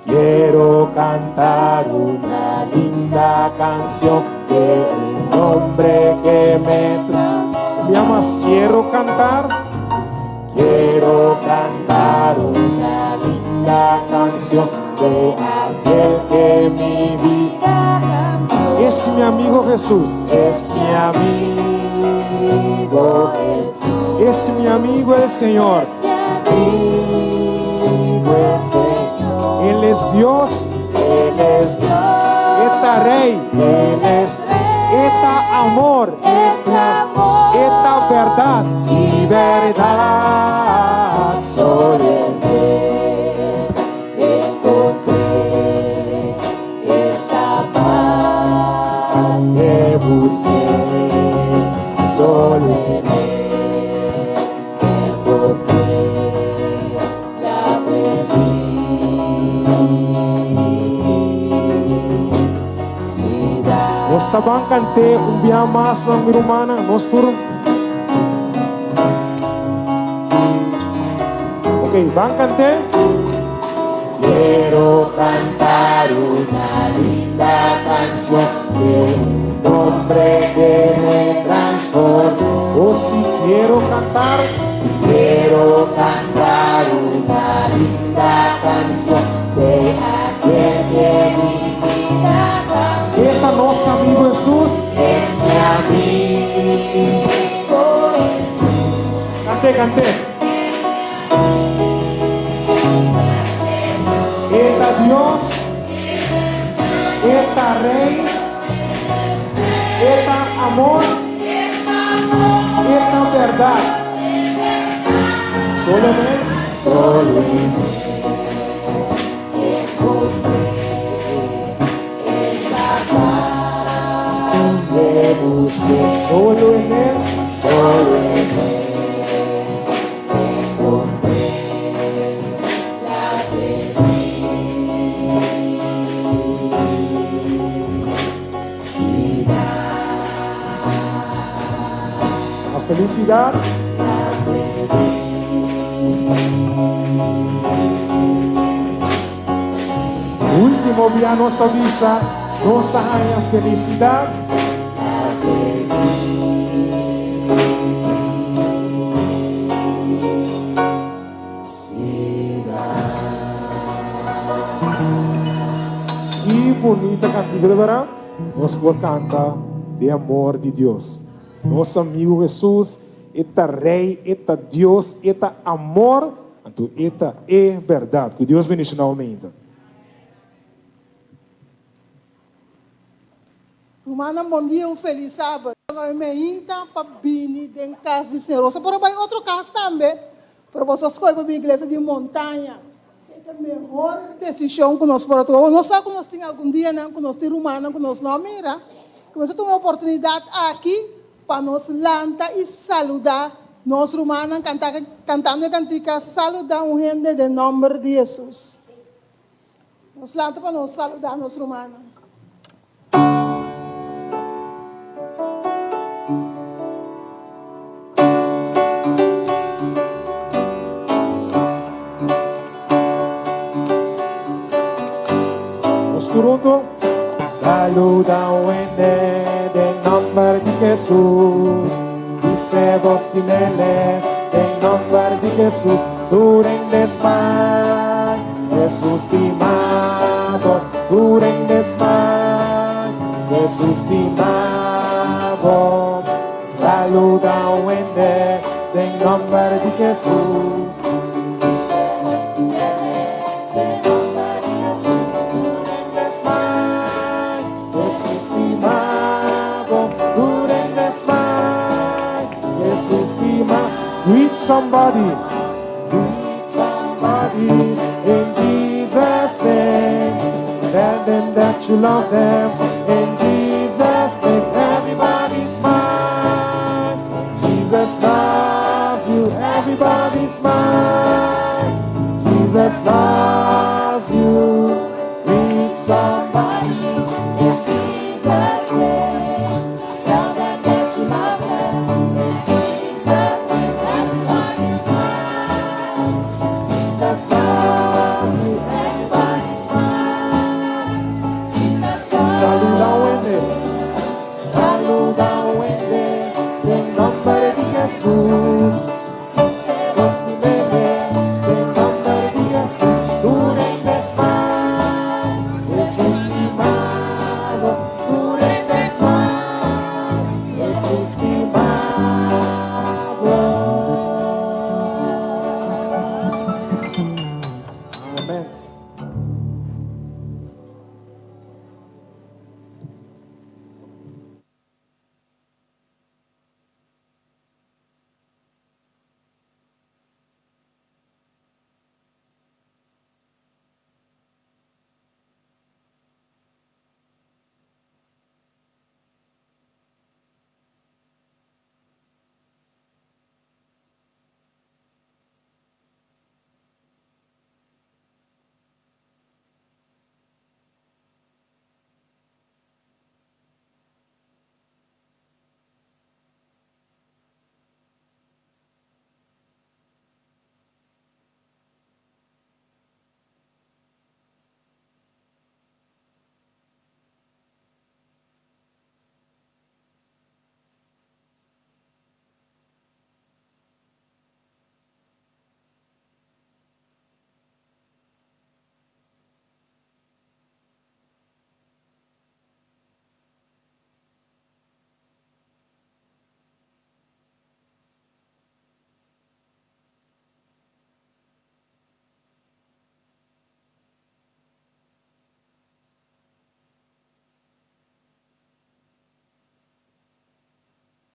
Quiero cantar una linda canción de un hombre que me Un día más quiero cantar. Quiero cantar una linda canción de aquel que mi vida cambió. Es mi amigo Jesús, es mi amigo Jesús. Es mi amigo el Señor. Es mi amigo el Señor. Él es Dios, Él es Dios. E ta Rey, Él es Rey. E ta amor, es amor. E ta bèrdat i bèrdat. Solo en Él encontré esa paz que busqué. Solo en Él encontré la felicidad. Nos ta ban kant'é un bia mas nan mi rumannan, nos tur. Ok, ban kant'é. Quiero cantar una linda canción de un hombre que me transformó. Oh, si quiero cantar, quiero cantar una linda canción de aquel que mi vida cambió. E ta nos amigo Jesús. Es mi amigo Jesús. Cant'é, cant'é. E ta Dios, E ta Rey, E ta amor, E ta berdad. Solo en Él, solo en Él encontré esa paz que busqué. Solo en Él, solo en Él encontré la felicidad. La felicidad. La Último dia nos ta bisa nos a haña felicidad. Ki bunita kantika ta bera. Nos por kanta den amor di Dios. Nos amigu Hesus, e ta Rei, e ta Dios, e ta amor, anto e ta e bèrdat. Ku Dios bendishoná bo meinta. Rumannan bon dia un felis sabat. Awe meinta pa bini den kas di Señor. Boso por a bai otro kas tambe, pero boso a skohe pa bini iglesia di montaña. Esei ta e mehor desishon ku nos por a tuma. Nos sa ku nos tin algun dianan ku nos tin rumannan ku nos no a mira, ku mester tuma e oportunidat aki pa nos lanta i saludá nos rumannan kantando e kantika Saludá un hende den nòmber di Hesus. Nos lanta pa nos saludá nos rumannan. Nos tur hunto. Saluda un hende den nomber di Hesus. Dice bos stimele den nomber di Hesus. Tur hende smal. Hesus stima bo, tur hende smal. Hesus stima bo. Saluda un hende den nomber di Hesus. Hesus stima bo, tur hende smal. Hesus stima. Greet somebody. Greet somebody in Jesus name. Tell them that you love them in Jesus name. Everybody smile. Jesus loves you. Everybody smile. Jesus loves you. Greet somebody.